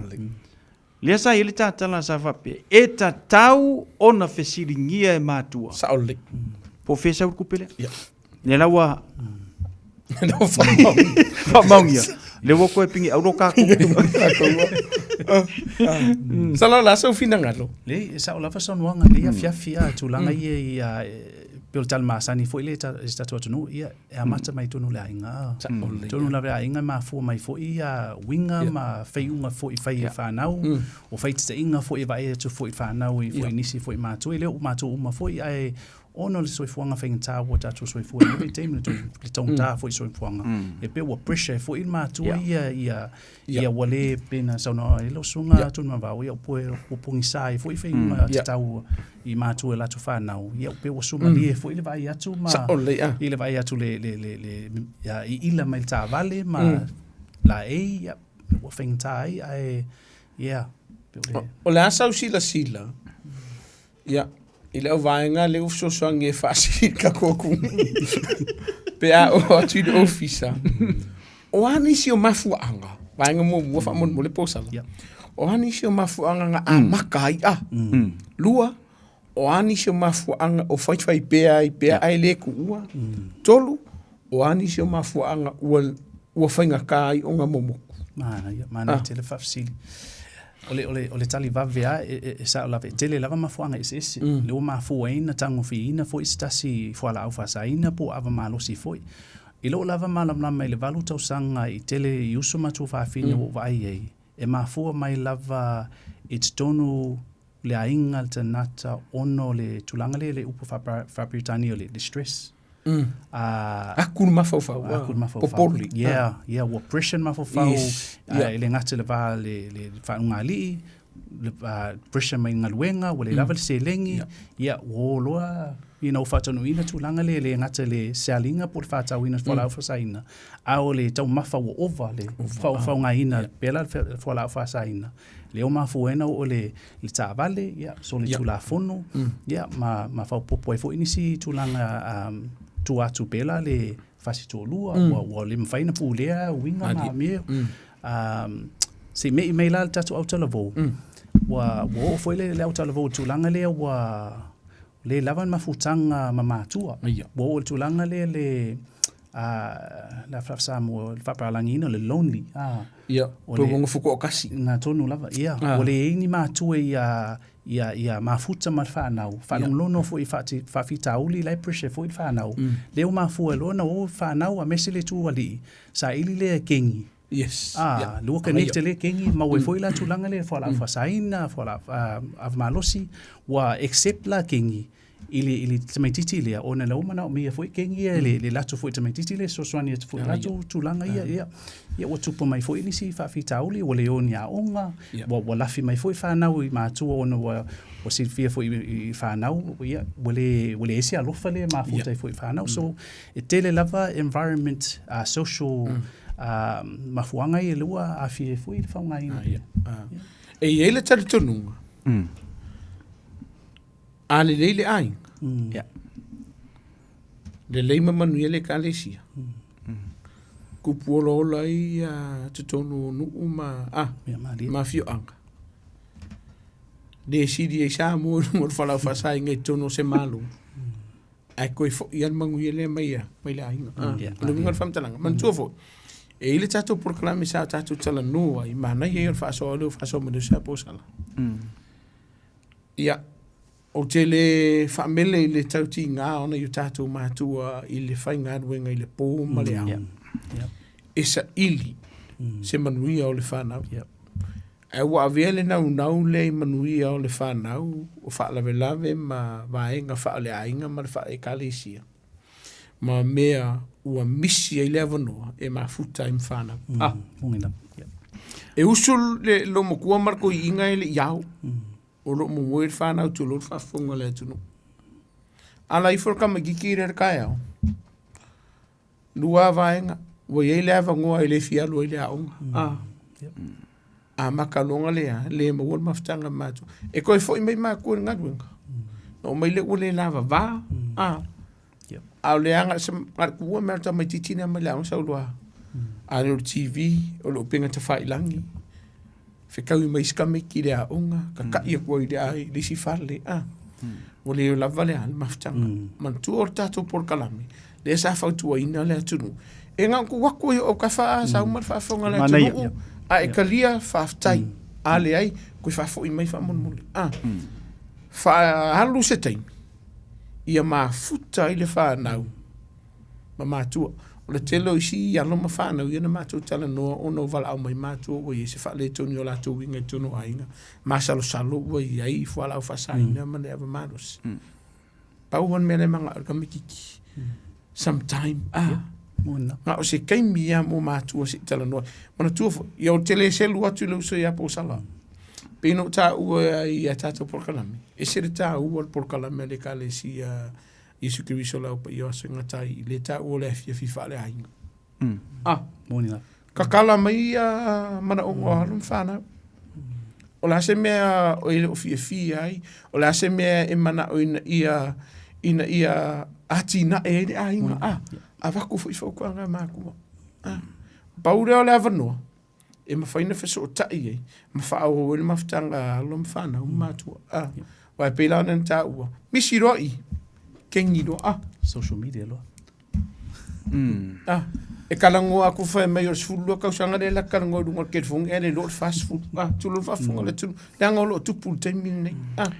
Lea sa i ai le tatala sa faapea, e tatau ona fesiligia e matua. Sao lelei. Po o fea e sau le tupe lea. Lea la ua faamaonia. Lea ua toe pigi auro tatou. Sala la sau finagalo. Leai, e sao lava saunoaga i lenei afiafi a, tulaga ia ia pei o le tala masani foi lea i se tatou atunuu, ia e amata mai totonu o le aiga. Totonu lava o le aiga e mafua mai foi ia uiga ma faiuga foi fai e fanau, o faitaitaiga foi e vaai atu foi i fanau i foi nisi foi matua, e le o matou uma foi, ae ona o le soifuaga faigata ua tatou soifua i lenei vaitaimi, le taugata foi o le soifuaga, e pei ua pressure ai foi le matua ia, ia, ia ua le pei ona saunoa ai lau susuga Tuimavau, ia ua pogisa ai foi faiuga tatau i matua i latou fanau, ia pei ua sumalie foi le vaai atu ma i le vaai atu le le le le ia iila mai le taavale ma laei, ia ua faigata ai ae ia O le a sau silasila Ia, i lau vaega lea ua fesoasoani e faasili le tatou atunuu pe a oo atu i le ofisa. O a nisi o mafuaaga, vaega muamua faamolemole po o sala. O a nisi o mafuaaga na amata ai a? Lua, o a nisi o mafuaaga o faifai pea ai pea ae le tuua? Tolu, o a nisi o mafuaaga ua faigata ai ona momotu? Manaia, manaia tele faafesili. O le, o le, o le tali vave lava, e, e, e sao lava, e tele lava mafuaaga eseese. Lea ua mafua ai ona tagofieina foi se tasi fualaau faasaina po o ava malosi foi. I lou lava malamalama i le 8 tausaga i tele i uso ma tuafafine ua ou vaai ai, e mafua mai lava i totonu le aiga le tagata ona o le tulaga lea i le upu faa-Peretania o le stress. Aku le mafaufau. Aku le mafaufau. Popole. Yeah, yeah, ua pressure le mafaufau. Yes. Yeah. E le gata i le va le, le faauigalii, le pressure mai galuega, ua le lava le seleni, yeah, ua o loa, you know, faataunuuina tulaga lea e le gata i le sealiga po o le faatauina o le fualaau faasaina, a o le taumafa ua ova le faaaogaina pea la le fualaau faasaina. Lea ua mafua ai ona oo le, le taavale, ia, solitulafono, ia, ma, ma faaopoopo ai foi nisi tulaga um, tua atu pea la le fasi toalua, ua le mafai ona pulea uiga ma amio. Se i me'i mai la le tatou autalavou, ua oo foi le autalavou i le tulaga lea ua le lava le mafutaga ma matua. Ua oo i le tulaga lea le la faa-Samoa, le faapapalagiina o le lonely. Ia, pe ua nofo toatasi. Ga tonu lava, ia. Ua leai ni matua ia, ia, ia mafuta ma le fanau. Faalogologo foi i faafitauli, la e pressure foi le fanau. Lea ua mafua ai loa ona o fanau aemaise le itu alii, saili lea e kegi. Yes. Lua connect lea kegi, maua ai foi la tulaga lea fualaau faasaina, fualaau ava malosi, ua accept la kegi. I le tamaitiiti lea, ona la ua manaomia foi kengi ia le latou foi tamaitiiti lea e fesoasoani atu foi i latou tulaga ia, ia. Ia ua tupu mai foi nisi faafitauli, ua le o ni aoga, ua lafi mai foi fanau i matua ona ua silafia foi i fanau, ia, ua leai se alofa lea e mafuta ai foi i fanau. So, e tele lava environment, social mafuaaga ia lea ua aafia ai foi le faaaogaina. E i ai le talitonuga, a lelei le aiga, lelei ma manuia le ekalesia. Tupu olaola ai ia totonu o nuu ma ma afioaga. Le sili ai Samoa i luga o le falau faasaina i totonu o se Malo, ae toe foi lava le manuia lea mai mai le aiga. O le uiga o le faamatalaga, manatua foi, e i ai le tatou polokalame sa tatou talanoa ai, manaia ia o le faasoa lea ua faasoa mai nei Aposala. Ia, ou te le faamele i le tautiga ona i o tatou matua i le faigaluega i le pō ma le ao. E saili se manuia o le fanau. Ae ua avea le naunau lea i manuia o le fanau, o faalavelave ma vaega faaleaiga ma le faale-ekalesia, ma mea ua misi ai le avanoa e mafuta ai ma fanau. E usu le loomatua ma le toeaina e le i ao. O lo o momoe le fanau tulou le faafofoga a le atunuu. Ala ifo le tamaitiiti lea i le taeao, lua vaega, ua i ai le avanoa e le fia alu ai i le aoga. Amata loa ona le, le maua le mafutaga ma matua. E toe foi mai matua i le galuega, ona omai lea ua le lavava. A o le aga na o le tuua mai lava o le tamaitiiti lea mai le aoga sau loa a le o le TV, o le upega tafailagi, fetaui ma isi tamaiti i le aoga, tata'i atu ai i le isi fale, a. Ua le lava le mafutaga. Manatua o le tatou polokalame, lea sa fautuaina le atunuu, e na o tuu atu i ou autafa a sau ma le faafofoga a le atunuu, a e talia, faafetai, a leai, toe faafoi mai faamolemole, a. Faaalu se taimi, ia mafuta ai le fanau ma matua. O le tele o isi alo ma fanau ia na matou talanoa ona o valaau mai matua ua i ai se faaletonu i o latou uiga i totonu o aiga, masalosalo ua i ai fualaau faasaina ma le ava malosi. Pau lava le mea lea e manao le tamaitiiti, sometime, na o se taimi lava mo matua se i talanoa ai. Manatua foi, ia ou te le selu atu i le uso ia Posala, pei ona ou taua i a tatou polokalame, ese le taua o le polokalame a le Ekalesia Iesu Keriso le Ao Paia o Aso e Gata ai i le taua o le afiafi faaleaiga. Ah, Moni lava. Kakala mai ia manaoga o alo ma fanau. O le a se mea e le o fiafia ai, o le a se mea e manao ina ia ina ia atinae ai le aiga. Ah, avatu foi fautuaga a matua. Ah, pau lea o le avanoa e mafai ona fesootai ai ma faaauau ai le mafutaga a alo ma fanau ma matua. Ah, aua e pei la ona taua, misi loa i, kegi loa. Ah, social media loa. Ah, e talanoa atu fai mai o le 12 tausaga lea la talanoa i luga o le telefoni ae le iloa o le 40. Ah, tulou le faafofoga a le atunuu, leaga o lo o tupu i le taimi lenei. Ah,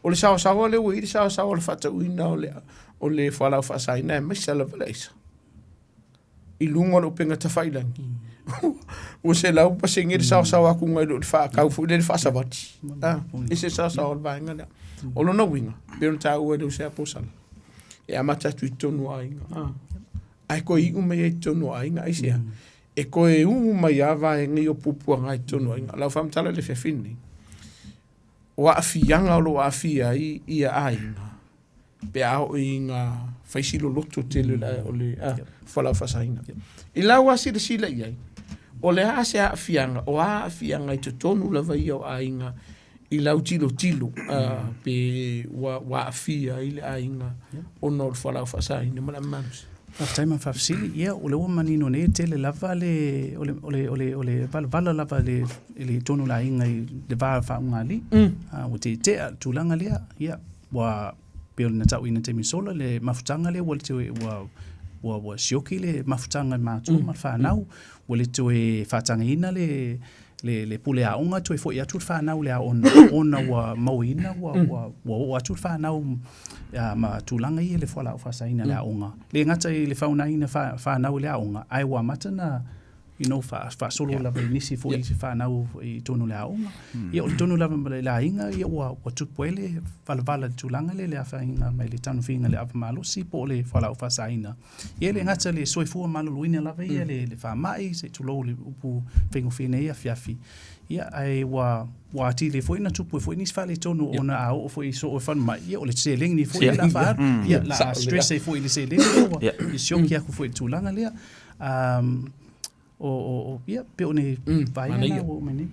o le saosaoa lea ua i ai le saosaoa o le faatauina o le fualaau faasaina aemaise lava le aisa i luga o le upega tafailagi. Ua 100% le saosaoa atu nai lo le faatau foi lea le faasavali. Ah, e se saosaoa o le vaega lea. O lona uiga, pei ona taua e le uso ia Posala, e amata atu i totonu o aiga. Ah, ae toe iu mai ai i totonu o aiga, aisea? E toe ū mai lava vaega ia o puapuaga i totonu o aiga. O lau faamatala i le afiafi lenei, o aafiaga o lo o aafia ai ia aiga, pe a oo ina fai si loloto tele o le fualaau faasaina. I lau lava silasila i ai, o le a se aafiaga, o a aafiaga i totonu lava ia o aiga i lau tilotilo pe ua aafia ai le aiga ona o le fualaau faasaina ma le malosi. Faafetai ma le faafesili. Ia, o lea ua manino nei, e tele lava le, o le, o le, o le, o le valavala lava i le, i le totonu o le aiga i le va faauigalii. Ua tetea le tulaga lea. Ia, ua pei ona tauina taimi sola le mafutaga lea ua toe ua ua ua sioki le mafutaga i matua ma le fanau ua le toe faatagaina le le le pule aoga toe foi atu le fanau i le aoga ona ua mauina ua ua ua oo atu le fanau ma tulaga ia i le fualaau faasaina i le aoga. Le gata i le faaaogaina fanau i le aoga ae ua amata ona. you know, faasolo lava i nisi foi i se fanau i totonu o le aoga. Ia, o le tonu lava ma le aiga, ia ua tupu ai le valavala i le tulaga lea i le afaina mai le tagofiga i le ava malosi po o le fualaau faasaina. Ia, e le gata i le soifua maloloina lava ia, le faamai, se i tulou le upu faigofie nei afiafi, ia, ae ua atili ai foi ona tupu ai foi nisi faaletonu ona a oo foi i soo i falemai, ia, o le seleni foi lea o le a faaalu, ia, o le a stress ai foi i le seleni ua sioki aku foi i le tulaga lea. O, ia, pei o ni vaega na ua oo mai nei.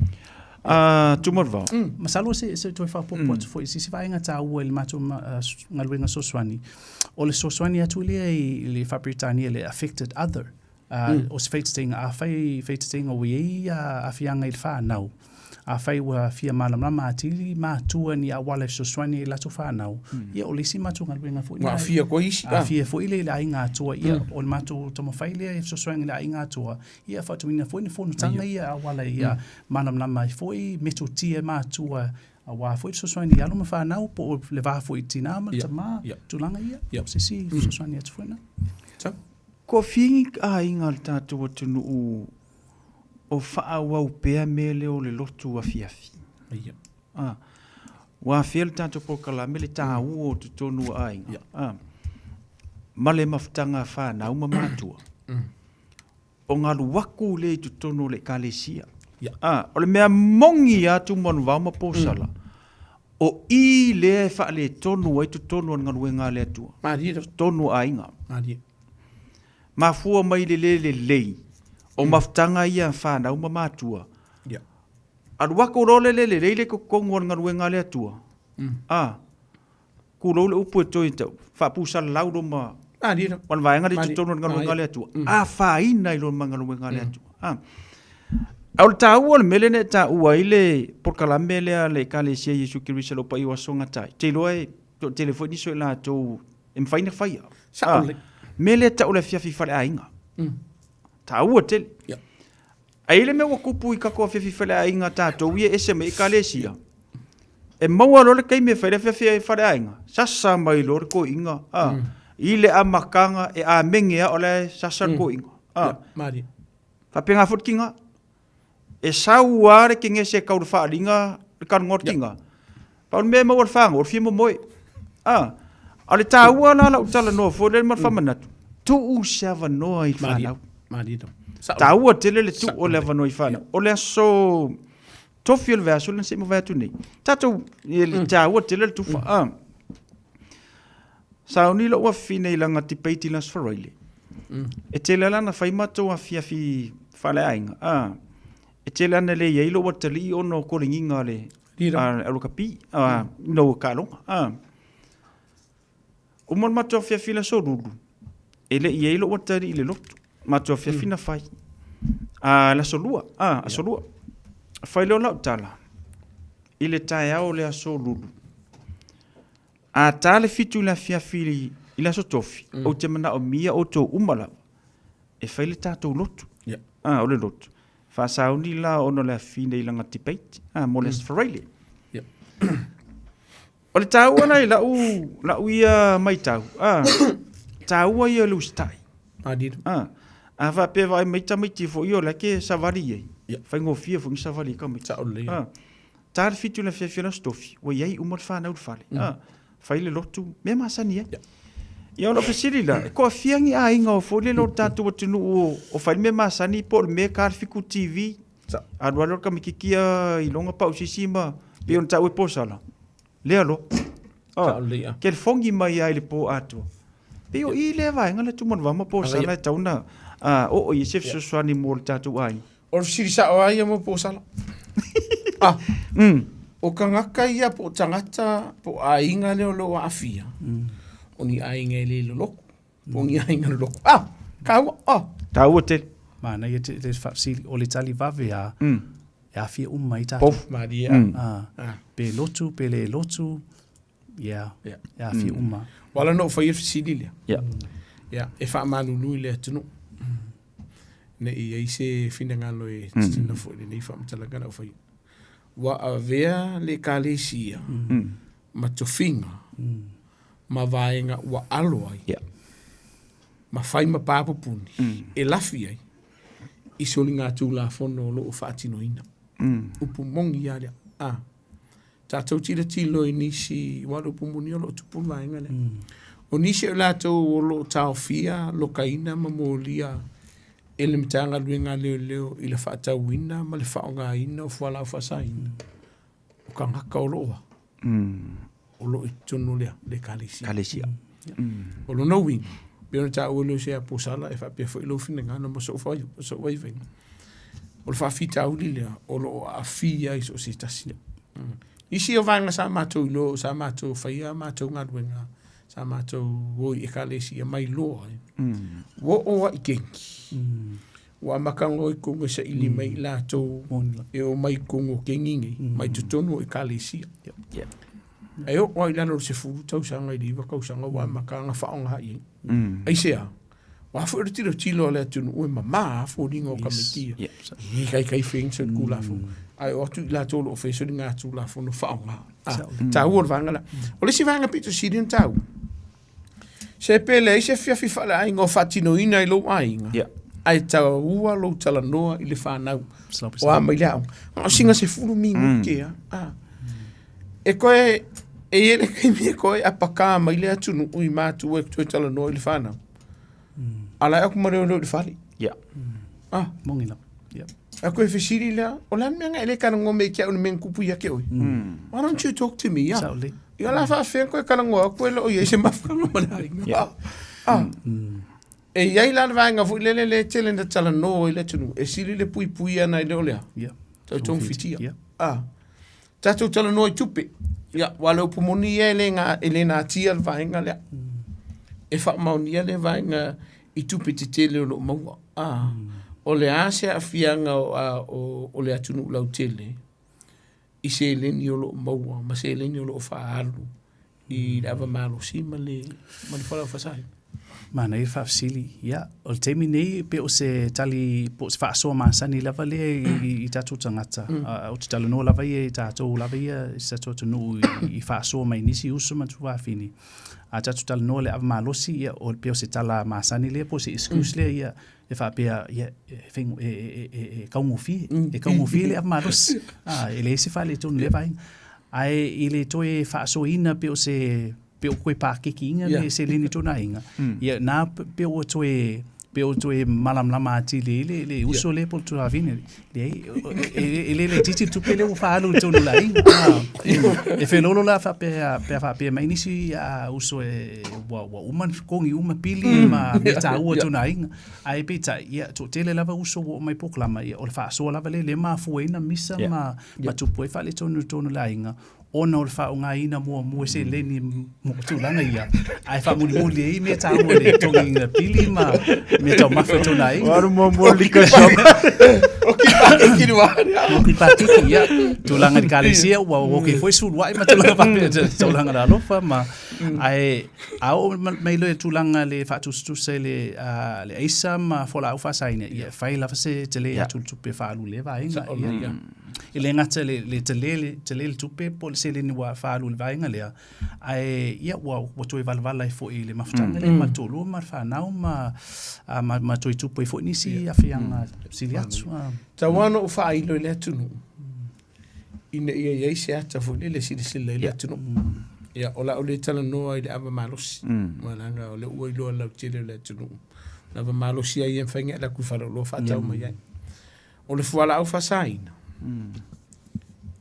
Tumanuvao. Masalo se toe faaopoopo atu foi i se isi vaega taua i le matou galuega fesoasoani, o le fesoasoani atu lea i le faa-Peretania le affected other, o se faitaitaiga, afai faitaitaiga ua i ai aafiaga i le fanau, afai ua fia malamalama atili matua i ni auala e fesoasoani ai i latou fanau, ia o le isi matou galuega foi lena. Ua aafia foi isi. Aafia foi le aiga atoa, ia o le matou taumafai lea e fesoasoani i le aiga atoa, ia faatuina foi ni fonotaga ia auala ia malamalama ai foi metotia e matua aua foi le fesoasoani i alo ma fanau po o le va foi i tina ma le tama, tulaga ia, o se isi fesoasoani atu foi lena. Kua fia aiga o le tatou atunuu o faaauau pea mea lea o le lotu afiafi. Ia. Ah, ua afea le tatou polokalame le taua o totonu o aiga. Ia. Ah, ma le mafutaga a fanau ma matua. O galu aku lea i totonu o le ekalesia. Ia. Ah, o le mea moni lava Tumanuvao ma Posala, o i lea e faaletonu ai totonu o le galuega a le Atua. Malie. Totonu o aiga. Malie. Mafua mai le le lelei o mafutaga ia a fanau ma matua. Ia. Alu atu loa le le lelei le totonu o le galuega a le Atua. A, tulou le upu e toe tau, faapusalalau loa ma, ma le vaega lea i totonu o le galuega a le Atua. Afaina ai loa ma le galuega a le Atua. A. A o le taua o le mea lea na e taua ai le polokalame lea a le Ekalesia Iesu Keriso o lo o paia o Aso Gatae, ou te iloa e toatele foi nisi o i latou e mafai ona faia. Sao lelei. Mea lea e tau o le afiafi faleaiga. Taua tele. Yeah. Ae i ai le mea ua tupu i tatou afiafi faleaiga tatou ia e ese mai ekalesia. E maua loa le taimi e fai le afiafi faleaiga, sasa mai loa le toeaina, a, i le amataga e amene lava o la e sasa le toeaina. A. Yeah, malie. Faapena foi le tina. E sau lava le kenese e tau le faaaliga le talanoa a le tina. Pau le mea e maua i le faga, o le fia momoe. A, a o le taua la lau talanoa foi lea ma le faamanatu, tuu se avanoa i fanau. Taua tele le tuu o le avanoa i fanau. O le aso tofi o le vaiaso lea na se i mavae atu nei. Tatou, e le taua tele le tufa. A, sauni lou afafine i lana debate i le Aso Faraile. E tele lava na fai matou afiafi faaleaiga. A, e tele lava na leai ai lou atalii ona o koligiga a le lakapi, ina ua taaloga. A, uma le matou afiafi i le Aso Lulu, e le i i ai lou atalii i le lotu. Matou afiafi na fai. A, le Aso Lua, a, Aso Lua. Fai lea o lau tala, i le taeao o le Aso Lulu, A ta le 7 i le afiafi i le Aso Tofi, ou te manaomia outou uma lava e fai le tatou lotu. A, o le lotu. Faasauni la ona o le afine i lana debate, a, mo le Aso Faraile. O le taua la i lau, lau ia matau, a, taua ia o le usitai. A, a faapea e vaai mai tamaiti foi ia o la e ke savali i ai, faigofie foi ona savali ai tamaiti. A. Ta le 7 i le afiafi o le Aso Tofi, ua i ai uma le fanau i le fale. Mm. Fai le lotu, mea masani ai. Yeah. Ia o lau fesili la, e toafia ni aiga o foi lele o le tatou atunuu o, o fai le mea masani po o le mea ka le fiku TV. Sa. Alu alu le tamaitiiti ia i loga pausisi ma pei ona taua e posala. Lea loa. Sa o lelei, ah. Telefoni mai lava i le po atoa. Pei o i lea vaega le Tumanuvao ma Posala e tatau ona oo i ai se fesoasoani mo le tatou aiga. O le fesili sao lava ia mo Posala. Ah, o tagata ia po o tagata po o aiga lea o lo o aafia, o ni aiga e le loloku, po o ni aiga loloku. Ah, taua, ah. Taua tele. Manaia te faafesili, o le tali vave lava, e aafia uma ai tatou. Pofu. Malie. Ah, pe lotu, pe le lotu, yeah, e aafia uma. Ua ala ona ou faia le fesili lea. Yeah. Yeah, e faamalulu i le atunuu. Ne i ai se finagalo e titina foi i lenei faamatalaga na ou faia. Ua avea le Ekalesia ma tofiga ma vaega ua alo ai Yeah. ma fai ma papupuni e lafi ai. I soligatulafono o loo faatinoina. Upu moni lava lea. A tatou tilotilo i nisi, aua o le upu moni o loo tupu le vaega lea. O nisi o i latou o loo taofia, lokaina ma molia e le Matagaluega a Leoleo i le faatauina ma le faaaogaina o fualaau faasaina, o tagata o loo a? O loo i totonu o le Ekalesia. Ekalesia. O lona uiga, pei ona taua e le uso ia Posala, e faapea foi lou finagalo ma sou vaivaiga, o le faafitauli lea o lo o aafia ai so o se tasi. Nisi o vaega sa matou iloa, sa matou faia a matou galuega, sa matou o i Ekalesia ma iloa ai, ua oo lava i kengi. Ua amata loa i totonu e saili mai i latou e omai i totonu o kengi nei, mai totonu o Ekalesia. E oo lava i lalo o le 10 tausaga i le 9 tausaga ua amata ona faaaoga i ai. Aisea? Aua foi o le tilotilo a le atunuu e mama lava foliga o tamaiti ia. E taitai fai ni solitulafono. Ae oo atu i latou o lo o faia soligatulafono faaaoga. Taua le vaega lea. O le isi vaega pito sili ona taua, se pe leai se afiafi faaleaiga o faatinoina i lou aiga, ae taua lou talanoa i le fanau o a mai le aoga. Na o sina 10 minute lava. E toe, e i ai le taimi e toe apaka mai le atunuu i matua e toe talanoa i le fanau. A la e aku ma leoleo i le fale. Ah. Moni lava. Yeah. A koe fesili lea, o le a le mea na e le talanoa mai ia te au i le mea na tupu ia te oe? Why don't you talk to me? Yeah. Saole. Ia la faafefea koe talanoa atu e le o i ai se mafutaga ma le aiga. Yeah. Ah. E i ai la le vaega foi lele lea e tele ina talanoa i le atunuu, e sili le puipui ana i le o le a? Yeah. Tau togafitia. Yeah. Ah. Tatou talanoa i tupe. Ia, aua o le upu moni ia e le, e le natia le vaega lea. E faamaonia le vaega i tupe tetele o lo o maua. Ah. O le a se aafiaga o, a, o, o le atunuu lautele i seleni o lo o maua ma seleni o lo o faaalu i le ava malosi ma le, ma le fualaau faasaina. Manaia le faafesili. Ia, o le taimi nei pe o se tali po o se faasoa masani lava lea i, i tatou tagata. Mm. Ou te talanoa lava ia i tatou lava ia i se tatou atunuu i, i faasoa mai nisi uso ma tuafafine. A tatou talanoa le ava malosi, ia, o, pe o se tala masani lea po o se excuse lea, ia, e faapea, ia, e, e, e, e, e, e taugofie, e taugofie le ava malosi. Ah, e leai se faaletonu i lea vaega. Ae i le toe faasoaina pe o se pe o koe pākekiina yeah. le seleni tōna aiga. Ia, nā pe o toe pe o toe malamalama atili i le, le uso yeah. le po tuavine. Le, e, e, le le titi tupe le ua whaalu i tōnu la inga. E whenolo la whapea, pea whapea mai nisi a uso e ua, ua uma kongi uma pili ma me tā ua tōna inga. Ae peitai, ia, toatele lava uso ua oo mai polokalama, ia, o le faasoa lava lea, lea e mafua ai na misa ma, ma tupu ai faaletonu i totonu o le aiga, ona o le faaaogaina muamua e seleni mo tulaga ia, ae faamulimuli ai mea taua i le totogiina pili ma mea taumafa i tona aiga. Alu muamua liquor shop. Oki pākiki, ia. Tulaga i le kalesia, ua oki foi suluai ma tulaga faapea, tulaga le alofa ma... Ae, A oo mai loa i le tulaga le faatusatusa i le, uh, le aisa ma fualaau faasaina, ia e fai lava se tele atu le tupe faaalu i lea vaega. Ia. E le gata le, le tele, le tele le tupe po o le seleni ua faaalu i le vaega lea, ae ia ua, ua toe valavala ai foi i le mafutaga lea ma le toalua ma le fanau ma, a, ma, ma toe tupu ai foi nisi aafiaga sili atu. Tau lava ona ou faailo i le atunuu, ina ia i ai se ata foi lele e silasila i le atunuu. Ia, o le a ou le talanoa i le ava malosi, ma leaga o lea ua iloa lautele o le atunuu. O le ava malosi lava ia e mafai ona e alu atu i faleoloa faatau mai ai. O le fualaau faasaina,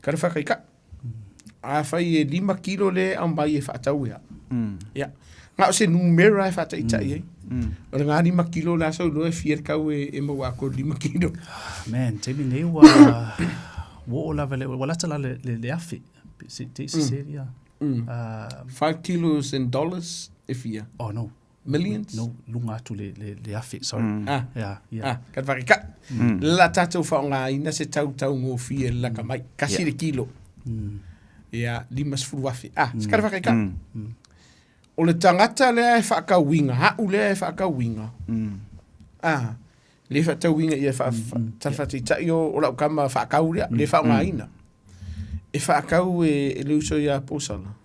ka le faataitai. Afai e 5 kilo lea e aumai e faatau ia, ia, na o se numera e faataitai ai. O lena 5 kilo la sau loa e fia le tau e maua atu i le 5 kilo. Man, taimi nei ua ua oo lava le ua lata la le le, le afe. Se te se se ia. 5 kilos in dollars e fia. Oh no. Millions? No, luga atu le le le afe, sorry. Ah. Yeah, yeah. Ah, ka te whakaka. La tātou whaongaina se tau taugofie le laka mai. Kasi le kilo. Ia, 50,000. Ah, se ka te whakaka. O le tagata lea e faakauiga, a'u lea e faakauiga, a, le faatauiga ia talafataita'i o, o la'u kama faakau lea, le faaaogaina. E faakau e, e le uso ia Posala.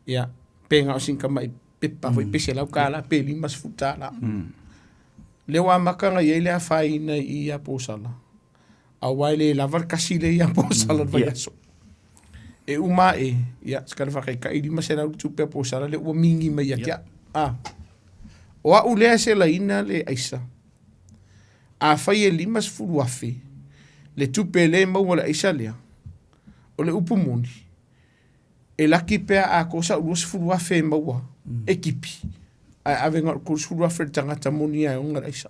Ia, pe na o sina tama'i pepa foi pe $100 pe $50. Lea ua amata ona i ai le afaina i ia posala, aua e le lava le kasi lea ia posala le vaiaso. E uma ae, ia, se kala whakaikai 500 le tupe a posala lea ua mingi mai ia te au. Ah. O au lea e selaina le aisa, afai e 50,000 le tupe lea e maua le aisa lea, o le upu moni, e laki pea a ko sau 20,000 e maua e kipi, ae ave na o le 30,000 le tagata moni ai ona le aisa.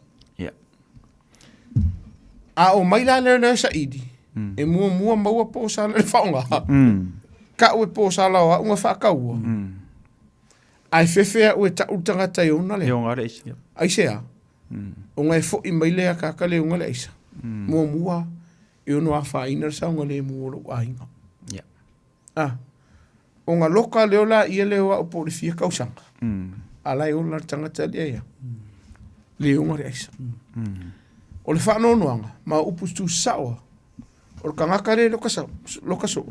A o mai la lea lea saili, e muamua maua posala le whaonga. Ka ue posala o au nga whaakaua. Ae fefe au e tau le tagata e ona lea. E ona le aisa. Aisea? Ona e fo'i mai lea kaka le ona le aisa. Muamua, e ono afaina le saoga le mu o lou aiga. Ah. Ona loka leo la ia leo au po o le fia tausaga. A la e ola le tagata lea ia. Le ona le aisa. O le faanoanoaga, ma o upu tu saoa, o le tagata le loka sao, loka soo,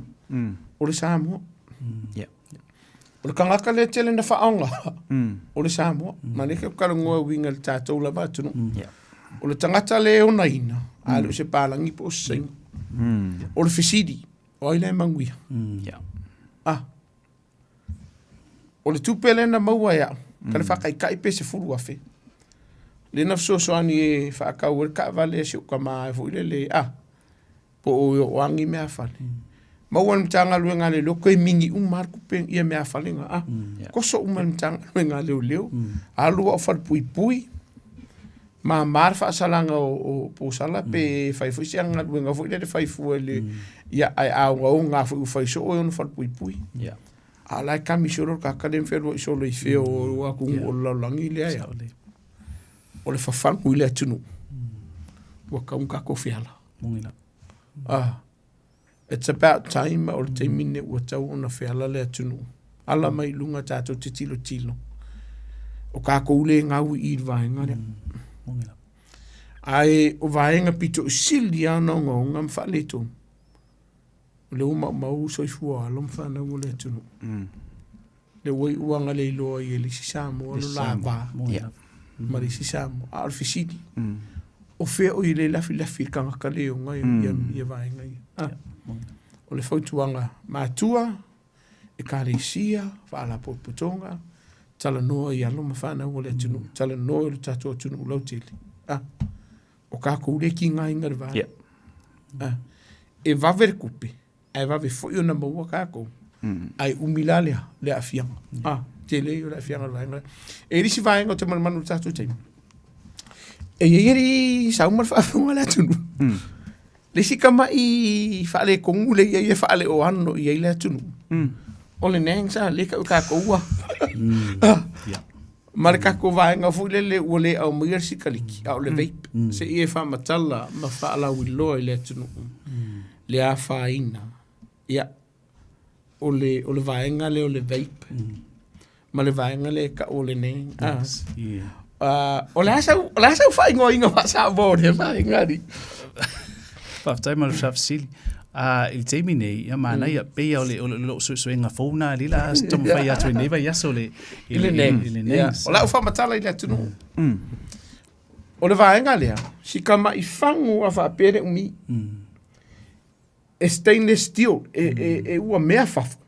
o le Samoa. O le tagata lea tele na faaoga, o le Samoa. Ma lea ke talanoa e uiga i le tatou lava atunuu. O le tagata le onaina, a le o se palagi po o se Saina. O le fesili, o ai la e manuia? Ah. O le tupe lea na maua e au, ka le faataitai pe 10,000. Lea na fesoasoani e faatau ai le taavale a si ou tama foi lele, ah, po o Ioangi meafale. Maua le Matagaluega a Leoleo, toe mini uma lava le tupe ia meafale na, ah. Koso uma le Matagaluega a Leoleo, alu au falepuipui, mama le faasalaga o posala pe fai foi se galuega foi lele fai fua i le, ia, ae a ogaoga foi ua fai soo e ona falepuipui. A o la e kami solo le kaka lea ma fealuai solo i fea o atunuu o le lalolagi lea ia. O le fafagu i le atunuu, ua tatau ona tatou feala. Ah, it's about time o le taimi lenei ua tatau ona feala le atunuu. Ala mai i luga tatou te tilotilo. O tatou le gau i i le vaega lea. Ae o vaega pito i sili lava ona ogaoga ma faaletonu, o lea ua maumau soifua o alo ma fanau o le atunuu. Lea ua iu agalelei ai e le isi Samoa lo la va ma le isi Samoa. A o le fesili, o fea o i le lafilafi i le tagata le oga ia vaega ia? Ah. O le fautuaga matua, ekalesia, faalapotopotoga, talanoa i alo ma fanau o le atunuu, talanoa i lo tatou atunuu lautele. Ah. O kākou le kigaina le vaega. Ah. E vave le tupe, ae vave foi ona maua tatou. Ae umi la lea, le aafiaga. Ah, tele ia o le aafiaga o le vaega lea. E i ai le isi vaega ou te manumanu i le tatou taimi. E i ai alii sau ma le faafofoga a le atunuu. Le isi tama'i faaletonu lea e i ai e faaleoano i ai le atunuu. O le nang sa lea e tau e tatou ua. Ah. Ma le tatou vaega foi lele ua le aumaia le sikaliki, a o le vape, se i e faamatala ma faalauiloa i le atunuu le afaina. Ia, o le, o le vaega lea o le vape ma le vaega lea e tau o le nang. Ah. Ah, o le a sau, o le a sau faaigoaina faa-Samoa o lea vaega alii? Faafetai ma le faafesili. A i le taimi nei, ia manaia, pei o le, o le, lou suesuega fou na lea la taumafai atu i lenei vaiaso le, I le nang. i le Ia, nang. o lau faamatala i le atunuu. O le vaega lea, si tama'i fagu a faapea le umi. E stainless steel, e, e, e ua mea fafo.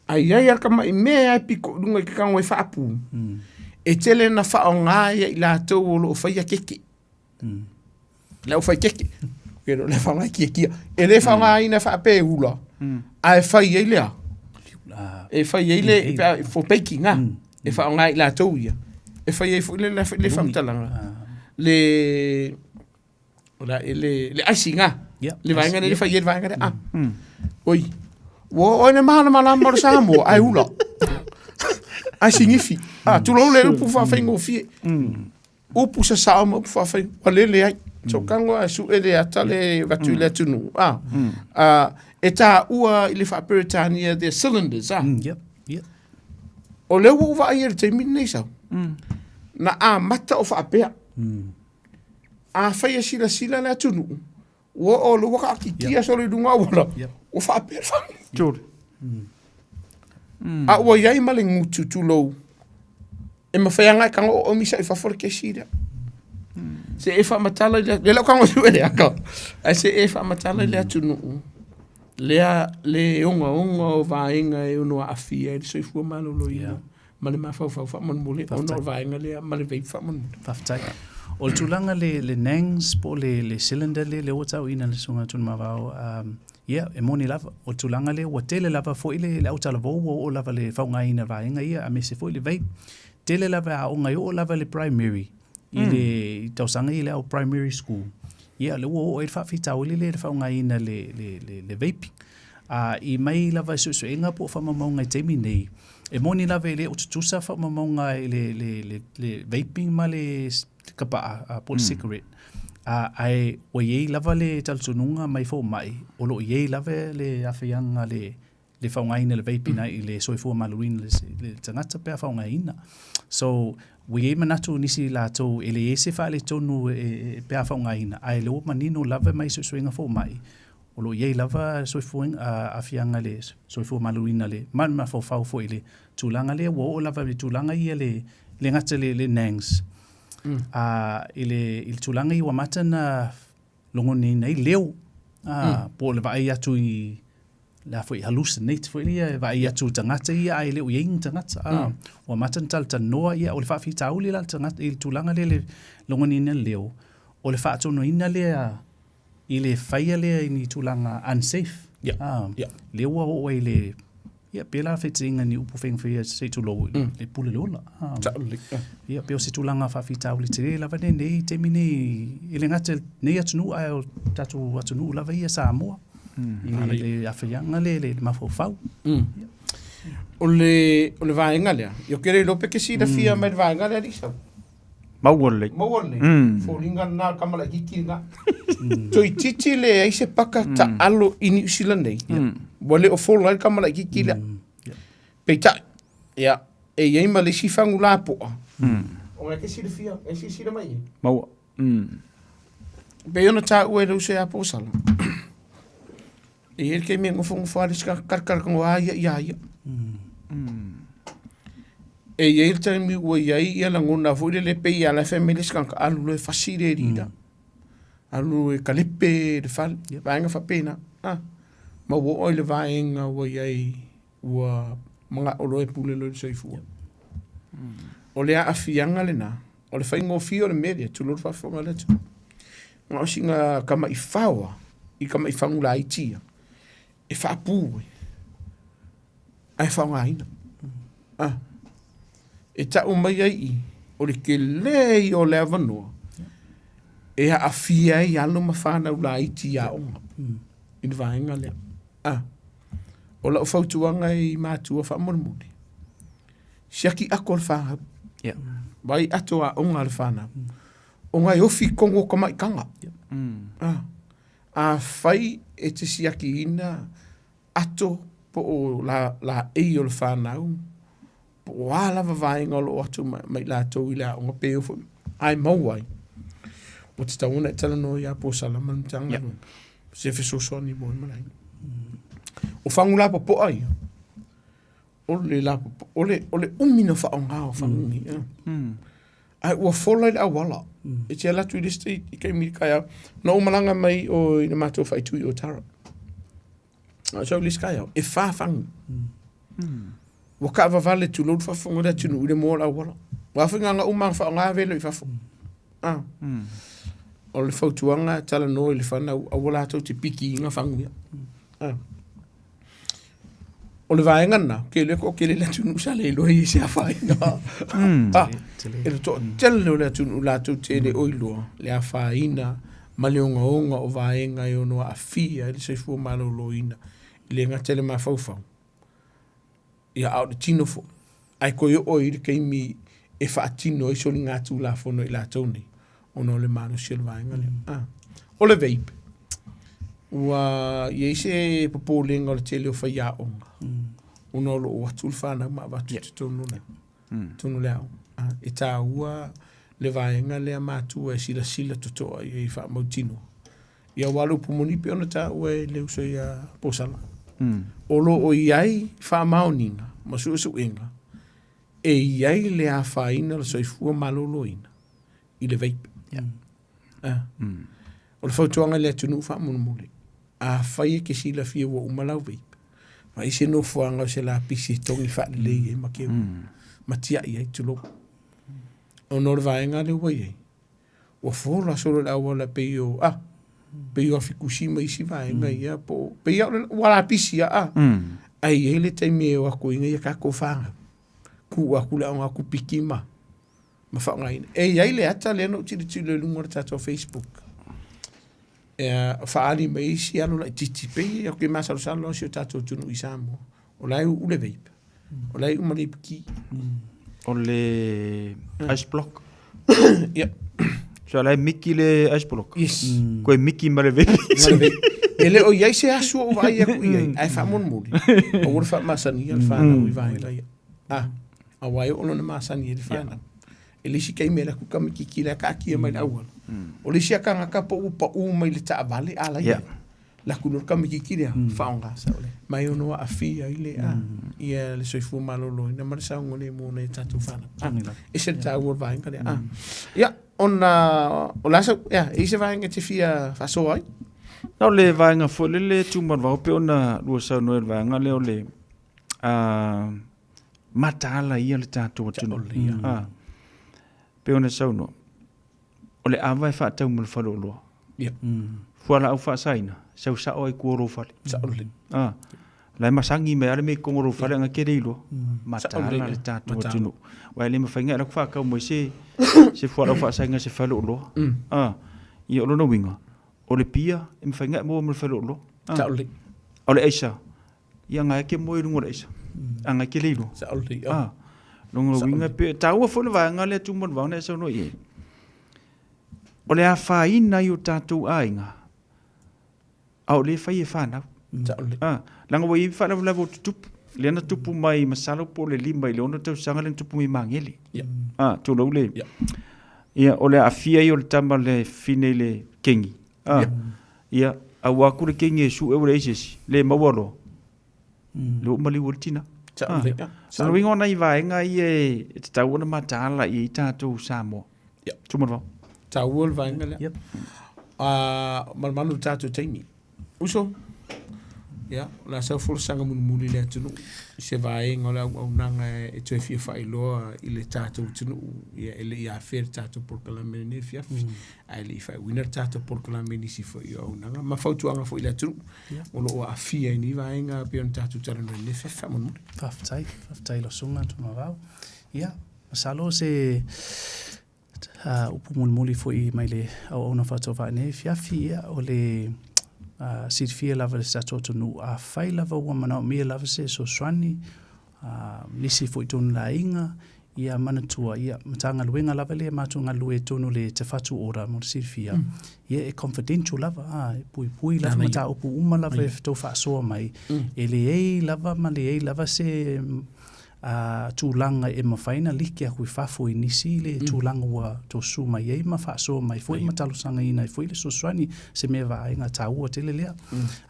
Ae i ai lava le tama'i mea e pito i luga i ke tago e faapu. E tele na faaaoga ia i latou o lo o faia keke. Le au fai keke. Ke le faaaoga e kiakia. E le faaaogaina faapea e ula, ae fai ai lea. E fai ai le pe a- for baking ah. E faaaoga i latou ia. E fai ai foi le le le faamatalaga. Le o la e le le icing ah. Le vaega lea le fai ai le vaega lea ah. Oi. Ua oo ina malamalama o le Samoa ae ula. Ae sinifi. Ah, tulou le upu faafaigofie. Upu sasao ma upu faafai, ua lele ai. So kago a suʻe le ata le avatu i le atunuu. Ah, ah, e taua i le faa-Peretania their cylinders, ah. O lea ua ou vaai i le taimi lenei sau. Na amata o faapea. Afai e silasila le atunuu, ua oo loa ua taatitia solo i luga auala, ua faapea le fagu. Tuli. A ua i ai ma le gutu, tulou, e mafai lava ona e tago o misa i fafo le kesi lea. Se e faamatala i le le lau kago sue le aka. Ae se e faamatala i le atunuu lea le ogaoga o vaega e ono aafia ai le soifua maloloina ma le mafaufau faamolemole ona o le vaega lea ma le vape faamolemole. Faafetai. O le tulaga le, le nangs po o le, le cylinder le, le ua tauina le susuga Tuimavao, um, ia, e moni lava. O le tulaga lea ua tele lava foi le, le autalavou ua oo lava le faaaogaina o vaega ia, aemaise foi le vape. Tele lava aoga e oo lava le primary i le i tausaga ia i le au primary school. Ia, lea ua oo ai le faafitauli lea i le faaaogaina le, le, le, le vaping. A i mai lava i suesuega po o faamaumauga i taimi nei, e moni lava e le o tutusa faamaumauga i le, le, le, le vaping ma le kapaa po o le cigarette. A, ae ua i ai lava le talitonuga mai fomai, o lo o i ai lava le aafiaga le, le faaaogaina o le vaping i le soifua maloloina o le tagata pe a faaaogaina. So, ua i ai manatu o nisi latou e leai se faaletonu e, pe a faaaogaina, ae lea ua manino lava mai suesuega fomai, o lo o i ai lava soifua, aafiaga i le soifua maloloina le, ma le mafaufau foi i le tulaga lea, ua oo lava i le tulaga ia le, le gata le, le nangs. A, i le, i le tulaga ia ua amata ona logonaina ai leo, a, po o le vaai atu i le a foi hallucinate foi lea e vaai atu i tagata ia ae le o i ai ni tagata. A, ua amata ona talatalanoa ia, o le faafitauli la le tagata i le tulaga lea le logonaina leo, o le faatonuina lea i le faia lea i ni tulaga unsafe. Yeah. A, Yeah. lea ua oo ai le ia pēlā fetsiiga ni upu faigafaia se i tulou i le pule le ola. A, ia pei o se tulaga faafitauli tele lava lenei taimi nei e le gata i lenei atunuu ae o tatou atunuu lava ia Samoa i le aafiaga lea i le mafaufau. O le, o le vaega lea, ia ou te le iloa pe e te silafia mai le vaega lea Lisa. Maua lelei. Maua lelei. Foliga lena o le tama laitiiti lena. Toeitiiti leai se paka taalo i Niu Sila nei. Ua le o fola ai le tama laitiiti lea. Peitai, ia, e i ai ma le isi fagu lapoa. O e te silafia, e silasila mai i ai. Maua. Pei ona taua e le uso ia Posala. E i ai le taimi e nofonofo lava le isi tagata talatalanoa ia ia ia. E i ai le taimi ua i ai ia lagona foi lele pei lava la e fai mai le isi tagata, alu loa e fasi le alii la. Alu e kalepe le fale, vaega faapena. Ma ua oo i le vaega ua i ai ua manao loa e pule loa i le soifua. O le aafiaga lena, o le faigofie o le mea lea, tulou le faafofoga a le atunuu. Na o sina tamaifao lava i tamaifagu laiti ia, e faapu ai, ae faaaogaina. E tau mai ai i i, o le tele ia o le avanoa e aafia ai alo ma fanau laiti i aoga i le vaega lea. O lau fautuaga i matua faamolemole, siaki ato a le fanau. Vaai ato aoga a le fanau. Ona e ofi i totonu o tamaitaga. Afai e te siakiina ato po o laei o le fanau, po o a lava vaega o lo o atu ma i latou i le aoga pe o foi ae maua ai, ua tatau ona e talanoa ia Posala ma le Matagaluega se fesoasoani mo le malaga. O fagu lapopoa ia, o le lapopoa, o le, o le umi na faaaoga o fagu nei. Ae ua fola i le auala. E te alu atu i le isi i taimi i le taeao. Na ou malaga mai o i le matou faitui o Tara. A sau i le isi taeao, e fa fagu. Ua taavavale tulou le faafofoga o le atunuu i le moa o le auala. Ua foi ngā uma faaaoga velo i fafo. O le fautuaga talanoa i le fanau aua latou te pikiina fagu ia. O le vaega lena, ou te iloa e toatele le atunuu sa le iloa i ai se afaina. E le toatele o le atunuu latou te le o iloa le afaina ma le ogaoga o vaega e ono aafia ai le soifua maloloina e le gata i le mafaufau, ia a o le tino foi. Ae toe oo ai i le taimi e faatino ai soligatulafono i latou nei, ona o le malosi o le vaega lea. O le vape, ua i ai se popolega o le tele o faiaoga, ona o lo o atu le fanau ma avatu i totonu o le, totonu o le aoga. E taua le vaega lea matua e silasila totoa i ai e faamautinoa. Ia aua o le upu moni pei ona taua e le uso ia Posala. O lo o i ai faamaoniga ma suesuega e i ai le afaina o le soifua maloloina i le vape. O le fautuaga i le atunuu faamolemole, afai e te silafia ua uma lau vape, vaai se nofoaga o se lapisi e togi faalelei ai ma keu, ma tiai ai, tulou. Ona o le vaega lea ua i ai, ua fola solo i le auala pei o, a, pei o Afikusi ma isi vaega ia, po o, pei lava o le, ua lapisi lava, a. Ae i ai le taimi e o atu ai nai a tatou fanau, tuu atu le aoga kupiki ma, ma faaaogaina. E i ai le ata lea na ou tilotilo i luga o le tatou Facebook, e faaali mai isi alo laitiiti, pei ou te masalosalo si o tatou atunuu i Samoa, o la e uu le vape, o la e uu ma le ipiki. O le ice block. Ia. So la e miki le ice block. Yes. Koe miki ma le vape. Ma le vape. E le o i ai se asu o vaai aku i ai, ae faamolemole, aua le faamasania le fanau i vaega ia. Ah, aua e oo lona masani ai le fanau. E le isi taimi e alu atu tamaitiiti la e taatia mai le auala. O le isi a tagata po ua pau mai le taavale a la ia. Alu atu loa le tamaitiiti lea, faaaoga. Ma e ono aafia ai le, a, ia le soifua maloloina ma le saogalemu o nai a tatou fanau. A, e ese le taua o le vaega lea. A. Ia, ona o le a sau, ia, e i ai se vaega e te fia faasoa ai? Na o le vaega foi lele Tumalevao pei ona lua saunoa i le vaega lea o le mataala ia le tatou atunuu. A, pei ona saunoa, o le ava e faatau ma le faleoloa. Ia. Fualaau faasaina, sau sao ai tua o lou fale. Sao lelei. A, la e masagi mai lava le mea i totonu o lou fale aga e te le iloa. Mataala le tatou atunuu. Aua e le mafai ona e alu atu faatau mai se se fualaau faasaina i se faleoloa. A, ia o lona uiga, o le pia e mafai ona e maua ma le faleoloa. Sao lelei. O le aisa, Ia nga e ke moe i luga o le aisa. A nga e ke le iloa. Sao lelei. Ah. Lona uiga pe taua foi le vaega lea Tumalevao na e saunoa i ai. O le afaina ai o tatou aiga, a o lea e fai e fanau. Sao lelei. Ah, leaga ua i ai faalavelave o tutupu. Lea na tupu mai masalo po o le 5 i le 6 tausaga lea na tupu mai i Magele. Ia. Ah, tulou le. Ia. Ia, o le aafia ai o le tama le fine i le kengi. Ah, ia, a ua atu le kengi e sue ua leai se isi, le maua loa. Le ua maliu ai le tina. Sao lelei. Ah, o lona uiga o nai vaega ia e tatau ona mataala i ai tatou Samoa. Ia. Tumalevao. Taua le vaega lea. Ah, malumalu le tatou taimi. Uso, ia, o le a sau folasaga mulimuli i le atunuu i se vaega o le auaunaga e toe fia faailoa i le tatou atunuu, ia, e le i afea le tatou polokalame i lenei afiafi, ae le i faaiuina le tatou polokalame i nisi foi o auaunaga ma fautuaga foi i le atunuu o lo o aafia i nei vaega pei ona tatou talanoa i lenei afiafi faamolemole. Faafetai, faafetai i lau susuga Tuimavao. Ia, masalo se upu mulimuli foi mai le auauna faatauvaa nei afiafi, ia, o le silafia lava e le tatou atunuu, afai lava ua manaomia lava se fesoasoani, nisi foi tonu laina, ia manatua, ia, Matagaluega lava lea matou galulue tonu le Te Whatu Ora mo le silafia, ia e confidential lava, a, e puipui lava mataupu uma lava e tou faasoa mai, e leai lava ma leai lava se a tulaga e mafai ona like aku i fafo i nisi le tulaga ua tou susu mai ai ma faasoa mai foi ma talosagaina ai foi le fesoasoani, se mea vaaiga taua tele lea.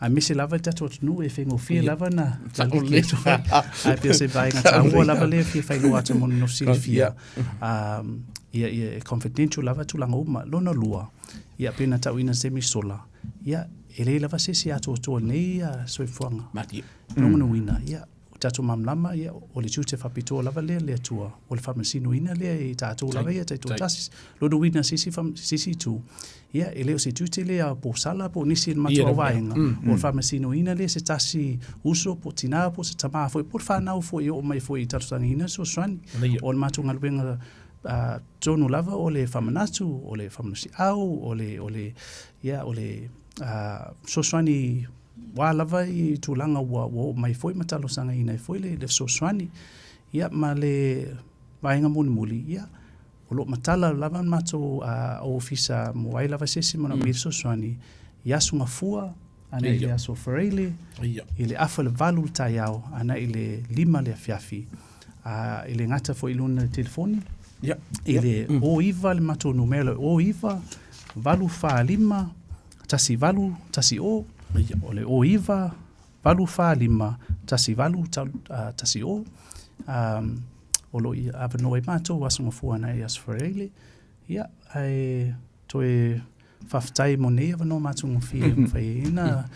Aemaise lava i le tatou atunuu e faigofie lava ona like atu ai, ae pei o se vaaiga taua lava lea e fia faailoa atu mo le nofo silafia, ia e confidential lava tulaga uma. Lona lua, ia pei ona tauina i se taimi sola, ia e leai lava se isi atoatoa i lenei soifuaga. Lona uiga, ia O tatou malamalama, ia, o le tiute faapitoa lava lea le Atua, o le faamasinoina lea i tatou lava ia taitoatasi. Lona uiga se isi, se isi itu, ia, e le o se tiute lea o posala po o nisi o le matou auvaega, o le faamasinoina lea se tasi uso po o tina po o se tama foi po o le fanau foi e oo mai foi i talosagaina le fesoasoani. O le matou galuega tonu lava o le faamanatu, o le faamalosiau, o le, o le, ia, o le fesoasoani Ua lava i tulaga ua oo mai foi ma talosagaina ai foi le fesoasoani. Ia ma le vaega mulimuli, ia, o lo o matala lava le matou ofisa mo ai lava se isi manaomia fesoasoani i Aso Gafua ana i le Aso Faraile, i le afa i le 8 i le taeao ana i le 5 i le afiafi. E le gata foi i lona telefoni, i le 09 le matou numera, 09 845 18 10, o le 09 845 18 10, o lo o avanoa ai matou Aso Gafua ana i Aso Faraile, ia, ae toe. Faafetai mo nei avanoa matagofie e mafai ai ona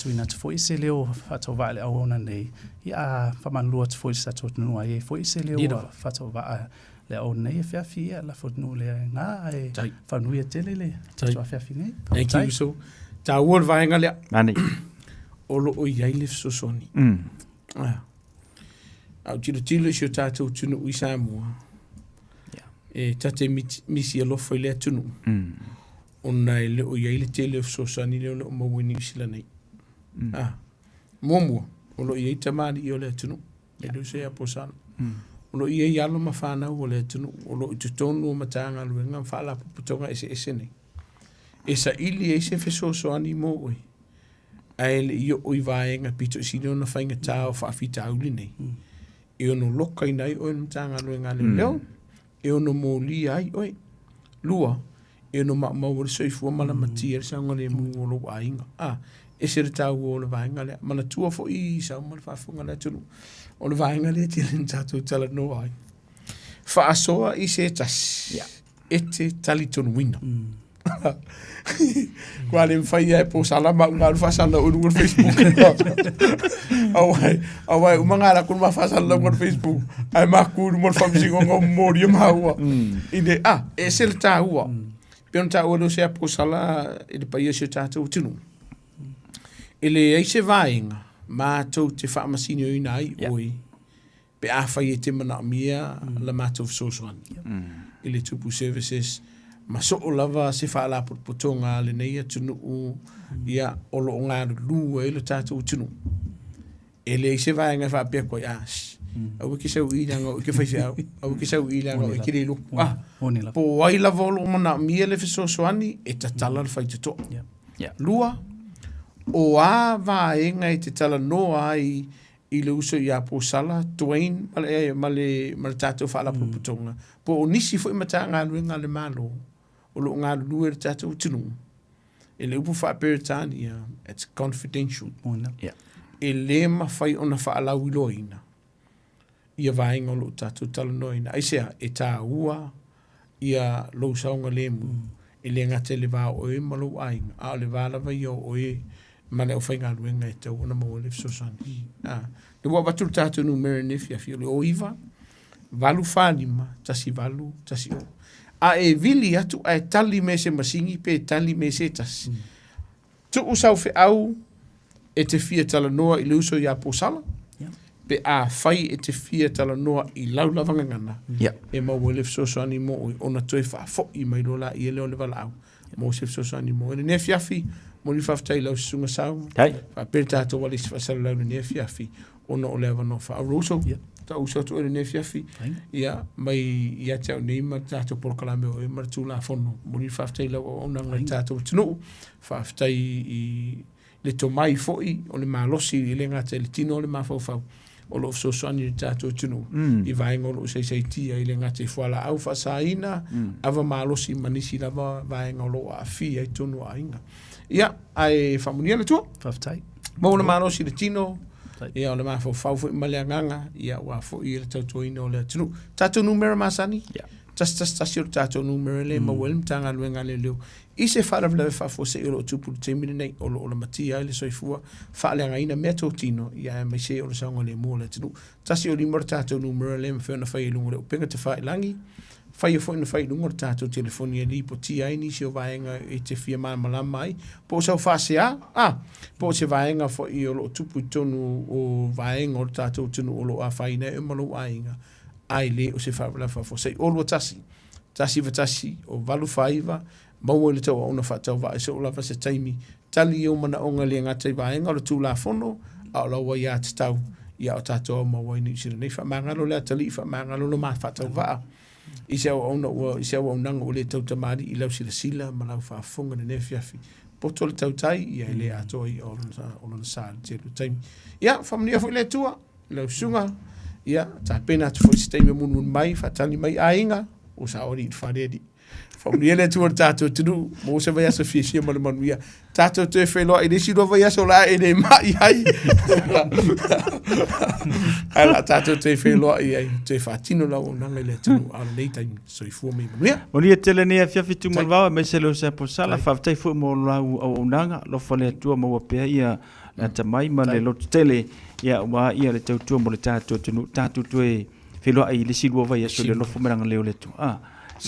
tuuina atu foi se leo faatauvaa i le auauna nei, ia a faamalulu atu foi i se tatou atunuu a i ai foi se leo faatauvaa i le auauna nei afiafi, ia lafo atu i le ga ae faamanuia tele le tatou afiafi nei. Thank you so. Taua le vaega lea. O lo o i ai le fesoasoani. A ou tilotilo i si o tatou atunuu i Samoa, e ta te misi alofa i le atunuu, ona e le o i ai le tele o fesoasoani lea o lo o maua i Niu Sila nei. Ah, muamua, o lo o i ai tamalii o le atunuu, e le o se aposala. O lo o i ai alo ma fanau o le atunuu, o lo o i totonu o Matagaluega ma Faalapotopotoga eseese nei. E saili ai se fesoasoani mo oe, ae le i oo i vaega pito i sili ona faigata o faafitauli nei, e ono lokaina ai oe e le Matagaluega a Leoleo, e ono molia ai oe. Lua, e ono maumau ai le soifua ma lamatia ai le saogalemu o lou aiga. A, ese le taua o le vaega lea. Manatua foi sau ma le faafofoga a le atunuu, o le vaega lea e tele ina tatou talanoa ai. Faasoa i se tasi e te talitonuina. Kua le mafai e po sala ma unga alu faasala i luga o le Facebook. Auai, auai uma ngā la kunu ma faasala luga o le Facebook. Ai ma kuru mo le whamsingo ngā mori o maua. I le, a, e se le tāua. Pe ona tāua leo se a po sala i le paia se o tātou atunuu. E leai se vaega mātou te whaamasinoina ai oe pe afai e te manaomia la matou fesoasoani i le Tupu Services ma soo lava se faalapotopotoga a lenei atunuu ia o lo o galulue ai lo tatou atunuu. E leai se vaega e faapea atu ai, ah, shh, aua e te sau i i leaga o oe e te faifeau, aua e te sau i i leaga o oe e te le lotu. Ah, po o ai lava o lo o manaomia le fesoasoani, e tatala le faitotoa. Lua, o a vaega e te talanoa ai i le uso ia Posala, Dwayne ma le, ma le, ma le tatou faalapotopotoga, po o nisi foi Matagaluega a le Malo o lo o galulue i le tatou atunuu. I le upu faa-Peretania, it's confidential. Yeah. E lē mafai ona faalauiloaina ia vaega o lo o tatou talanoaina. Aisea? E taua ia lou saogalemu, e le gata i le va o oe ma lou aiga, a o le va lava ia o oe ma le aufaigaluega e tatau ona maua ai le fesoasoani. A, lea ua avatu le tatou numera i lenei afiafi, o le 09 845 18 10. A e vili atu ae tali me se masini pe tali me se tasi, tuu sau feau e te fia talanoa i le uso iā Posala, pe afai e te fia talanoa i lau lava gagana, e maua ai le fesoasoani mo oe ona toe faafoi mai loa laia lea o le valaau mo se fesoasoani mo oe. Lenei afiafi, momoli faafetai i lau susuga Sau, faapea le tatou alisi faasalalau i lenei afiafi ona o le avanoa faauro. Uso, tau uso atu oe i lenei afiafi, ia, mai ia te au nei ma le tatou polokalame o oe ma le Tulafono. Momoli le faafetai i lau auaunaga i le tatou atunuu, faafetai i le tomai foi o le malosi e le gata i le tino o le mafaufau o lo o fesoasoani i le tatou atunuu i vaega o lo o saisaitia e le gata i fualaau faasaina, ava malosi ma nisi lava vaega o lo o aafia i totonu o aiga. Ia, ae faamanuia le Atua. Faafetai. Maua le malosi i le tino, ia o le mafaufau foi ma le agaga, ia aua foi le tautuaina o le atunuu. Tatou numera masani, yeah. 111 o le tatou numera lea e maua ai le Matagaluega a Leoleo i se faalavelave faafuasei o lo o tupu i le taimi lenei o lo o lamatia ai le soifua faaleagaina meatotino ia aemaise o le saogalemu o le atunuu. 105 le tatou numera lea e mafai ona fai i luga o le upega tafailagi, faia foi ona fai i luga o le tatou telefoni e lipotia ai nisi o vaega e te fia malamalama ai, po o sau faasea, a, po o se vaega foi o lo o tupu i totonu o vaega o le tatou atunuu o lo o afaina ai oe ma lou aiga, ae le o se faalavelave faafuasei. 021 191 o 85, maua i le tauauna faatauvaa i soo lava se taimi, tali i ou manaoga e le gata i vaega o le Tulafono, a o lau aiatatau ia o tatou aumau ai Niu Sila nei. Faamagalo le atalii, faamagalo lo ma faatauvaa i se auauna ua, i se auaunaga ua le tautamalii i lau silasila ma lau faafofoga i lenei afiafi. Poto le tautai, ia e le atoa ia o lona, o lona sa i le tele o taimi. Ia, faamanuia foi le Atua i lau susuga, ia, tapena atu foi se taimi e mulimuli mai, faatali mai aiga, ua saoli i le fale alii. Faamanuia le Atua i le tatou atunuu, maua se vaiaso fiafia ma le manuia. Tatou toe feiloai i le isi 2 vaiaso o le a e le mai ai. Ae o le a tatou toe feiloai ai, toe faatino le auaunaga i le atunuu. A o lenei taimi, soifua ma ia manuia. Manuia tele lenei afiafi Tumalevao aemaise le uso ia Posala. Faafetai foi mo lau auaunaga. Alofa le Atua maua pea ia le atamai ma le lototele ia aua ia le tautua mo le tatou atunuu. Tatou toe feiloai i le isi 2 vaiaso i le alofa ma le agalelei o le Atua. Ah,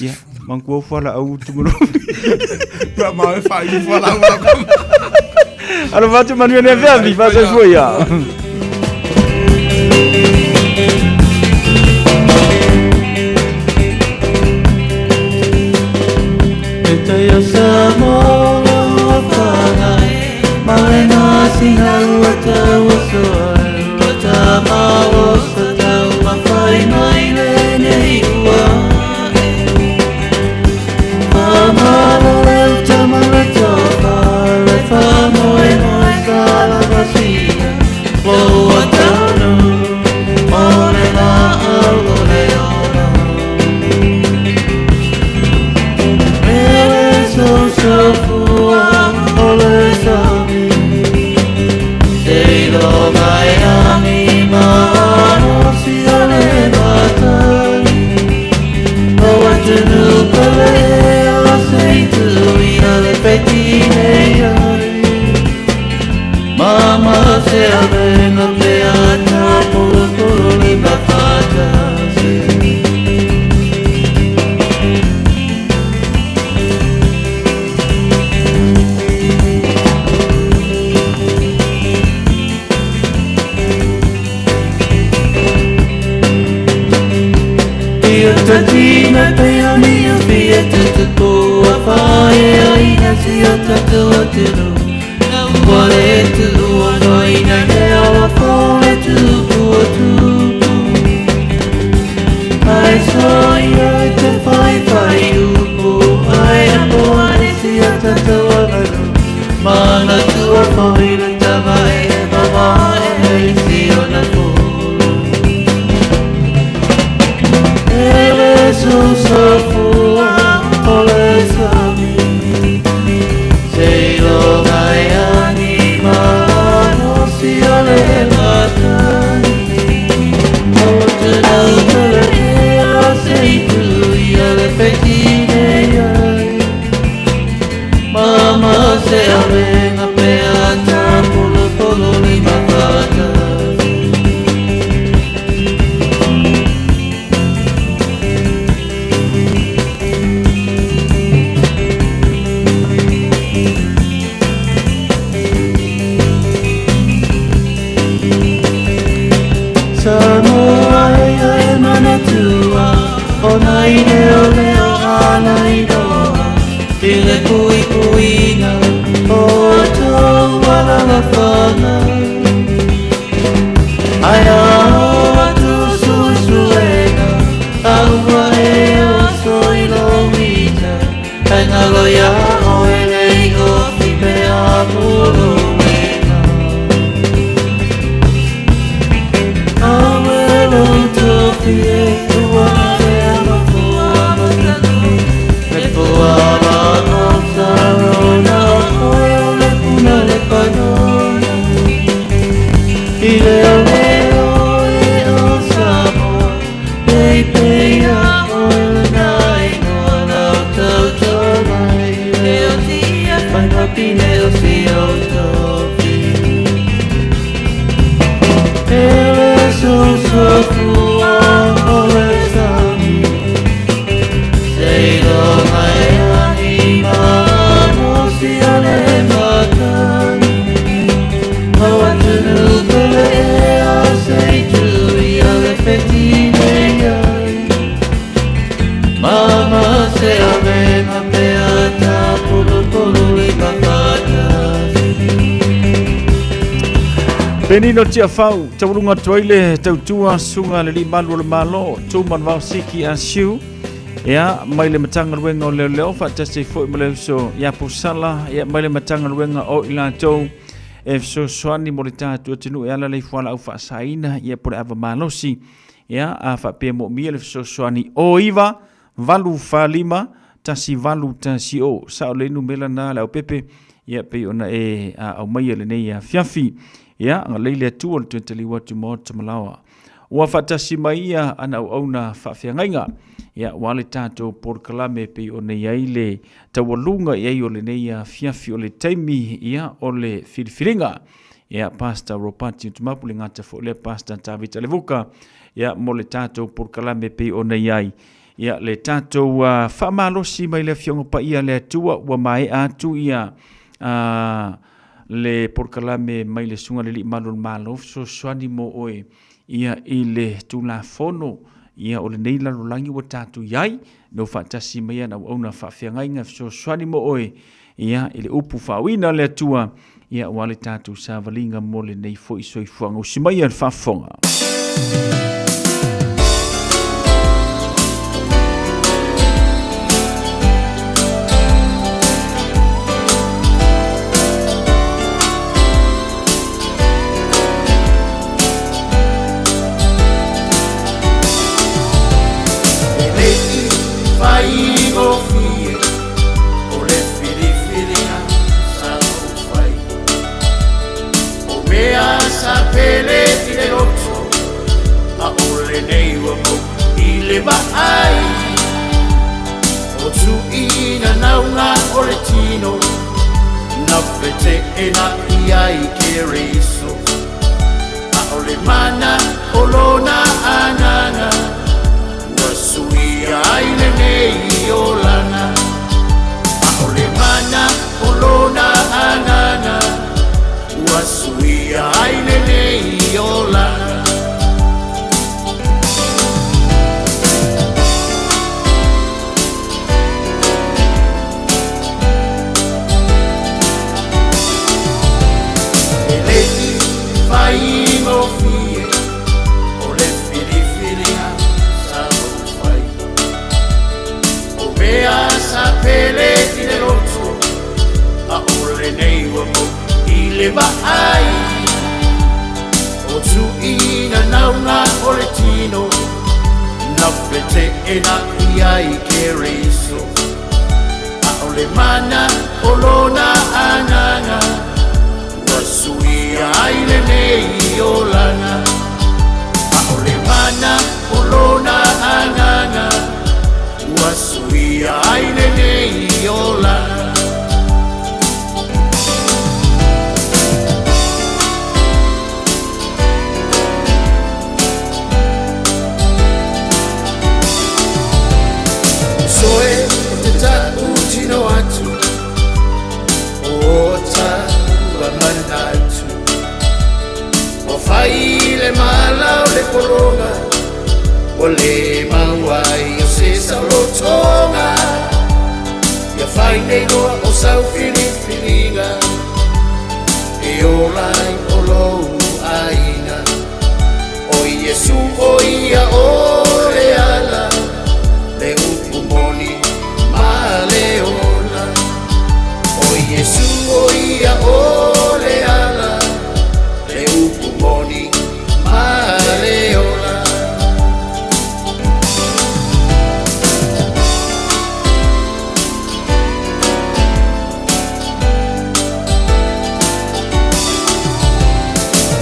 ia, manatua fualaau Tumalevao. Pea ma e whai fualaau. Alofa atu manuia lenei afiafi. Faasoifua ia. E tai o Samoa ua whangai Mai ngā singa ua tau o soa Ua tā malo sa tau mawhai mai le nei ua e Whamalo le utama le tofa Le whamoe moe sa la vasia Loa taunu o le la au o le ola Ele so so fua o le sami Te ilo mai ani ma ano si o le matai O atunu pele o se tu i a le peti nei ai Mama se avenga pe a ta polo polo le mafata se. Ia tatina pe o ni o fia te te pua whae a ina si o tatu atunu. Ua le tu ua noina le ala fole tu ua tupu. Ai so ia i te whai whai upu ai a poane si o tatu atunu. Mana tua whai le tama e mama e si o na folo. Ele so so fua o le sami. Se ilo mai ani ma ano si o le matai. O te nau te le ea se i tu i a le peti nei ai. Mama se avenga pe a tā polo polo le mafata. Samoa e e manatua, o nai leo leo ana i noa, i le kui kuinga, o tau ala la whanga. Ai a o atu sui suega, a ua e o soi lo mita, ai ngalo ia o e lei o fipe a polo wena. Awelo tofi e ua e ama fua matanu, le fua ma o sarona o koe o le puna le panona. I leo leo e o Samoa, pei pei a oe le nai noa lau tau tau mai. Leo tia whai mapine o si o tofi. Ele so so fua o le sami. Se ilo mai ani ma ano si o le matai. O atunu pele e a se i tu i a le feti nei ai. Mama se avenga pe a tā polo polo le mafata. Benino Tiafau, taulunga atu ai le tautua suga le limalu o le Malo, Tumanuvao Siki Asiu, ia mai le Matagaluega o Leoleo, faatasi ai foi ma le uso ia Posala, ia mai le Matagaluega o i latou e fesoasoani mo le tatou atunuu e ala le fualaau faasaina, ia po le ava malosi, ia a faapea moomia le fesoasoani o 9 8 4 5 1 8 1 0. Sa'o lelei numera lena Leaupepe, ia pei ona e aumaia i lenei afiafi. Ia, agalelei le Atua i le toe taliu atu i maota ma laoa. Ua faatasi mai ia ana auauna faafeagaiga, ia, aua le tatou polokalame e pei ona i ai le taualuga i ai o lenei afiafi o le taimi, ia, o le filifiliga. Ia, Pastor Ropati Utumapu, le gata foi lea Pastor Tavita Levuka, ia, mo le tatou polokalame e pei ona i ai. Ia, le tatou faamalosi mai le Afioga Paia a le Atua, ua maea atu ia le polokalame mai le Susuga i le Alii Malu o le Malo, fesoasoani mo oe ia i le Tulafono ia o lenei lalolagi ua tatou i ai, no faatasi mai ana auauna faafeagaiga fesoasoani mo oe ia i le upu faauina a le Atua ia aua le tatou savaliga mo lenei foi soifuaga. Usi mai le faafofoga. E le i faigofie o le filifiliga sa ou fai. O mea sa pele i le loto, a o lenei ua mou i le vaai. O tuuina nauna o le tino, na feteena i ai Keriso. A o le mana o lona agaga, ua suia ai lenei olaga. A o le mana o lona agaga, ua suia ai lenei olaga. E le i faigofie o le filifiliga sa ou fai. O mea sa pele i le loto, a o lenei ua mou i le vaai. O tuuina nauna o le tino, na feteena i ai Keriso. A o le mana o lona agaga, ua suia ai lenei olaga. A o le mana o lona agaga, ua suia ai lenei olaga. Soe o te ta'utino atu, o ta'ua manatu. Ua fai le mala o le pologa, ua lē maua ai o se saolotoga. Ia fai nei loa o sau filifiliga, e ola ai o lou aiga. O Iesu o ia o le ala, le upu moni ma le ola. O Iesu o ia o le ala, le upu moni ma le ola.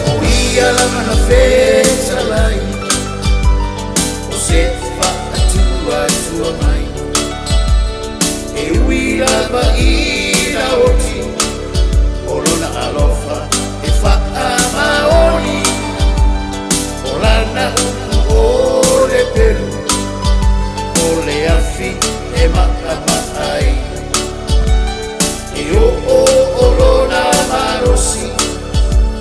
O ia lava na fetalai, o se faatuatua mai. E ui lava ina oti, o lona alofa e faamaoni. O lana upu o le pelu, o le afi e maʻamaʻa ai. E oo o lona malosi,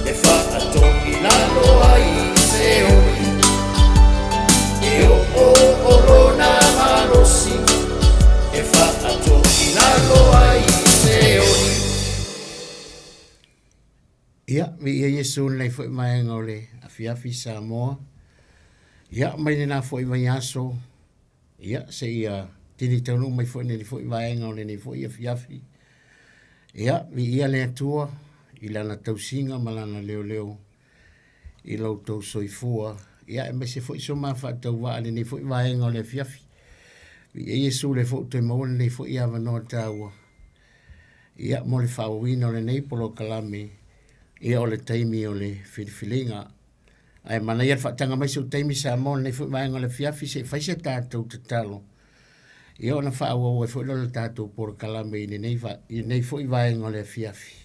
e faatoilalo ai se oli. E oo o lona malosi, e faatoilalo ai se oli. Ia, viia Iesu i lenei foi vaega o le afiafi Samoa. Ia, mai lena foi vaiaso, ia, seia tini taunuu mai foi lenei foi vaega o lenei foi afiafi. Ia, viia le Atua i lana tausiga ma lana leoleo i lo outou soifua. Ia, aemaise foi so ma faatauvaa i lenei foi vaega o le afiafi. Viia Iesu le foi toe maua lenei foi avanoa taua. Ia mo le faaauauina o lenei polokalame, ia o le taimi o le filifiliga. Ae manaia le faataga mai si ou taimi Samoa lenei foi vaega o le afiafi se i fai se tatou tatalo. Ia ona faaauau ai foi lea o le tatou polokalame i lenei, i lenei foi vaega o le afiafi.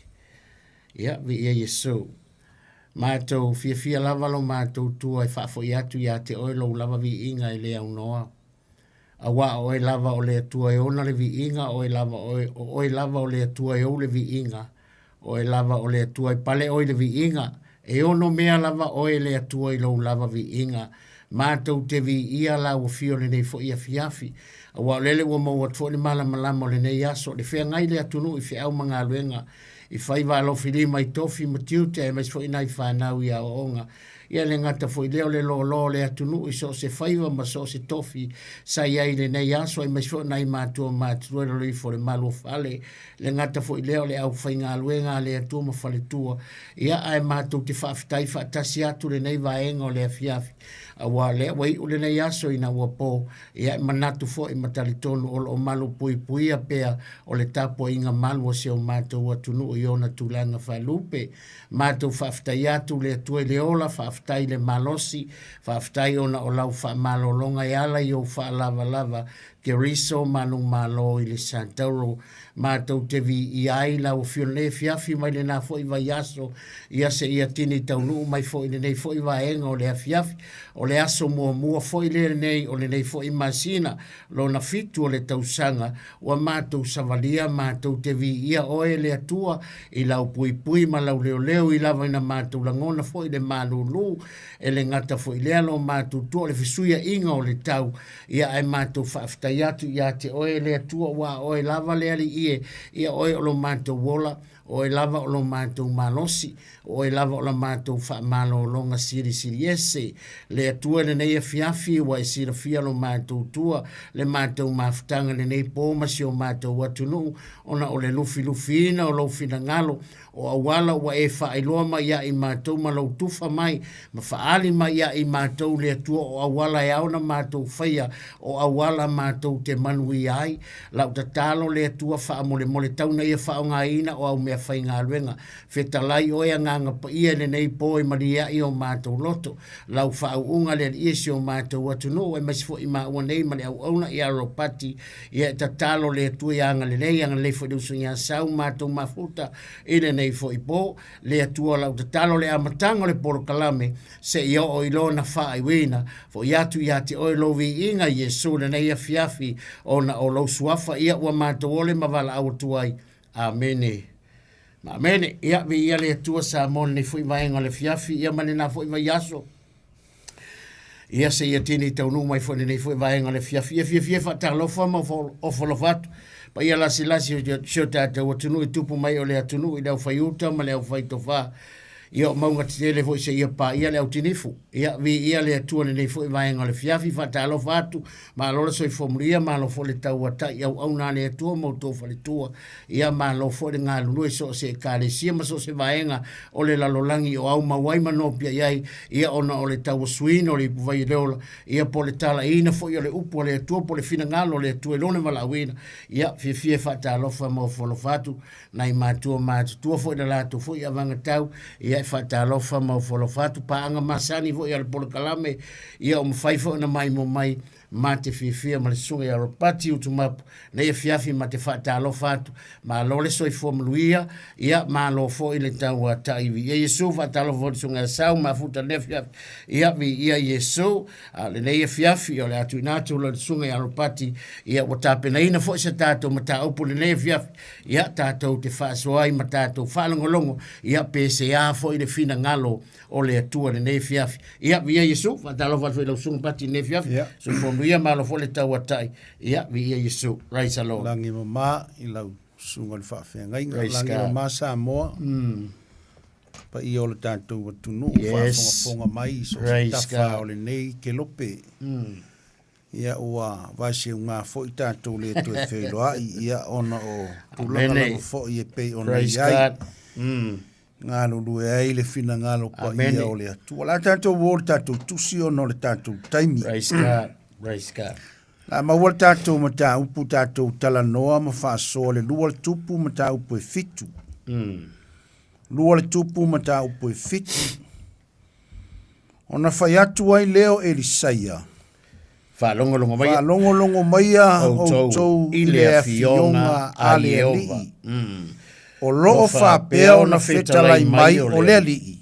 Ia, viia Iesu. Matou fiafia lava lo matou tua e faafoi atu ia te oe lou lava viiga e le aunoa. Auā o oe lava o le Atua e ona le viiga, o oe lava oe, o oe lava o le Atua e ou le viiga, o oe lava o le Atua e pale oe i le viiga, e ono mea lava oe le Atua i lou lava viiga. Matou te viia lau afio i lenei foi afiafi, auā o lele ua maua atu foi le malamalama o lenei aso, le feagai le atunuu i feau ma galuega, i faiva alofilima i tofi ma tiute aemaise foi nai fanau i aoaoga. Ia le gata foi lea o le loaloa o le atunuu i so o se faiva ma so o se tofi sa i ai i lenei aso aemaise foi o nai matua matutua i lalo ifo o le malu o fale. Le gata foi lea o le aufaigaluega a le Atua ma faletua. Ia ae matou te faafetai faatasi atu lenei vaega o le afiafi aua o lea ua iu lenei aso ina ua po. Ia e manatu foi ma talitonu o lo o malupuipuia pea o le tapuaiga malu a si o matou atunuu i ona tulaga faalupe. Matou faafetai atu le Atua i le ola, faafetai i le malosi, faafetai ona o lau faamalologa e ala i ou faalavalava Keriso manumalo i le Santauro. Matou te viia ai lau afio i lenei afiafi mai lena foi vaiaso ia seia tini taunuu mai foi i lenei foi vaega o le afiafi. O le aso muamua foi lenei o lenei foi masina lona fitu o le tausaga ua matou savalia matou te viia oe le Atua i lau puipui ma lau leoleo i lava ina matou lagona foi le malūlū e le gata foi lea lo matou tua o le fesuiaʻiga o le tau ia ae matou faafetai atu ia te oe le Atua ua oe lava le Alii e ia oe o lo matou ola O oe lava o lo matou malosi, o oe lava o la matou faamalologa silisili ese. Le Atua i lenei afiafi ua e silafia lo matou tua, le matou mafutaga i lenei po ma si o matou atunuu, ona o le lufilufiina o lou finagalo, o auala ua e faailoa mai ia i matou ma lou tufa mai, ma faaali mai ia i matou le Atua o auala e ao ona matou faia, o auala matou te manuia ai. Lau tatalo le Atua faamolemole tau na ia faaaogaina o au meafaigaluega. Fetalai oe Agaga Paia i lenei po e malie ai o matou loto. Lau faauuga le Alii e si o matou atunuu aemaise foi maua nei ma le auauna ia Ropati. Ia e tatalo le Atua ia agalelei, agalelei foi le uso ia Sau matou mafuta i lenei foi po. Le Atua lau tatalo le amataga o le polokalame seia oo i lona faaiuina. Foi atu ia te oe lou viiga, Iesu, lenei afiafi, ona o lou suafa ia ua matou ole ma valaau atu ai. Amene. Ma amene. Ia, viia le Atua Samoa lenei foi vaega o le afiafi, ia ma lena foi vaiaso. Ia seia tini taunuu mai foi lenei foi vaega o le afiafi. Ia fiafia e faatalofa ma ofo alofa atu. Paia lasilasi o si o tatou atunuu i tupu mai o le atunuu i le aufai uta ma le aufai tofa. Ia o mauga tetele foi seia paia le autinifu. Ia, viia le Atua i lenei foi vaega o le afiafi. Faatalofa atu, malo le soifua manuia, malo foi le tauatai auauna a le Atua ma outou faletua. Ia, malo foi le galulue i so o se Ekalesia ma so o se vaega o le lalolagi o aumau ai ma nopiai ai, ia ona o le tauasuina o le ipuvai o le ola, ia po o le talaiina foi o le upu a le Atua po o le finagalo o le Atua i lona valaauina. Ia, fiafia e faatalofa ma ofo alofa atu nai matua matutua foi le latou foi avagatau, ia e faatalofa ma ofo alofa atu paaga masani foi a le polokalame, ia o mafai foi ona maimoa mai ma te fiafia ma le susuga ia Ropati Utumapu nei afiafi ma te faatalofa atu. Malo le soifua manuia, ia malo foi le tauatai. Viia Iesu, faatalofa foi le susuga ia Sau Mafuta nei afiafi, ia viia Iesu. A o lenei afiafi o le a tuuina atu le susuga ia Ropati, ia ua tapenaina foi se tatou mataupu lenei afiafi, ia tatou te faasoa ai ma tatou faalogologo, ia pe seā foi le finagalo o le Atua i lenei afiafi. Ia, viia Iesu, faatalofa atu foi i lau susuga Pati i lenei afiafi. Yeah. Soifua manuia, malo foi le tauatai. Ia, viia Iesu. Praise the Lord. Lagi mama i lau susuga i le faafeagaiga. Praise Lagi God. mama Samoa. Paia o le tatou atunuu yes. faafogafoga mai i so o se Praise tafa God. o lenei kelope. Ia ua vaeseuga foi tatou le toe feiloai ia ona o tulaga lava foi e pei ona i ai. Galulue ai le finagalo paia o le Atua. O le a tatou o le tatou tusi ona o le tatou taimi. Praise God. Praise God. La maua le tatou mataupu tatou talanoa ma faasoa le lua le tupu mataupu e fitu. Lua le tupu mataupu e fitu. Ona fai atu ai lea o Elisaia. Faalogologo maia. Faalogologo maia outou i le afioga a le Alii. O lo o faapea ona fetalai mai o le Alii.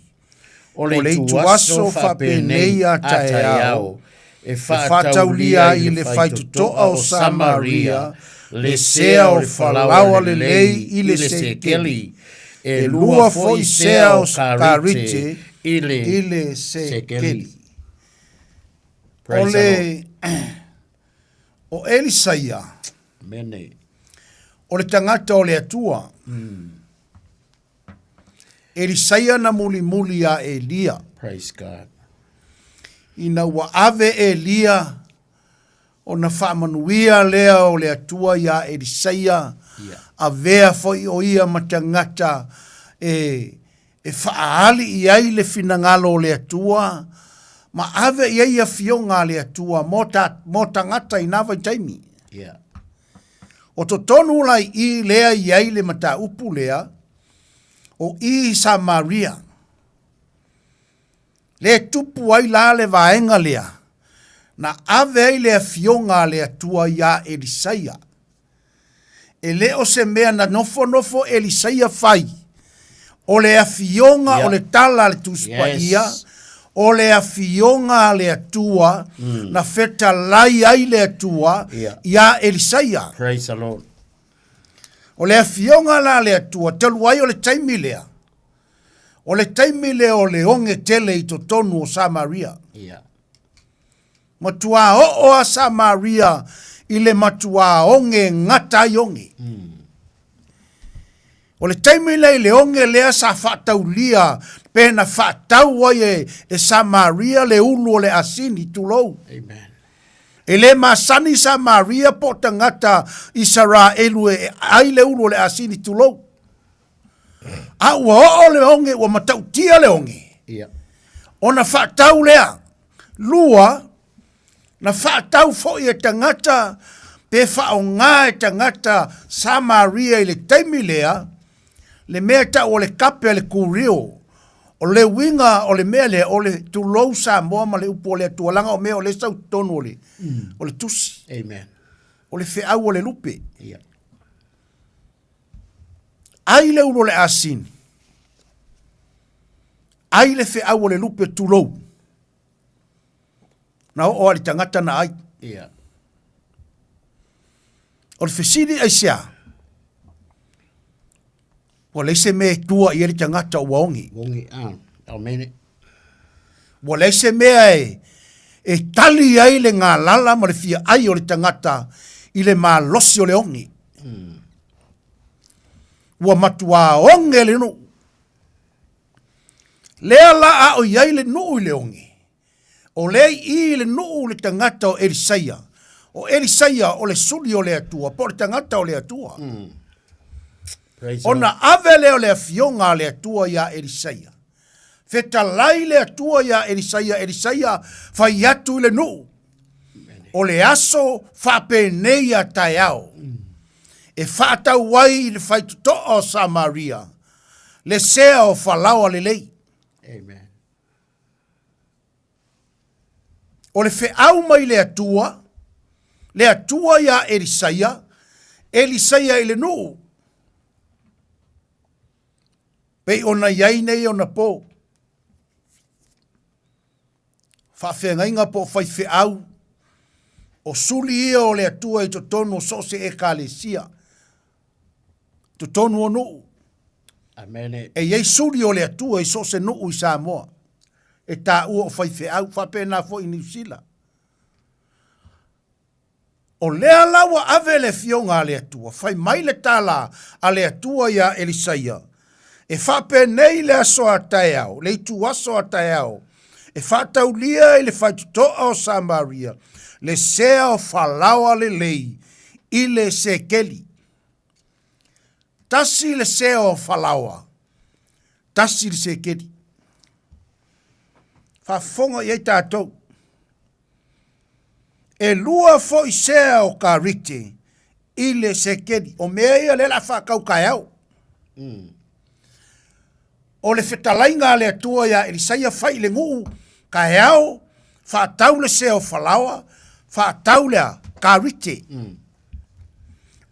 O le ituaso faapenei a taeao, e faataulia ai i le faitotoa o Samaria le sea o le falaoa lelei i le sekeli, e lua foi sea o karite i le sekeli. O le o Elisaia, o le tagata o le Atua. Elisaia na mulimuli iā Elia. Praise God. Ina ua ave Elia ona faamanuia lea o le Atua iā Elisaia, yeah. Avea foi o ia ma tagata e, e faaali i ai le finagalo o le Atua, ma ave i ai afioga a le Atua mo, ta, mo tagata i nā vaitaimi. Yeah. O totonu la i i lea i ai le mataupu lea, o i Samaria. Le tupu ai la le vaega lea, na ave ai le afioga a le Atua iā Elisaia. E le o se mea na nofonofo Elisaia fai, o le afioga o le tala a le Tusi Paia, o le afioga a le Atua na fetalai ai le Atua iā Elisaia. Praise the Lord. O le afioga la a le Atua, talu ai o le taimi lea, o le taimi lea o le oge tele i totonu o Samaria. Yeah. Matuā oo a Samaria i le matuā oge gata ai oge. O le taimi lea i le oge lea sa faataulia pe na faatau ai e, e Samaria le ulu o le asini, tulou. Amen. E le masani Samaria po o tagata Isaraelu e ai le ulu o le asini, tulou. A ua oo le oge, ua matautia le oge. Yeah. Ona faatau lea. Lua, na faatau foi e tagata pe faaaoga e tagata Samaria i le taimi lea, le mea e tau o le kape a le kurio. O le uiga o le mea lea, o le tulou Samoa ma le upu o le Atua, leaga o mea o lea e sau i totonu o le, o le tusi. Amen. O le feau o le lupe. Yeah. Ai le ulu o le asini. Ai le feau o le lupe tulou. Na oo a le tagata na ai. Yeah. O le fesili aisea? Ua leai se mea e tua i ai le tagata ua ogi. Ogi, ah, aumene. Ua leai se mea e, e tali ai le galala ma le fia ai o le tagata i le malosi o le ogi. Ua matuā oge le nuu. Lea la a o i ai le nuu i le oge, o lea i i le nuu le tagata o Elisaia. O Elisaia o le suli o le Atua, po o le tagata o le Atua. Ona ave lea o le afioga a le Atua iā Elisaia. Fetalai le Atua iā Elisaia, Elisaia, fai atu i le nuu, o le aso faapenei a taeao, e faatau ai i le faitotoa o Samaria, le sea o falaoa lelei. Amen. O le feau mai le Atua, le Atua iā Elisaia, Elisaia i le nuu, pei ona i ai nei ona po. Faafeagaiga po o faifeau, o suli ia o le Atua i totonu o so o se Ekalesia, totonu o nuu. Amene. E i ai suli o le Atua i so o se nuu i Samoa, e taua o faifeau, faapena foi i Niu Sila. O lea la ua ave le Afioga a le Atua, fai mai le tala a le Atua iā Elisaia, E faapenei le aso a taeao, le ituaso a taeao, e faataulia i le faitotoa o Samaria le sea o falaoa lelei i le sekeli. Tasi le sea o falaoa, tasi le sekeli. Faafofoga i ai tatou. E lua foʻi sea o karite i le sekeli. O mea ia lea o le a faatau taeao. O le fetalaiga a le Atua iā Elisaia fai i le nuu taeao, faatau le sea o falaoa, faatau le a? Karite.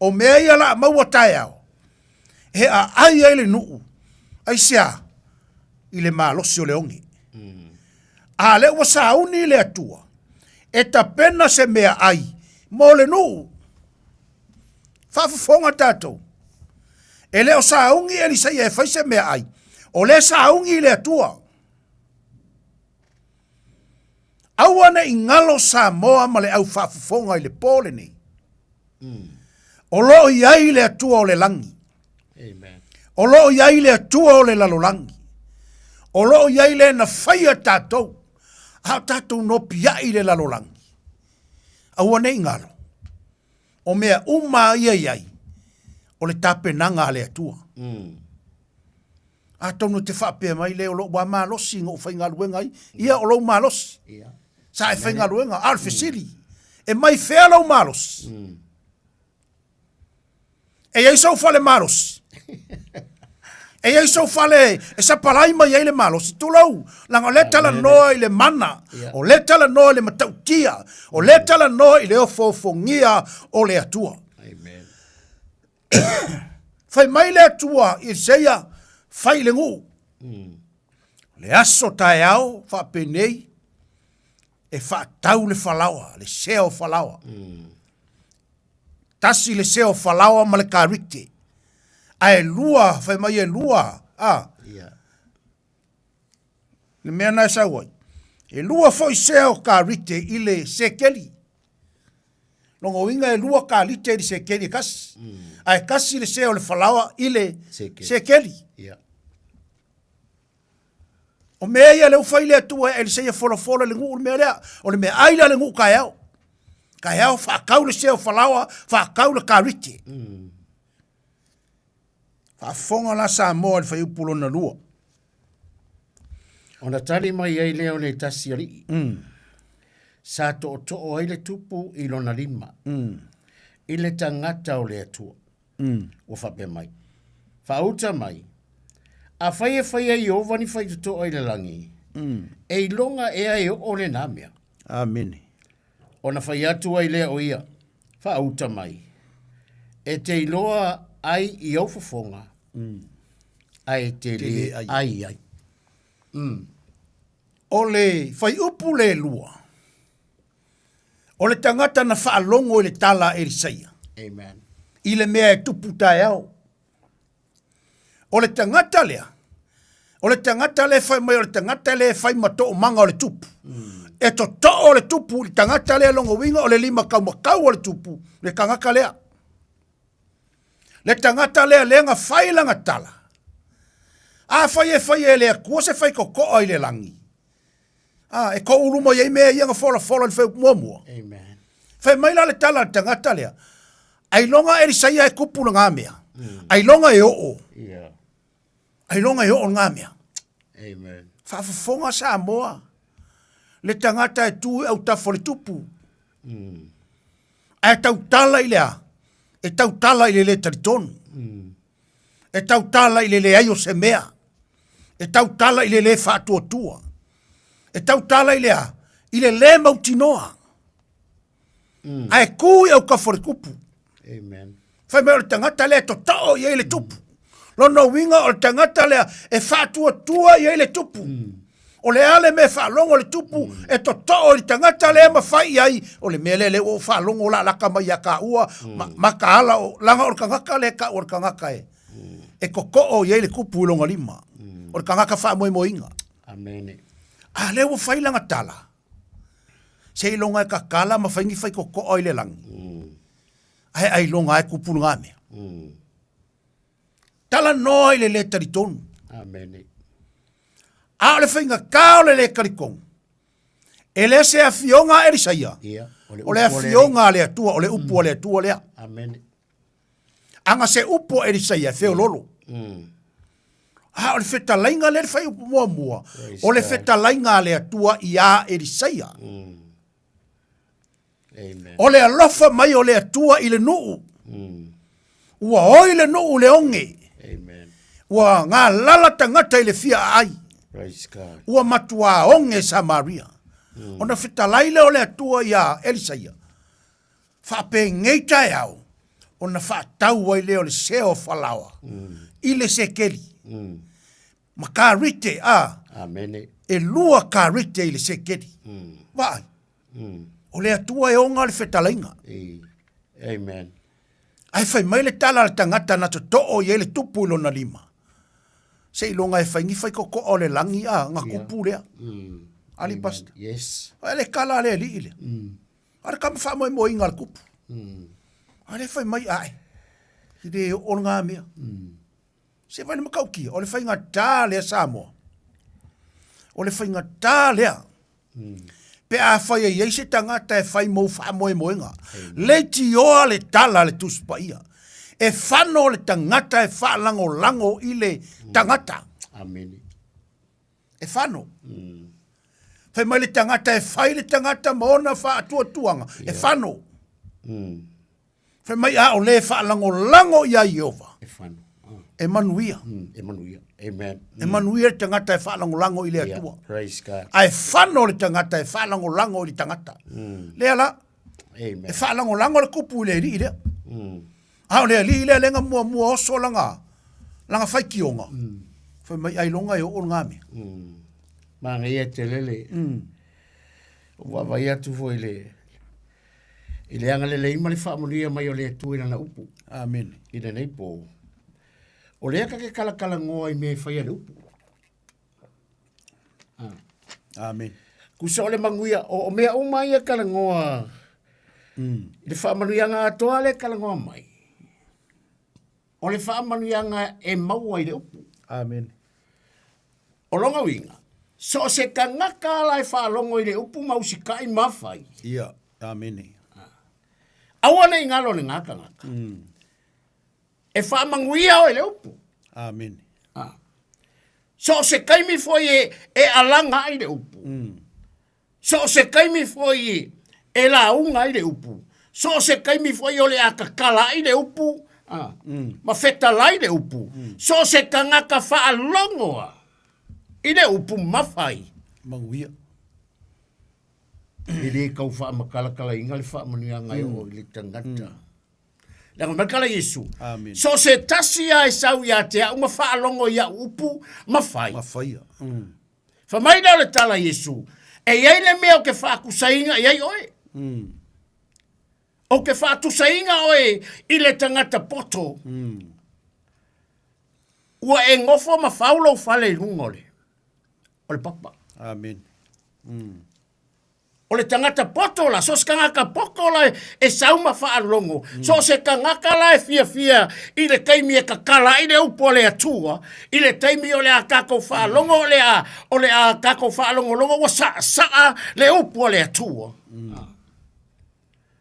O mea ia o le a maua taeao, e aai ai le nuu, aisea? I le malosi o le oge. A lea ua sauni le Atua e tapena se meaai mo le nuu. Faafofoga tatou. E le o sauni Elisaia e fai se meaai, o lea e sauni le Atua. Aua ne i galo Samoa ma le au faafofoga i le po lenei. O lo o i ai le Atua o le lagi. Amen. O lo o i ai le Atua o le lalolagi. O lo o i ai le na faia tatou, a o tatou nopiai i le lalolagi. Aua ne i galo, o mea uma ia i ai, o le tapenaga a le Atua. Atonu e te faapea mai le o lou lava malosi na ou faigaluega ai, ia o lou malosi. Sa e faigaluega, a o le fesili, e mai fea lou malosi? E i ai sou fale malosi? E i ai sou fale e sapalai mai ai le malosi? Tulou, leaga o lea e talanoa i le mana, o lea e talanoa i le matautia, o lea e talanoa i le ofoofogia o le Atua. Fai mai le Atua i Eliseia, fai i le nuu. Le aso taeao faapenei, e faatau le falaoa, le sea o falaoa. Tasi le sea o falaoa ma le karite. Ae lua, fai mai e lua, a. Yeah. Le mea na e sau ai. E lua foi sea o karite i le sekeli. Lona uiga e lua kalite i le sekeli e kasi. Ae kasi le sea o le falaoa i le Sekeli. sekeli. Yeah. O mea ia lea ua fai le Atua e Eliseia folafola i le nuu le mea lea. O le meaai lea a le nuu taeao. Taeao faatau le sea o falaoa, faatau le karite. Faafofoga la Samoa i le fuaiupu lona lua. Ona tali mai ai lea o le tasi alii. Sa tootoo ai le tupu i lona lima. I le tagata o le Atua. Ua faapea mai, Faauta mai, afai e fai e Ieova ni faitotoa i le lagi, e iloga ea e oo lenā mea. Amene. Ona fai atu ai lea o ia, Faauta mai, e te iloa ai i ou fofoga, ae te lē ai ai. O le fuaiupu le lua, O le tagata na faalogo i le tala a Elisaia. Amen. I le mea e tupu taeao. O le tagata lea, o le tagata lea e fai mai o le tagata lea e fai ma toomaga o le tupu. E totoo le tupu i le tagata lea lona uiga o le lima taumatau o le tupu, le tagata lea. Le tagata lea lea na fai lana tala. Afai e fai e le Atua se faitotoa i le lagi, A, e toulu mai ai mea ia na folafola i le fuaiupu muamua. Amen. Fai mai la le tala a le tagata lea, ailoga Elisaia e kupu lena mea, ailoga e oo, Yeah. ailoga e oo lena mea. Amen. Faafofoga Samoa, le tagata e tu i autafa o le tupu, ae tautala i le a? E tautala i le le talitonu. E tautala i le leai o se mea. E tautala i le lē faatuatua. E tautala i le a? I le lē mautinoa. Ae tu i autafa o le tupu. Amen. Fai mai o le tagata lea e totoo i ai le tupu. Lona uiga o le tagata lea e faatuatua i ai le tupu. O le a le mea e faalogo le tupu e totoo i le tagata lea ma fai i ai, o le mea lea lea ua ou faalogo o lalaka mai ia taua, ma, mataala o, leaga o le tagata lea e tau o le tagata e, e totoo i ai le tupu i lona lima. O le tagata faamoemoeina. Amene. A lea ua fai lana tala, seiloga e tatala ma fai ni faitotoa i le lagi, ae ailoga lava e tupu lena mea. Talanoa i le lē talitonu. Amene. A o le faigata o le lē talitonu, e le se afioga a Elisaia, Ia, o le afioga a le Atua, o le upu a le Atua lea. Amene. Aga se upu a Elisaia e feololo. A o le fetalaiga lea le fuaiupu muamua, o le fetalaiga a le Atua iā Elisaia. O le alofa mai o le Atua i le nuu. Ua oi le nuu le oge. Ua galala tagata i le fia aai. Ua matuā oge Samaria. Ona fetalai lea o le Atua iā Elisaia, Faapenei taeao, ona faatau ai lea o le sea o falaoa i le sekeli. Ma karite, a. Amene. E lua karite i le sekeli. Vaai. O le Atua e oga le fetalaiga. Amen. Ae fai mai le tala a le tagata na totoo i ai le tupu i lona lima. Seiloga e fai ni faikokoa o le lagi a, na kupu lea. Ali Pastor. Yes. Ai le kala a le alii lea. A le kama faamoemoeina a le kupu. A le fai mai ae. I le oo le ngā mea. Se vai le matautia, o le faigatā lea Samoa. O le faigatā lea. Pe a fai ai ai se tagata e fai mou faamoemoega. Leitioa le tala a le Tusi Paia. E fano le tagata e faalagolago i le tagata. Amene. E fano. Fai mai le tagata e fai le tagata ma ona faatuatuaga. E fano. Fai mai a o le faalagolago iā Ieova. E fano. E manuia. E manuia. Amen. E manuia le tagata e faalagolago i le Atua. Yeah. Praise God. Ae fano le tagata e faalagolago i le tagata. Lea la. Amen. E faalagolago le kupu i le alii lea. A o le alii lea lea na muamua oso lana, lana faitioga. Fai mai ailoga e oo le mea. Manaia tele le. Ua vaavaai atu foi i le i le agalelei ma le faamanuia mai o le Atua i lana upu. Amene. I lenei po. O lea ka ke kalakalanoa i mea e fai a le upu. Ah. Amen. Kusa o le manuia, o, o mea uma ia kalanoa i le faamanuiaga atoa le kalanoa mai. O le faamanuiaga e maua i le upu. Amen. O lona uiga, so o se tagata ala e faalogo i le upu ma usikai ma fai. Ia, amene. Aua ne i galo lena tagata. E faamanuia oe i le upu. Amene. So o se taimi foi e, e alaga ai le upu. So o se taimi foi e lauga ai le upu. So o se taimi foi o le a tatala ai le upu, ma fetalai le upu. So o se tagata faalogo a i le upu ma fai. Manuia. E le tau faamatalatalaina le faamanuiaga e oo i le tagata. Leaga mai kala Iesu. Amen. So se tasi a e sau ia te au ma faalogo i au upu ma fai. Ma faia. Fai mai lea o le tala a Iesu, e i ai le mea ou te faatusaina i ai oe. Ou te faatusaina oe i le tagata poto. Ua e nofo ma fau lou fale i luga o le, o le papa. Amen. O le tagata poto la, so o se tagata poto la e sau ma faalogo, so o se tagata la e fiafia i le taimi e tatala ai le upu a le Atua, i le taimi o le a tatou faalogo, o le a, o le a tatou faalogologo ua saasaa le upu a le Atua.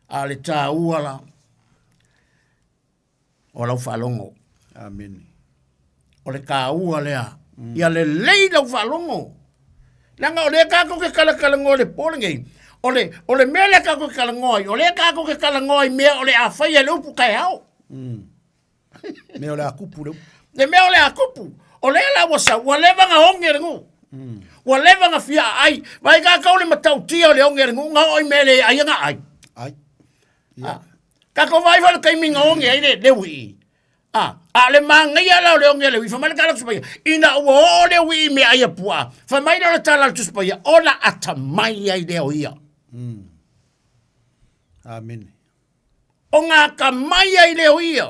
A o le taua la, o lau faalogo. Amene. O le taua lea. Ia lelei lau faalogo. Leaga o lea tatou te talatalanoa i le po lenei, o le, o le mea lea tatou te talanoa ai, o lea tatou te talanoa i mea o le a faia e le upu taeao. Mea o le a kupu le upu. Le mea o le a kupu. O lea la ua sau, ua leva na oge le nuu. Ua leva na fia aai. Vaai tatou le matautia o le oge le nuu, na oo i mea le ai na ai. Ai. Yeah. Tatou vaai foi le taimi na oge ai le, le uii. A, a o le manaia la o le oge a le uii, fai mai le tala a le Tusi Paia, ina ua oo le uii i meaai a puaa, fai mai lea o le tala a le Tusi Paia, ona atamai ai lea o ia. Amene. Ona atamai ai lea o ia,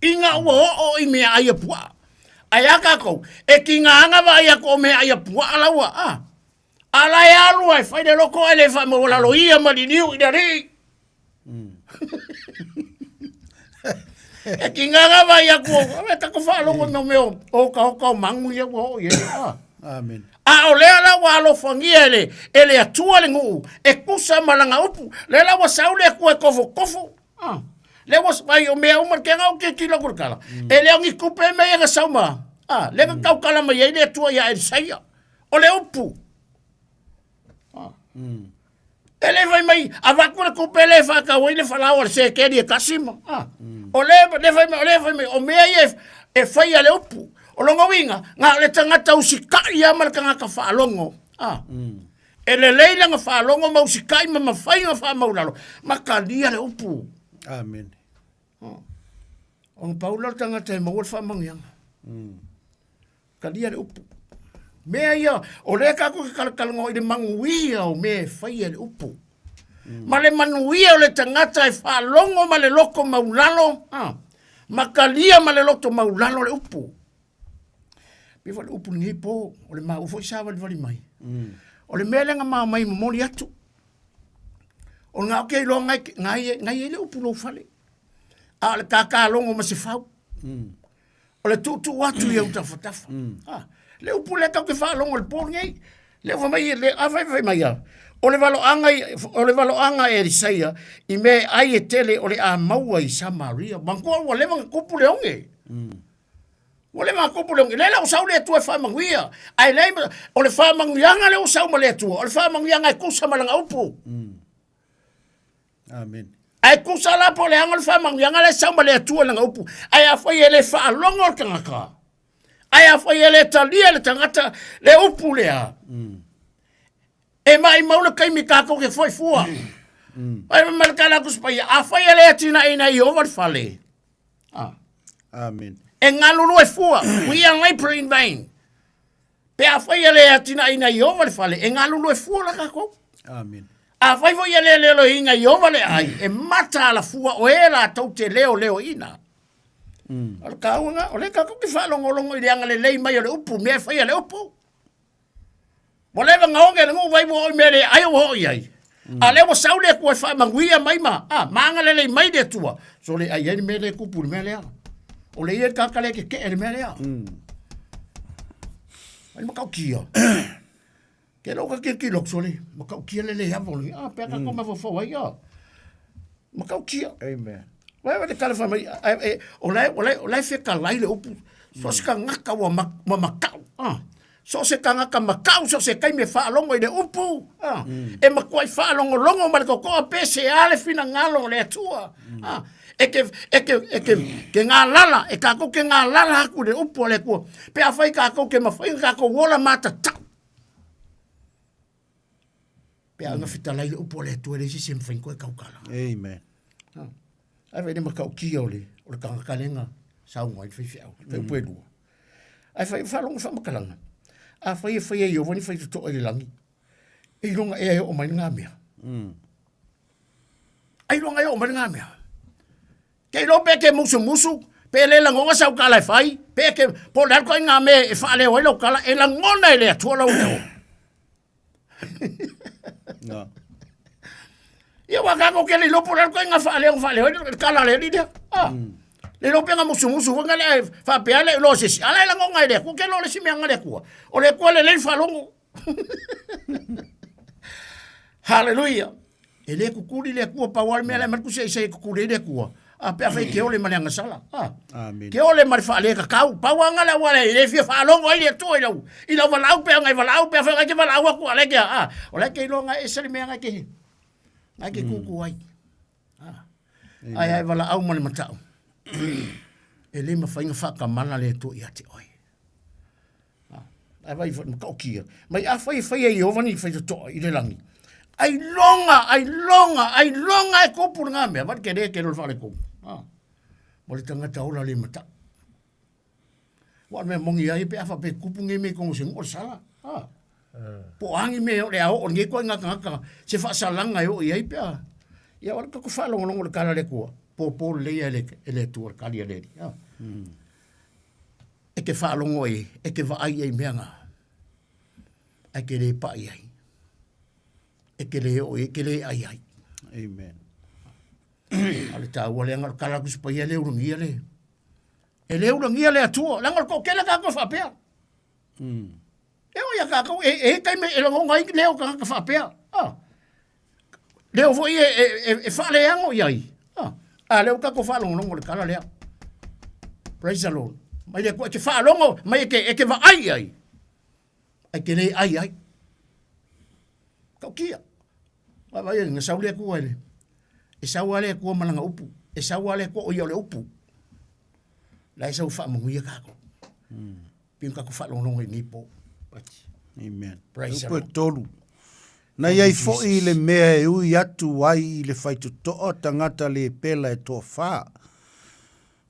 ina ua oo i meaai a puaa. Ae a tatou, e tiga lava na vaai atu o meaai a puaa la ua, a, a la e alu lava e fai le loto ae le faamaualalo ia ma liliu i le alii. E tiga na vaai atu, e tatou faalogo i mea o otaota o manu ia ua oo i ai. A. Amen. A o lea la ua alofagia e le, e le Atua le nuu e tusa ma lana upu. Lea la ua sau le Atua e tofotofo. Ah. Lea ua vai o mea uma ke ngau ke tilo ku kala. E le o ni kupe me ia sau ma. Ah, le ka taukala mai ai le Atua ia Elisaia. O le upu. Ah. E le fai mai, avatu le kupe le faatau ai le falaoa o le sekeli e tasi ma, a. O le, le fai mai, o le fai mai, o mea ia e, e faia le upu. O lona uiga, na o le tagata usitai lava ma le tagata faalogo, a. E lelei lana faalogo ma usitai ma mafai ona faamaulalo, ma talia le upu. Amen. Ona pau lea o le tagata e maua le faamanuiaga. Talia le upu. Mea ia, o lea tatou te talatalanoa i le manuia o mea e faia e le upu. Ma le manuia o le tagata e faalogo ma le loto maulalo, ha, ma talia ma le loto maulalo le upu. Pei foi le upu lenei po, o le maua foi savalivali mai. O le mea lea na ma mai momoli atu. O ngā o ke iloa ngai, ngai, ngai ai le upu lou fale. A o le kākālogo ma se fau. O le tuutuu atu i au tafatafa. Ah, le upu lea tatou te faalogo i le po lenei. Le ufa mai, le, a fai fai mai a. O le valoaga, o le valoaga e Elisaia, i mea e ai e tele o le a maua i Samaria. Manatua ua leva ona tupu le oge. Ua leva ona tupu le oge. Lea la ua sau le Atua e faamanuia. Ae leai, o le faamanuiaga lea ua sau ma le Atua, o le faamanuiaga e tusa ma lana upu. Amen. Ae tusa la po o le aga o le faamanuiaga la e sau ma le Atua i lana upu. Ae afai e le faalogo le tagata, ae afai e le talia le tagata le upu lea, e maimau le taimi tatou te foi fua. Ai ma le kala ku paia, afai e le atinaeina e Ieova le fale. Ah. Amen. E galulue fua. We are laboring in vain. Pe afai e le atinaeina e Ieova le fale, e galulue fua la tatou. Amen. Afai foi e le leoleoina e Ieova le ai, e mataala fua o e latou te leoleoina. O le taua lena, o lea tatou te faalogologo i le agalelei mai o le upu, mea e faia le upu. Ua leva ona oge le nuu vai ua oo i mea le ai ua oo i ai. A lea ua sau le Atua e faamanuia mai ma, a, ma agalelei mai le Atua. So le ai ai le mea lea e tupu i le mea lea. O le ia le tagata lea e tetee i le mea lea. Ai matautia. Ke lou ka tilotilo atu sole, matautia le le ava o le, a, pea tatou mafaufau ai, a. Matautia. Amen. Vai vai le tala fai mai, o la o la o la e fetalai le upu. So se tagata ua ua matau, a. So se tagata matau, so se taimi e faalogo i le upu, a. E matuai faalogologo ma le totoa pe se a le finagalo o le Atua, a. E ke, e ke, e ke, ke galala, e tatou ke galala atu i le upu a le Atua. Pe afai tatou ke mafai ona tatou ola matatau. Pe a ona fetalai le upu a le Atua e leai se isi e mafai ona toe tautala. Amen. Ai fai le matautia o le, o le tagata lea na saunoa ai le faifeau, le upu e lua. Ae fai faalogo faamatalaga. Afai e faia e Ieova ni faitotoa i le lagi, e iloga ea e oo mai lena mea. Ailoga e oo mai lena mea. Ke iloa pe ke musumusu, pe le lagona sau tala e fai, pe ke, po o le a le ituaiga mea e faaleo ai lau tala, e lagona e le Atua lau leo. No. Ia ua tatou ke le iloa po o le a le ituaiga faaleo na faaleo ai le tala a le alii lea. Ah. Le iloa pe na musumusu foi na le faapea le iloa se isi. A la e lagona e le Atua, ke iloa le isi mea na le Atua. O le Atua e lelei le faalogo. Haleluia. E le kukuli le Atua, pau lava le mea la e aumai le tusi a Isaia e kukuli ai le Atua. A pe afai ke ole ma le agasala. A. Amen. Ke ole ma le faalekakau. Pau lava na le auala e le fia faalogo ai le Atua i lau, i lau valaau pe ana e valaau pe afai e te valaau atu a le ke a. O la e ke iloa na ese le mea na ke, na ke kuku ai. A. Ai ai valaau ma le matau. E le mafai ona faatamala le Atua ia te oe. Ae vai foi matautia. Mai afai e faia e Ieova ni faitotoa i le lagi. Ailoga, ailoga, ailoga e tupu lena mea. Vaai le tele tele o le faaletonu. Ah. Mo le tagata ola le matau. Ua o le mea moni ai pe a faapea e tupu nei mea i totonu o se nuu o le sala. Ah. Po o a ni mea o le a oo lenei ituaiga tagata se faasalaga e oo i ai pe a. Ia o le tatou faalogologo i le tala a le Atua, popo lelei lava e le Atua le tali a le Alii. Ah. E te faalogo ai, e te vaai ai i mea na, ae te le pai ai. E te le oo i ai, e te le ai ai. Amen. A o le taua lea, na o le tala atu i si paia e le ulagia le, e le ulagia le Atua, leaga o le toatele tatou e faapea. E oo ia tatou, e, e i ai taimi e lagona ai leo o tagata faapea. Ah. Leo foi e, e, e, e faaleago i ai. Ah. A lea ua tatou faalogologo i le tala lea. Praise the Lord. Mai le Atua e te faalogo, mai e te, e te vaai i ai. Ae te le ai ai. Tautia. Vaai, na sau le Atua i le, E sau lava le Atua ma lana upu. E sau lava le Atua o ia o le upu. La e sau faamanuia tatou. Pei ona tatou faalogologo i lenei po. Amen. Praise the Upu e Lord. tolu. Na i ai foi le mea e ui atu ai i le faitotoa tagata le pela e toafa.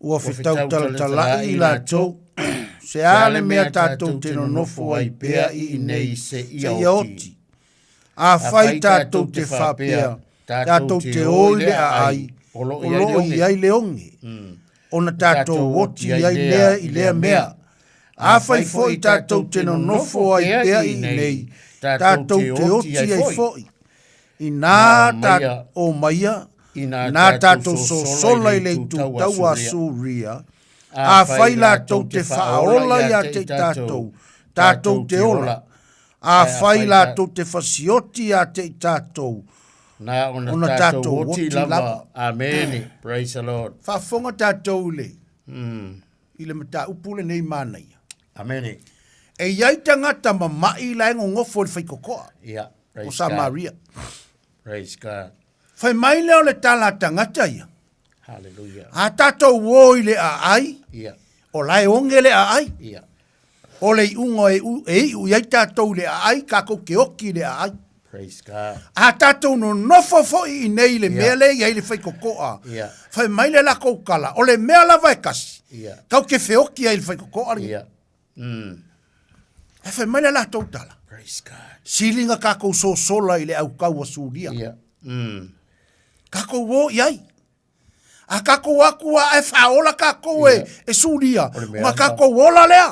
Ua fetau talatala'i i latou, Se a le mea tatou te nonofo ai pea i inei seia oti? Afai tatou te faapea, tatou te o i le aai, o lo o i ai le oge, ona tatou oti ai lea i lea mea. Afai foi tatou te nonofo ai pea i inei, tatou te oti ai foi. Inā ta omaia, inā tatou sosola i le itu tau a Suria, afai latou te faaola ia te i tatou, tatou te ola, afai latou te fasioti ia te i tatou, Na ona tatou oti lava. Amene. Praise the Lord. Faafofoga tatou i le, i le mataupu lenei manaia. Amene. E i ai tagata mama'i la e gogofo i le faikokoa. Ia. O Samaria. Praise God. Fai mai lea o le tala a tagata ia. Hallelujah. A tatou o i le aai, Ia. o la e oge le aai. Ia. O le iuga e, u, e iu i ai tatou i le aai, kakou te oki i le aai. Praise God. A tatou nonofo foi i nei i le Ia. mea le i ai le faikokoa, Ia. fai mai le lakou tala, o le mea lava e kasi, Ia. kau te feoki ai i le faikokoa le. Ia. Ae fai mai le latou tala. Praise God. Siliga kakou sosola i le aukau a Suria. Ia. Kakou o i ai. A kakou aku a e whaola kakou e, e Suria. Nga kakou ola lea.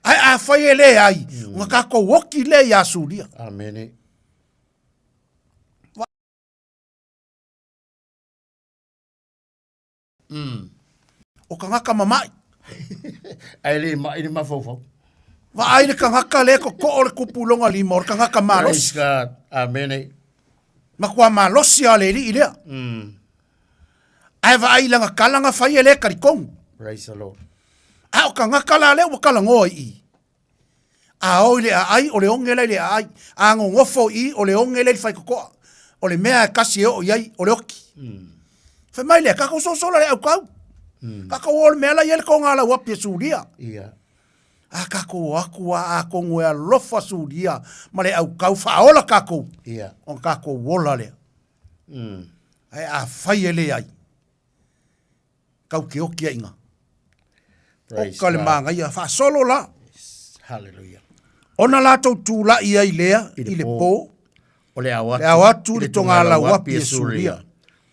Ae a whai e le ai, nga kakou oki le ia Suria. Amene. O kangaka mama'i. Ae le ma'i le mafaufau. Vaai le kangaka le kokoo le kupu loga lima o le kangaka malosi. Praise God. Amene. Matua malosi a le alii lea. Ae vaai i lana tala na fai e le talitonu. Praise the Lord. A o kangaka la lea ua talanoa i i. A o i le aai, o le oge la i le aai. A nonofo i i, o le oge la i le faitotoa. O le mea e kasi e oo i ai, o le oki. Fai mai lea, kakou sosola le aukau. Kakou o le mea la i ai le toga lau api e Suria. Ia. A kakou o aku a atonu e alofa Suria ma le aukau faaola kakou. Ia. Ona kakou ola lea. Ae afai e leai, kau ke oki ai ina. Oka le manaia, faasolo la. Hallelujah. Ona latou tula'i ai lea i le po, o le ao le ao atu i le togalauapi e Suria.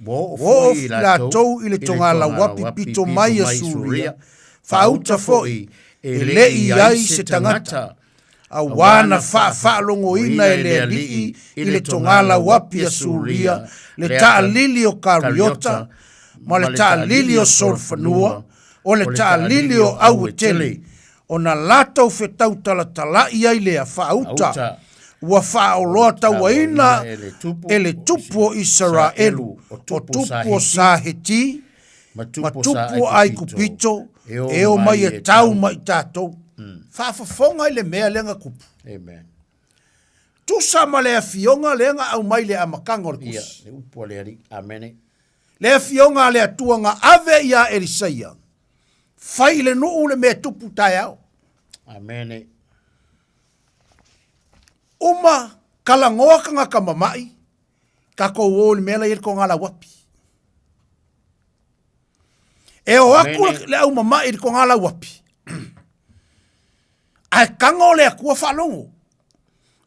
Ua oo Ua oo foi latou i le togalauapi pito mai a Suria, faauta foi e le i ai se tagata, auā na faafaalogoina e le Alii i le togalauapi a Suria le taalili o Kariota ma le taalili o Solofanua, o le taalili o Auetele, ona latou fetau talatala'i ai lea faauta ua faaoloatauaina e le tupu o Isaraelu, o tupu o Saheti, ma tupu o Aikupito, e omai e tau ma i tatou. Faafofoga i le mea lea na tupu. Amen. Tusa ma le afioga lea na aumai i le amataga o le Ia, tusi. le upu a le Alii. Amene. Le afioga a le Atua na ave ia Elisaia, fai i le nuu le mea tupu taeao. Amene. Uma kalagoa kangaka mama'i, kakou o i le mea la i ai le togalauapi. E o aku le au mama'i i le togalauapi, ae kago le Atua faalogo.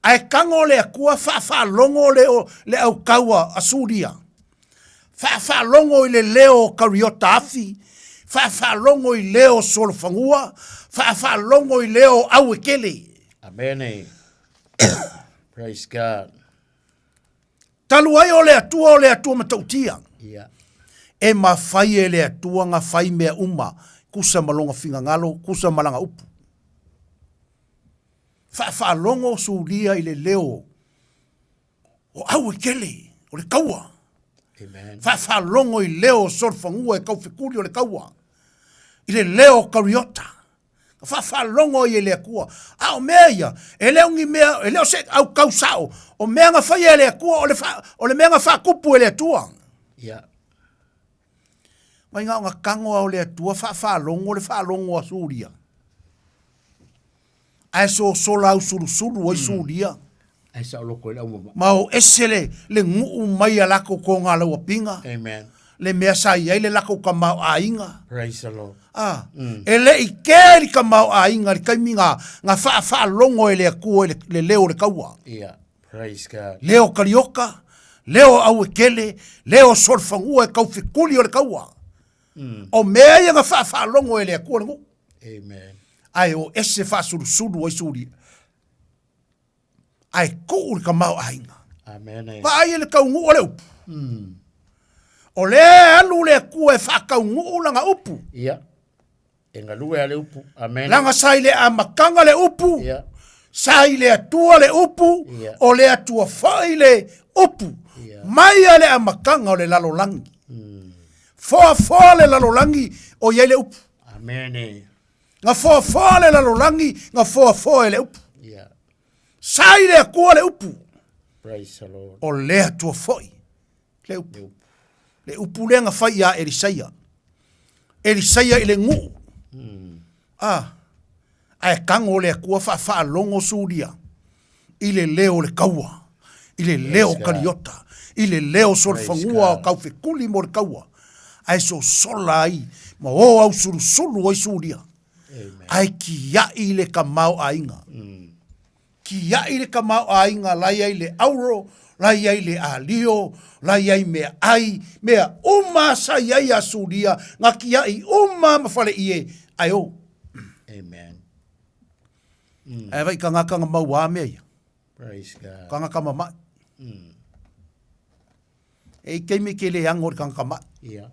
Ae kago le Atua faafaalogo le, le aukaua a Suria. Faafaalogo i le leo o Kariota afi, faafaalogo i leo o Solofanua, faafaalogo i leo o Auekele. Amene. Praise God. Talu ai o le Atua o le Atua matautia. Ia. E mafai e le Atua na fai mea uma, kusa ma lona finagalo, kusa ma lana upu. Faafaalogo Suria i le leo o Auekele, o le kaua. Amen. Faafaalogo i leo o Solofanua e kaufekuli o le kaua. I le leo o Kariota. Na faafaalogo ai e le Atua. A o mea ia, e le o ni mea, e le o se aukau sao, o mea na faia e le Atua, o le, fa, o le mea na faakupu e le Atua. Ia. Mai na ona tago lava o le Atua faafaalogo le faalogo a Suria. Ae sosola ausulusulu ai Suria. Ae saoloko ai le aumama'i. Ma o ese le, le nuu mai a latou togalaua-piga. Amen. Le mea sa i ai le latou tamaoaiga. Praise the Lord. A, mm. e le i kē li tamaoaiga i le taimi na, na faafaalogo e le Atua i le, le leo o le taua. Yeah. Praise God. Leo Kalioka, leo Auekele, leo Solofanua e taufekuli o le taua. Mm. O mea ia na faafaalogo e le Atua le nuu. Amen. Ae o ese faasulusulu ai Suria. Ae tuu le tamaoaiga. Amen. Vaai i le taunuu o le upu. Mm. O lea e alu le Atua e faataunuu lana upu. Ia. E galue a le upu. Amen. Lana sa i le amataga le upu. Ia. Sa i le Atua le upu. Ia. O le Atua foi le upu. Ia. Mai a le amataga o le lalolagi. Mm. Foafoa le lalolagi o i ai le upu. Amen. Na foafoa le lalolagi, na foafoa e le upu. Ia. Sa i le Atua le upu. Praise the Lord. O le Atua foi le upu. Le upu lea na fai ia Elisaia. Elisaia i le nuu. Mm. Ah, ae tago le Atua faafaalogo Suria i le leo o le taua, i le leo o Kaliota, i le leo o Solofanua o taufekuli mo le taua, ae sosola ai ma o ausulusulu ai Suria, ae kiaʻi le tamaoaiga. Mm. Kiaʻi le tamaoaiga la i ai le auro, la i ai le alio, la i ai meaai, mea uma sa i ai a Suria, na kiaʻi uma ma faleie, ae o. Amen. Mm. Ae vai kangaka nga mau a mea ia. Praise God. Kangaka mama'i. Mm. E i keimi ke le ango le kangaka ma'i. Ia.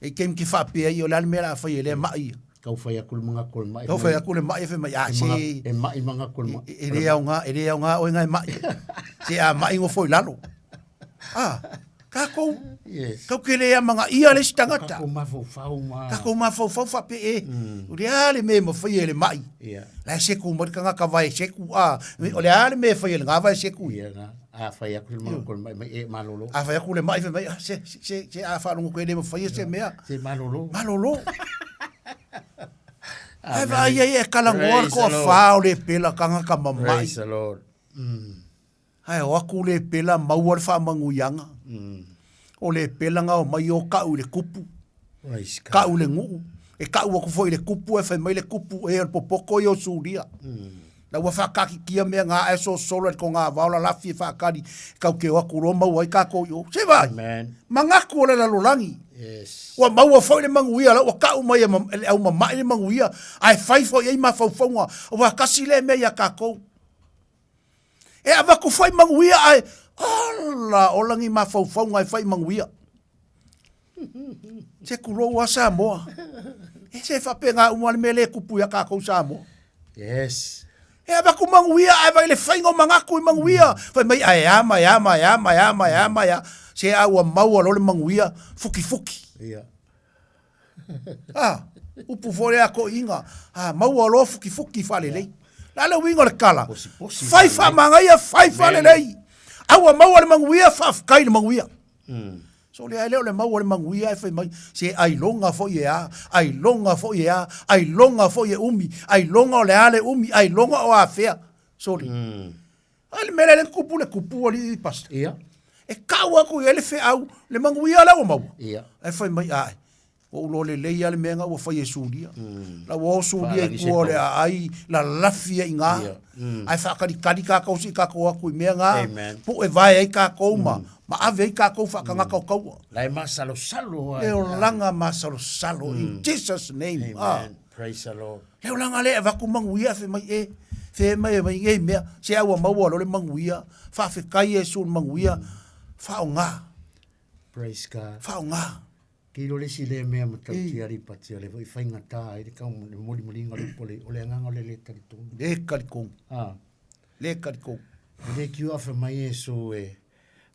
E i keimi ke whaapea i o le ale mea la a whai e le ma'i ia. Kau whai aku le manga ko le ma'i. Kau whai aku le ma'i e whai mai, a se... E ma'i manga ko le ma'i. E le au ngā, e le au ngā oe ngā e ma'i. Se a ma'i ngo foi lalo. Ah, kākou, yes. kau ke le amanga ia le isi tangata. Kākou mafaufau ma. Kākou mafaufau whape e. Mm. O le a le me ma whai e le ma'i. Yeah. La e seku mai kangaka vai seku a. O le a le me whai e le ngā vai seku. Yeah, ngā. A whai aku le manga ko le ma'i mai e malolo. A whai aku le ma'i whai mai, ah, se, se, se a whalongo koe le ma whai e se mea. Se malolo. Malolo. Ai vai ai e kala ngoa ko whā o le pela kangaka mamai. Praise the Lord. Mm. Ai o aku le pela maua le whaamanguianga. Mm. O le pela ngā o mai o kau le kupu. Praise God. Kau le nguu. E kau aku foi le kupu e whai mai le kupu e o le popoko i o Suria. Mm. La ua whakakikia mea ngā e so solo e ko ngā vaola lafi e whakari kau ke o aku roa mau ai kākou i o. Se vai. Amen. Mangaku o le lalolangi. Yes. Ua maua foi le manuia la ua kau mai e le au mama'i le manuia ae fai foi ai mafaufauga ua kasi le mea ia kākou. E avaku fai manuia ae ala ola ni mafaufauga e fai manuia. Se kulou a Samoa. E se whapenga uma le mele kupu ia kākou Samoa. Yes. E avaku manuia ae vai le whainga o mangaku i manuia. Whai mai ae ama, e ama, e ama, e ama, e ama, e ama. Se a ua maua lo le manuia, fuki fuki. Ia. Ah, upu fo le ako inga. Ah, maua lo fuki fuki whalelei. La le uiga o le kala. Whai wha mangaia, whai whalelei. Aua maua le manuia, whawhikai le manuia. Mm. So le ae lea o le mau o le manuia e fai mai, se ailoga foi e a, ailoga foi e a, ailoga foi e umi, ailoga o le a le umi, ailoga o afea. Sorry. Mm. Ai le mea lea le kupu le kupu alii pastor. Ia. E kau aku i ai le feau, le manuia lea ua maua. Ia. Ae fai mai, ae, ua ou iloa lelei lava le mea na ua fai e Sulia. Mm. La ua o Sulia i tua o le aai, lalafi ai i ina. Ia. Mm. Ae faakalikali kākou se i kākou atu i mea na, Amen. pu'e vae ai kākou ma, ma ave ai kākou faakagaka o taua. La e masalosalo ai. Le olaga masalosalo in Jesus name. Amen. Ah. Praise the Lord. Le olaga lea e avatu manuia fai mai e, fe mai e mai nei mea, se a ua maua loa le manuia, faafetai Iesu i le manuia, faaaoga. Praise God. Faaaoga. Kilo le isi lea mea matautia ripati o le foi faigata ai le kau le molimoliga o le upu o le o le agaga o le le talitonu. Le talitonu. Ah. Le talitonu. E le kiu afe mai Iesu e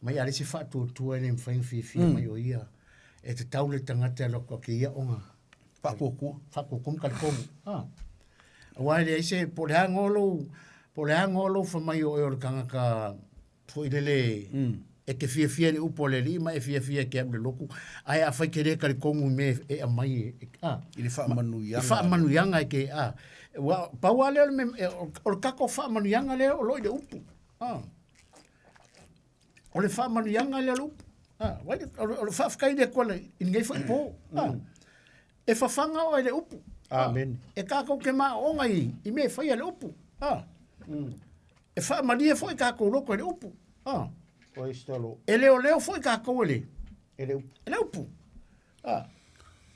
mai a le se faatuatua e le mafai ona fiafia Mm. mai o ia. E tatau le tagata e alu atu a ke ia onga. Faatuatua. Faatuatua ma talitonu. Ah. Aua e leai se, po o le a noa lou, po o le a noa lou fai mai o oe o le tagata foi lele e te fiafia i le upu a le Alii ma e fiafia e te alu i le lotu, ae afai e te le talitonu i mea e aumai e, a. I le faamanuiaga. I faamanuiaga e te, a. Ua, pau lava lea o le mea, o le tatou faamanuiaga lea o lo o i le upu. A. O le faamanuiaga lea o le upu. A, vai, o le faafetai i le Atua i lenei foi po. A. E fafaga oe i le upu. Amen. E tatou te maooga i, i mea e faia le upu. A. E faamalie foi tatou loto i le upu. A. E leoleo foi tatou e le, e le upu. E le upu. A.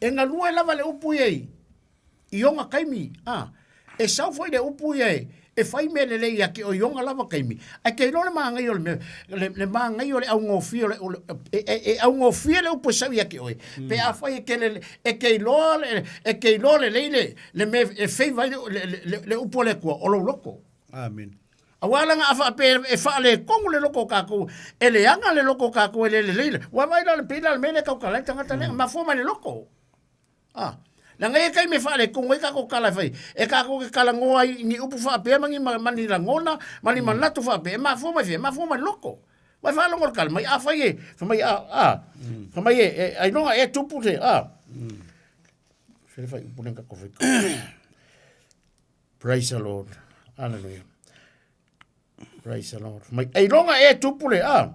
E galue lava le upu ia i, i ona taimi. A. E sau foi le upu ia e, e fai mea lelei ia te oe i ona lava taimi. Ae te iloa le manaia o le mea, le, le manaia o le augofie o le, o le e, e, e augofie le upu e sau ia te oe. Pe afai e te, le, e te iloa, le, e te iloa lelei le, le mea e favor ai le, le, le, le upu a le Atua, o lou loto. Amen. Aua leaga a faapea e faaletonu le loto o tatou, e leaga le loto o tatou e le lelei le, ua vaai la le pei la le mea lea e tautala ai le tagata lea, mafua mai le loto. A, leaga e i ai taimi e faaletonu ai tatou tala e fai, e tatou te talanoa ai i ni upu faapea ma ni, ma ni lagona, ma ni manatu faapea, e mafua mai fea? E mafua mai le loto. Ua e faalogo i le tala mai, afai e, fai mai, a, a, fai mai e, e, ailoga ea e tupu le, a. Fele fai upu lea na tatou fai. Praise the Lord. Hallelujah. Praise the Lord. Mai, ailoga ea e tupu le, a.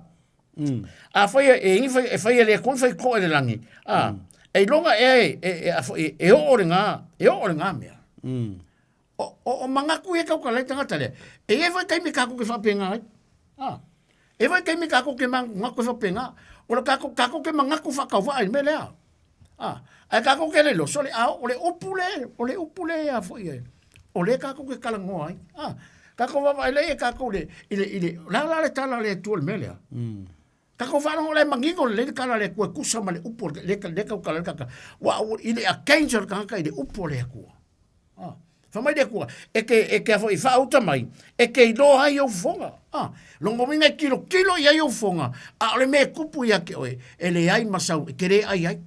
Afai e, e, fai, e fai e le Atua ni faitotoa i le lagi, a, ailoga ea e, e, e, a foi, e, e oo le gā, e oo le gā mea. O, o, o manatu ia tautala ai tagata lea. E i ai foi taimi tatou te faapena ai. A. E i ai foi taimi tatou te manatu e faapena. O le tatou, tatou te manatu faatauvaa i le mea lea. A, ae tatou te le iloa, sole, a o le upu le, o le upu le a foi e, o lea tatou te talanoa ai. A, tatou vaavaai lea ia tatou le, i le, i le, o le a la le tala a le Atua i le mea lea? Tatou faalogo la e manino lelei le tala a le Atua e tusa ma le upu lea, lea tautala ai le tagata. Ua, ua, i le against o le tagata i le upu a le Atua. A, fai mai le Atua, e te, e te a foi, faauta mai, e te iloa ai ou fofoga. A, lona uiga e tilotilo i ai ou fofoga, a o le mea e tupu ia te oe, e leai ma sau, e te le ai ai.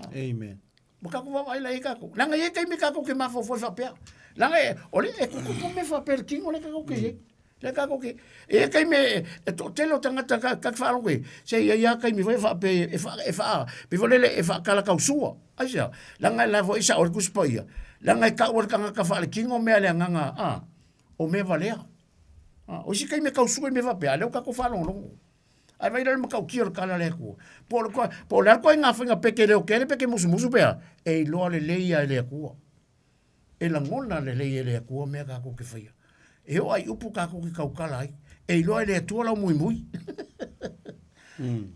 Amen. Ua tatou vaavaai la i ai tatou. Leaga e i ai taimi tatou te mafaufau ai faapea. Leaga e, o le, e tutupu mea faapea i le tino lea tatou te i ai. Lea tatou te, e i ai taimi e, e toatele o tagata ta, ta te faalogo i ai, se i ai lava taimi foi e faapea e faa, e faa, pei foi lele e faatalatausua. Aisea? Leaga la foi e sao ai le Tusi Paia, leaga e tau e le tagata faaletino mea a le agaga, a, o mea valea. A, o isi taimi e tausua i mea faapea, a o lea ua tatou faalogologo. Ae vaai la le matautia o le tala a le Atua. Po o le, po o le a le ituaiga faiga pe te leotea pe te musumusu pe a, e iloa lelei lava e le Atua. E lagona lelei e le Atua mea tatou te faia. E oo lava i upu tatou te tautala ai. E iloa e le Atua lau muimui.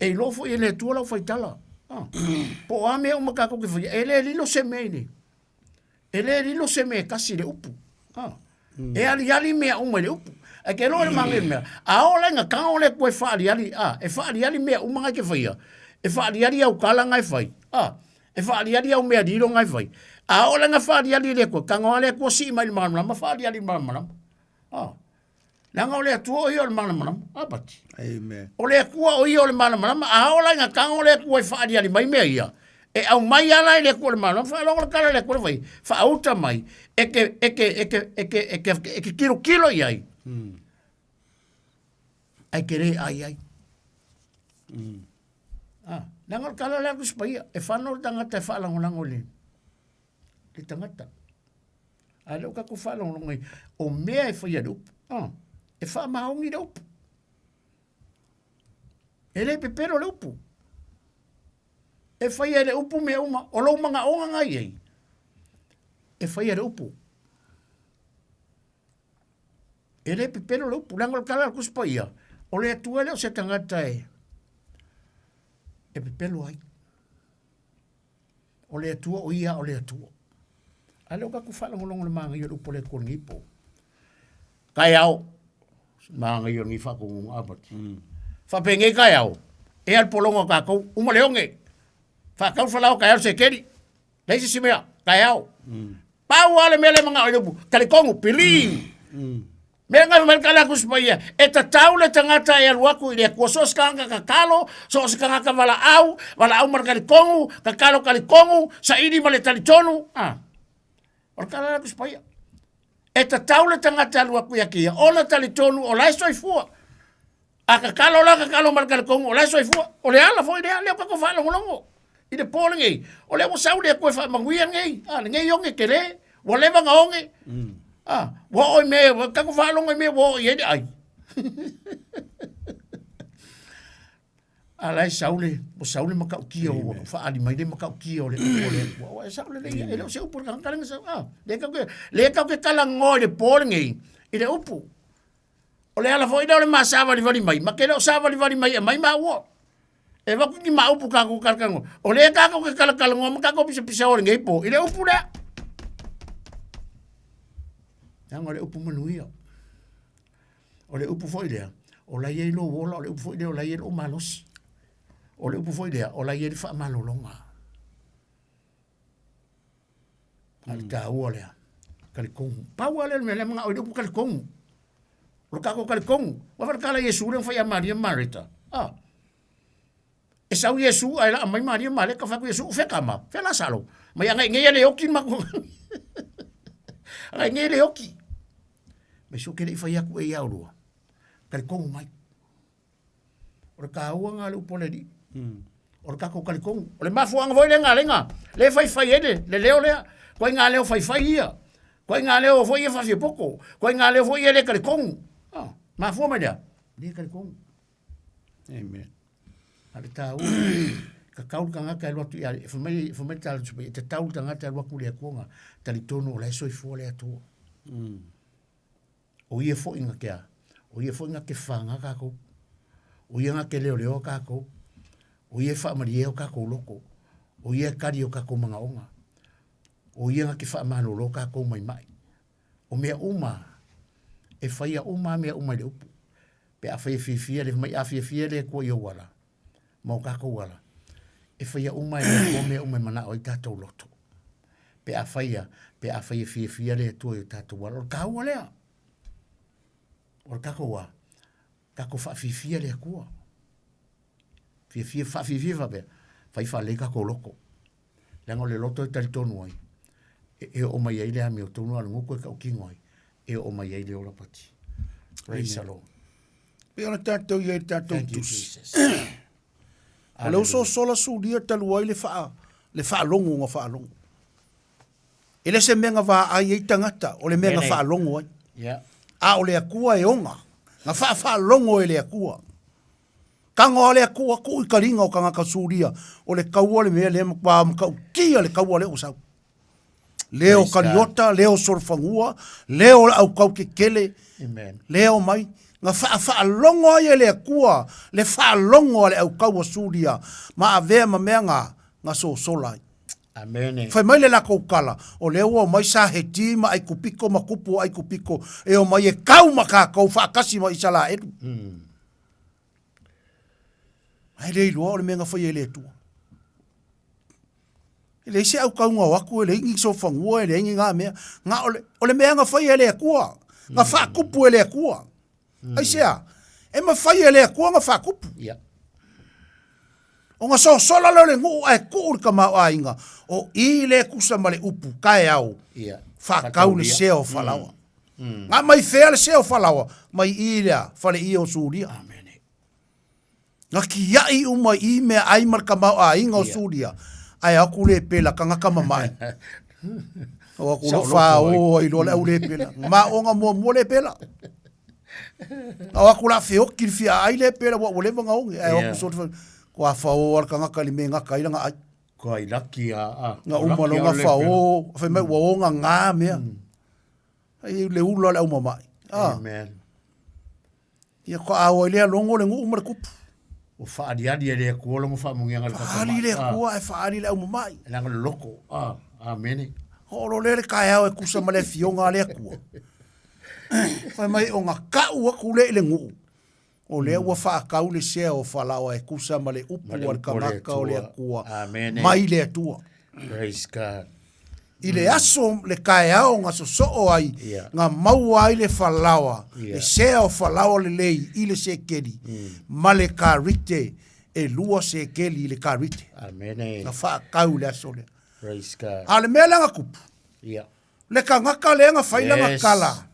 E iloa foi e le Atua lau faitala. Ah. Po o a mea uma tatou te faia, e le lilo se mea i le, E le lilo se mea e tasi i le upu. Ah. E aliali mea uma i le upu. Ae ke iloa le manaia o le mea, a oo la ina tago le Atua e faaliali, ah, e faaliali mea uma na e te faia, e faaliali au tala na e fai, ah, e faaliali au mea lilo na e fai. A oo la ina faaliali e le Atua, tago lava le Atua sii mai i le malamalama, faaliali i le malamalama. Ah. Leaga o le Atua o ia o le malamalama. A Pati? Amen. O le Atua o ia o le malamalama. A oo la ina tago le Atua e faaliali mai mea ia, e aumai lava la e le Atua o le malamalama, faalogo le tala a le Atua le fai, faauta mai, e te, e te, e te, e te, e te, e te tilotilo i ai. Ae te le ai ai. Ah, leaga o le tala lea a le Tusi Paia, e fano le tagata e faalagolago i le, le tagata. A lea ua tatou faalogologo ai, o mea e faia e le upu, ah, e faamaoni le upu. E le pepelo le upu. E faia e le upu mea uma, o lou manaoga na i ai, e faia e le upu. E le pepelo le upu, leaga o le tala a le Tusi Paia, o le Atua e le o se tagata e, e pepelo ai. O le Atua o ia o le Atua. A lea ua tatou faalogologo i le manaia o le upu a le Atua i lenei po. Taeao, manaia o lenei faatonuga a Pati. Faapenei taeao, ea le pologa o tatou, uma le oge, faatau le falaoa taeao le sekeli, leai se isi mea, taeao. Pau lava le mea lea e manao ai le upu, talitonu, believe. Mea nga mai kala ku spaia e tatau le tagata e alu aku i le Atua so o se tagata kakalo, so o se tagata valaau, valaau ma le talikongu, kakalo talikongu, saili ma le talitonu, a. O le tala lea Tusi Paia. E tatau le tagata e alu atu ia te ia, ona talitonu o la e soifua. A kakalo la kakalo ma le talikongu o la e soifua. O le ala foi lea, lea o tatou faalogologo i le po lenei. O lea ua sau le Atua e faamanuia lenei, a, lenei oge tele, ua leva ona oge. A, ua oo i mea, ua tatou faalogo i mea ua oo i ai le ai. A la e sau le, ua sau le matautia ua faaali mai le matautia o le upu a le Atua. Ua e sao lelei ia, e le o se upu a le tagata lea na sau. A, lea tatou te, lea tatou te talanoa i le po lenei i le upu. O le ala foi lea o le ma savalivali mai, ma te le o savalivali mai e aumai maua. E avatu ni ma upu tatou talatalanoa. O lea tatou te talatalanoa ma tatou pisapisao i lenei po i le upu lea. Leaga o le upu manuia. O le upu foi lea, o la e i ai lou ola, o le upu foi lea o la e i ai lou malosi. O le upu foi lea, o la e i ai le faamalologa. A le taua lea, talitonu. Pau lava lea o le mea lea e manao i le upu talitonu. O le tatou talitonu. Ua faatala Iesu lea na fai ia Maria ma Mareta. Ah. E sau Iesu ae laa mai Maria ma Mareta, fai atu Iesu, o fea tama? Fea Lasalo? Mai agai nei le oti ma agai nei le oti. Mai so ke le i fai atu e ia olua. Talitonu mai. O le taua na le upu a le Alii. O le tatou talitonu. O le mafuaaga foi lea na ala ai na le faifai ai le, le leo lea. Koe leo faifai ia. Koe leo foi ia faafiapoto. Koe leo foi ia le talitonu. Ah, mafua mai lea. Le talitonu. Amen. A le taua, tatau le tagata e alu atu ia, fai mai, fai mai le tala e tatau le tagata e alu atu i le Atua na talitonu o la e soifua le Atua. O ia foi na te a, o ia foi na te faga tatou. O ia na te leoleoa tatou. O ia e faamalie o tatou loto. O ia e kali o tatou manaoga. O ia na te faamalolo tatou mai mai. O mea uma, e faia uma mea uma i le upu. Pe afai e fiafia le, mai a fiafia le Atua i ou ala, ma o tatou ala, e faia uma e le Atua mea uma e manao ai tatou loto. Pe afai a, pe afai e fiafia le Atua i o tatou ala. O le taua lea. O le tatou a, tatou faafiafia le Atua. Fiafia, faafiafia faapea, fai faalelei tatou loto. Leaga o le loto e talitonu ai, e, e oo mai ai le amiotonu, a o le gutu e tautino ai, e oo mai ai le ola pati. Praise the Lord. Pei ona tatou i ai le tatou tusi. O le uso sola sulia talu ai le faa, le faalogo na faalogo. E le se mea na vaai ai tagata, o le mea na faalogo ai. Yeah. A o le Atua e oga, na faafaalogo e le Atua. Tago a le Atua tuu i kaliga o tagata Suria, o le kaua le mea lea matua matautia le kaua lea ua sau. Leo Kaliota, leo Solofanua, leo le aukau kekele, Amen. leo mai. Na faafaalogo ai e le Atua le faalogo a le aukaua Suria ma avea ma mea na, na sosola ai. Amene. Fai mai le lakou tala, o lea ua omai Saheti ma Aikupito ma tupu o Aikupito e omai e kau ma kakou faatasi ma Isalaelu. Mm. Ae le iloa o le mea na faia e le Atua. E leai se aukauga o atu, e leai ni sofanua, e leai ni ngā mea. Nga o le, o le mea na faia e le Atua, na faakupu e le Atua. Mm. Aisea, e mafai e le Atua na faakupu. Yeah. O nga sosola lea o le nuu ae tuu le tamaoaiga, o i le kusa ma le upu, kaeao, yeah. faakau le sea o falaoa. Mm. Mm. Nga mai fea le sea o falaoa, mai i lea, fale i o Suria. Amen. Nga kiai uma i mea ai ma le tamaoaiga o Suria, ae aku le pela kagaka mamae. O aku lo fa o ai loa le au le pela. Ma o nga muamua le pela. O aku la feoki le fia ai le pela ua ua leva nga onge. Ae o aku so ko a fa o al kagaka li me ngaka i langa ai. Ko ai laki a a. Nga uma lo nga fa o, fai mai ua o nga nga mea. Ai le ula le au mamae. Ah. Amen. Ia ko a oi lea logo le nuu ma le kupu. Ua faaaliali e le Atua lona faamanuiaga i le Faali fatamai. le Atua ae faaali le aumamai. Leaga le loko. Ah, amene. Hoolo lea le kaeao e kusa ma le afioga a le Atua. Fai mai o nga kau aku le i le nuu. O lea ua faakau le sea o falaoa e kusa ma le upu Ma le a le upu a le kanaka o le Atua. Atua. Amene. Mai le Atua. Praise God. I le aso le taeao ga sosoo ai, Ia. ga maua ai le falaoa, Ia. le sea o falaoa lelei i le sekeli, ma le karite, e lua sekeli i le karite. Amene. Na faakau i le aso lea. Praise God. A o le mea lea na tupu, Ia. le tagata lea na fai lana Yes. tala,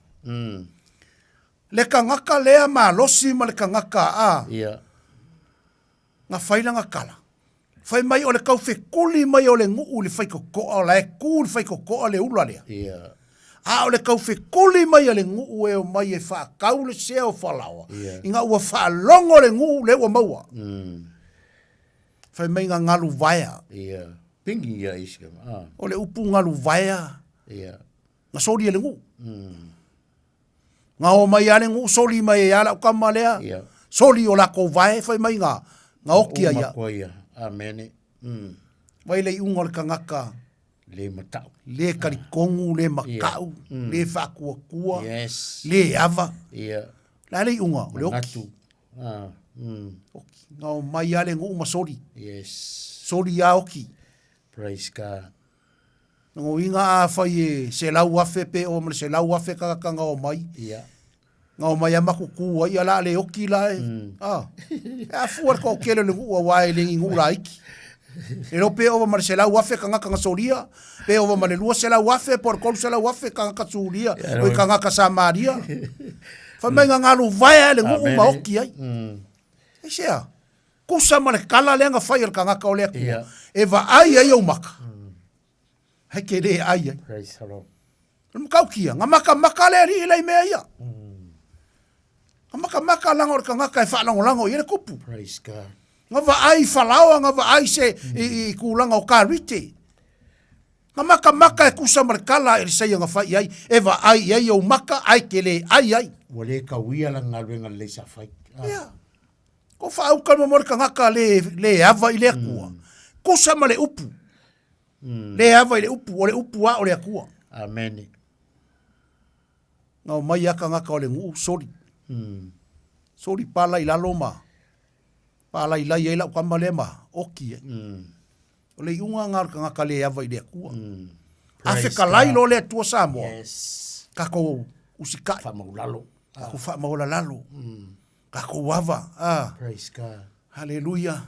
Le tagata lea malosi ma le tagata a. Ia. Na fai lana tala. Fai mai o le taufekuli mai o le nuu i le faitotoa o la e tu i le faitotoa le ula lea. Ia. A o le taufekuli mai a le nuu e omai e faatau le sea o Falaoa, Ia. ina ua faalogo le nuu lea ua maua. Fai mai na galu vaea. Ia. Pingi ia isi kama. Ah. O le upu galu vaea. Ia. Na soli e le nuu. Na o mai a le nuu soli mai e a lau kama lea. Ia. Soli o lakou vae fai mai na, na oki a ia. Uma koa ia. Amene. Vai le iuga o le tagata. Le matau. Le talitonu, le matau, Ia. le faakuakua, Yes. le ava. Ia. La le iuga, o le oki. Manatu. Ah. Oki. Na o mai a le nuu ma soli. Yes. Soli a oki. Praise God. Lona uiga afai e 100,000 pe oo ma le 100,000 tagata na omai, Ia. na omai lava makuku ai, ia o le a le oki la e, a, e afua le toatele o le nuu aua e le ni nuu laiti. E le iloa pe ova ma le 100,000 tagata na solia, pe ova ma le 200,000 po o le 300,000 tagata Suria, o le tagata Samaria. Fai mai na galu vaea le nuu ma oki ai. Aisea? Kusa ma le kala lea na fai e le tagata o le Atua, e vaai ai ou maka. Hai ke le ai ai. Praise the Lord. O le matautia, na makamaka le alii la i mea ia. Na makamaka laga o le tagata e faalagolago i ai le kupu. Praise God. Na vaai i falaoa, na vaai se i, i tulaga o karite. Na makamaka e kusa ma le kala e le saia na fai i ai, e vaai i ai ou maka, ae ke le ai ai. Ua le tauia lana galuega lelei sa fai. Ah. Ia. Ko faauka mo le tagata le, le ava i le Atua. Kusa ma le upu. Le ava i le upu, o le upu a o le Atua. Amene. Na omai a tagata o le nuu soli. Soli pala i lalo ma pala i lai ai lau kama lea ma oki ai. O le iuga nga o le tagata le ava i le Atua. A fekalai loa le Atua Samoa. Yes. Takou usikai. Faamaulalo. Takou faamaulalalo. Takou ava. Ah. Praise God. Haleluia.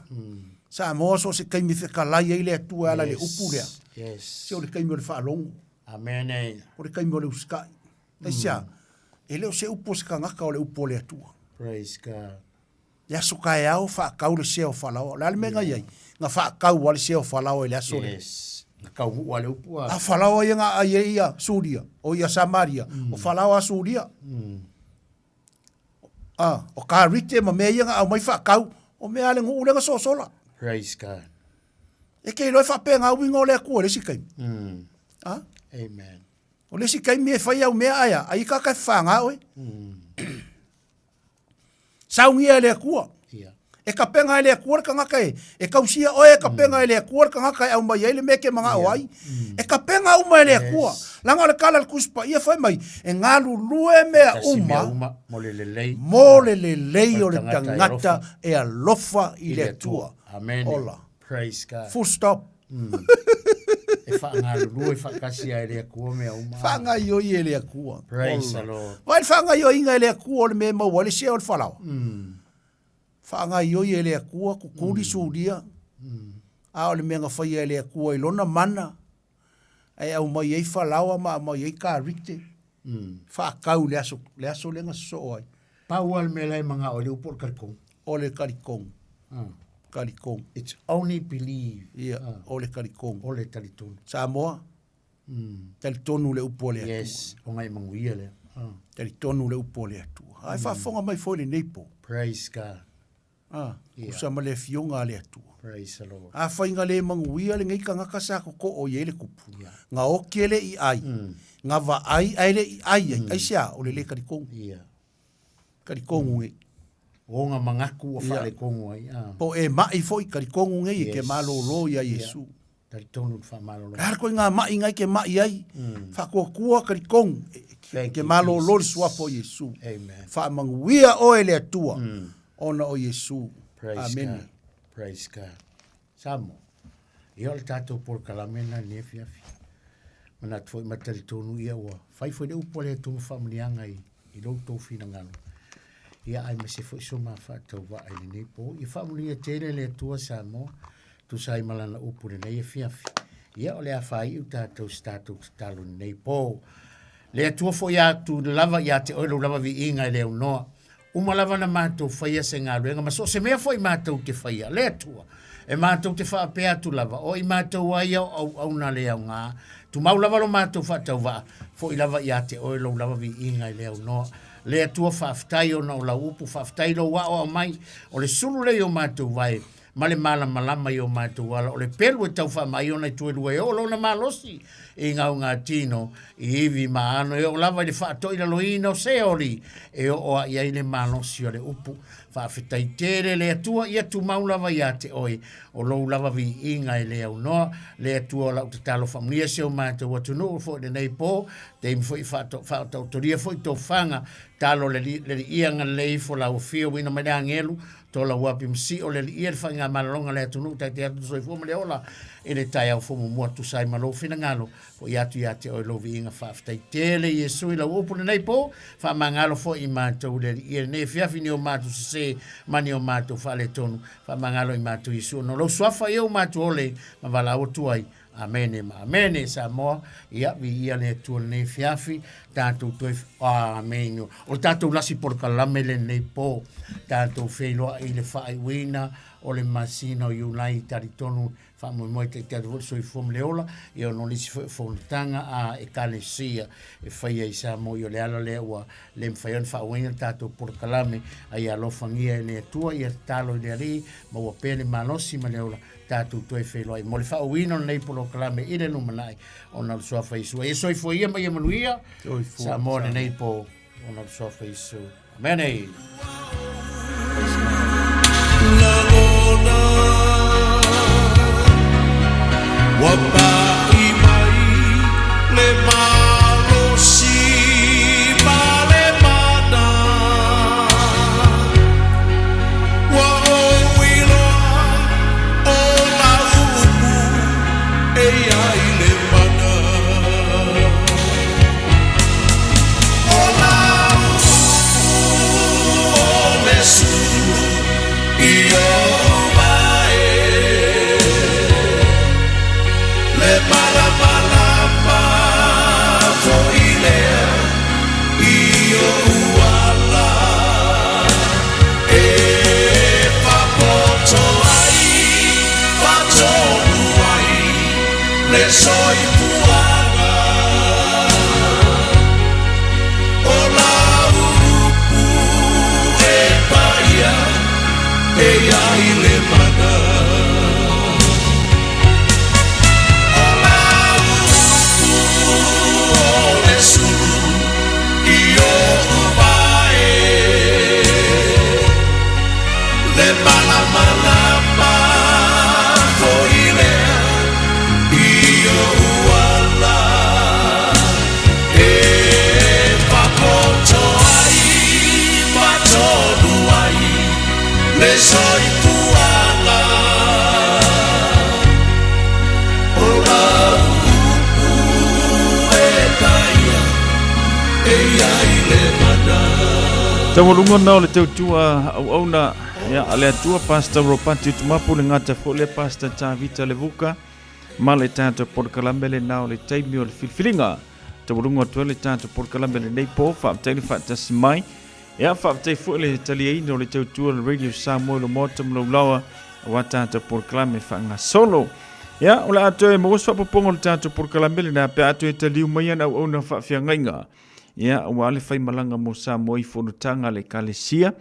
Samoa so o se taimi e fekalai ai le Atua e ala i le upu lea. Yes. Se o le taimi o le faalogo. Amene. O le taimi o le usikai. Aisea, e le o se upu a se tagata o le upu a le Atua. Praise God. Le aso taeao faatau le sea o Falaoa. O le a le mea na i ai? Na faatau lava le sea o Falaoa i le aso lea. Yes. Na taunuu lava le upu a. A Falaoa ia na ai ai ia Suria, o ia Samaria, o Falaoa a Suria. A, o karite ma mea ia na aumai faatau, o mea a le nuu lea na sosola. Praise God. E ke iloa e faapena uiga o le Atua i le isi taimi. A? Amen. O le isi taimi e fai au mea ae a, ai kaka e whanga oe. Saungia e le Atua. Ia. E kapenga e le Atua le tagata e, e kausia oe, e kapenga e le Atua le tagata e aumai ai le mea e ke manao ai. E kapenga uma e le Atua. Leaga o le kala a le Tusi Paia fai mai, e galulue mea Tasi mea uma uma mo le lelei. mo le lelei o le tagata e alofa i le Atua. Amen. Ola. Praise God. Full stop. E faagalulue faatasi ai e le Atua mea uma. Faagaioi e le Atua. Praise Ola. the Lord. Vaai le faagaioiga e le Atua o le mea e maua ai le sea o le falaoa. Faagaioi e le Atua, kukuli sulia. A o le mea na faia e le Atua i lona mana, ae aumai ai falaoa ma aumai ai karite, faatau i le aso, le aso lea na sosoo ai. Pau lava le mea la e manao i le upu o le kalikonu. O le kalikonu. Kalikonu. It's only believe. Ia, o le kalikonu. O le talitonu. Samoa, talitonu le upu a le Atua. Yes, o ngai manuia lea. Talitonu le upu a le Atua. Ae faafofoga mai foi lenei po. Praise God. A, Ia. kusa ma le afioga a le Atua. Praise the Lord. Afai nga le manuia lenei tagata sa kokoo i ai le kupu, nga oki e le i ai, nga vaai ae le i ai ai, aisea, o le le kalikonu. Ia. Kalikonu nei. Ona manatu ua Ia. faaletonu ai. Ah. Po o e mai foi kalikonu nei e ke Yes. malōlō iā Ia. Iesu. Talitonu le faamalolo. Le a le koiga ma'i ngai ke ma'i ai, faakuakua kalikonu, e ke malōlō le suafa o Iesu. Amen. Faamanuia oe le Atua, ona o Iesu. Praise Amene. God. Praise God. Samoa, ia o le tatou polokalame lena i lenei afiafi. Manatu foi ma talitonu ia ua fai foi le upu a le Atua ma faamanuiaga i, i lo outou finagalo. Ia aemaise foi so ma faatauvaa i lenei po. Ia faamanuia tele le Atua Samoa, tusa ai ma lana upu i lenei afiafi. Ia o le a faaiu tatou se tatou tatalo i lenei po. Le Atua foi atu lava ia te oe lou lava viiga e le aunoa. Uma lava na matou faia se galuega ma so o se mea foi matou te faia, le Atua, e matou te faapea atu lava, o i matou ai o auauna le aoga, tumau lava lo matou faatauvaa, foi lava ia te oe lou lava viiga e le aunoa. Le Atua, faafetai ona o lau upu, faafetai lou aoao mai, o le sulu lea i o matou vae, ma le malamalama i o matou ala, o le pelu e tau faamaai ona i tuelua e oo lona malosi i gaugatino, i ivi ma ano, e oo lava i le faatoilaloina o Seoli, e oo a i ai le malosi o le upu. Faafetai tele le Atua, ia tumau lava ia te oe, o lou lava viiga e le aunoa. Le Atua o lau tatalo faamanuia si o matou atunuu foi lenei po, taimi foi faataotolia foi tofaga, talo le liia agalelei ifo lau afio uina mai le agelu, Tola ua api ma sio le alii le faigamalaloga le atunuu taitai atu le soifua ma le ola i le taeao fou muamua tusa ai ma lou finagalo fo'i atu ia te oe lou viiga faafetai tele Iesu i lau upu lenei po faamagalo foi i matou le alii i lenei afiafi ni o matou sese ma ni o matou faaletonu faamagalo i matou Iesu ona o lou suafa ia ua matou ole ma valaau atu ai Amene ma amene Samoa. Ia, viia le Atua lenei afiafi, tatou toe, amene. O le tatou lasi polokalame lenei po, tatou feiloai i le faaiuina o le masina o Iulai, talitonu faamoemoe taitai atu foi le soifua ma le ola, ia ona o nisi foi o fonotaga a Ekalesia e faia i Samoa, ia o le ala lea ua le mafai ona faaauauina le tatou polokalame, a ia alofagia e le Atua, ia tatalo i le Alii, maua pea le malosi ma le ola, tatou toe feiloai mo le faaauauina o lenei polokalame i le lumanai ona o le suafa Iesu. Ia soifua ia ma ia manuia Samoa lenei po ona o le suafa Iesu. Amene. Ua pa'i mai le malosi ma le mana Ua ou iloa o lau upu e i ai le mana O lau upu o le sulu i ou mae Le malamalama foi lea i ou ala E faapoto ai, faatonu ai le soifuaga O lau upu e paia e i ai le mana O lau upu o le sulu i oʻu vae Le malamalama foi lea i oʻu ala E faapoto ai, faatonu ai le soifuaga O lau upu e paia e i ai le mana. Taualuga na o le tautua auauna ia a le Atua Pastor Ropati Utumapu le gata foi lea Pastor Tavita Levuka ma le tatou polokalame lena o le taimi o le filifiliga. Taualuga atu ai le tatou polokalame lenei po, faafetai le faatasi mai. Ia faafetai foi le taliaina o le tautua o le Radio Samoa i lo maota ma laulaua aua tatou polokalame faagasolo. Ia, o le a toe maua se faapopoga o le tatou polokalame lena pe a toe taliu mai ana auauna faafeagaiga. Ia, aua le faimalaga mo Samoa i fonotaga a le Ekalesia,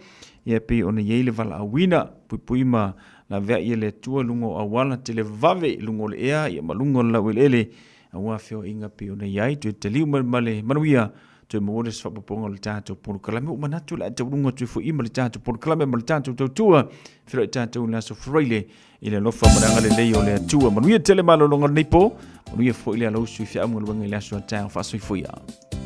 ia pei ona i ai le valaauina, puipui ma laveai e le Atua i luga o auala televave, i luga o le ea, ia ma luga o le laueleele, aua feoaiga pei ona i ai, toe taliu mai ma le manuia, toe maua le faapopoga o le tatou polokalame. Ua manatu o le a tauluga atu foi i ma le tatou polokalame ma le tatou tautua. Feiloai tatou i le aso Faraile i le alofa ma le agalelei o le Atua. Manuia tele malologa o lenei po. Manuia foi le alausu i feau ma galuega i le aso a taeao. Faasoifua ia.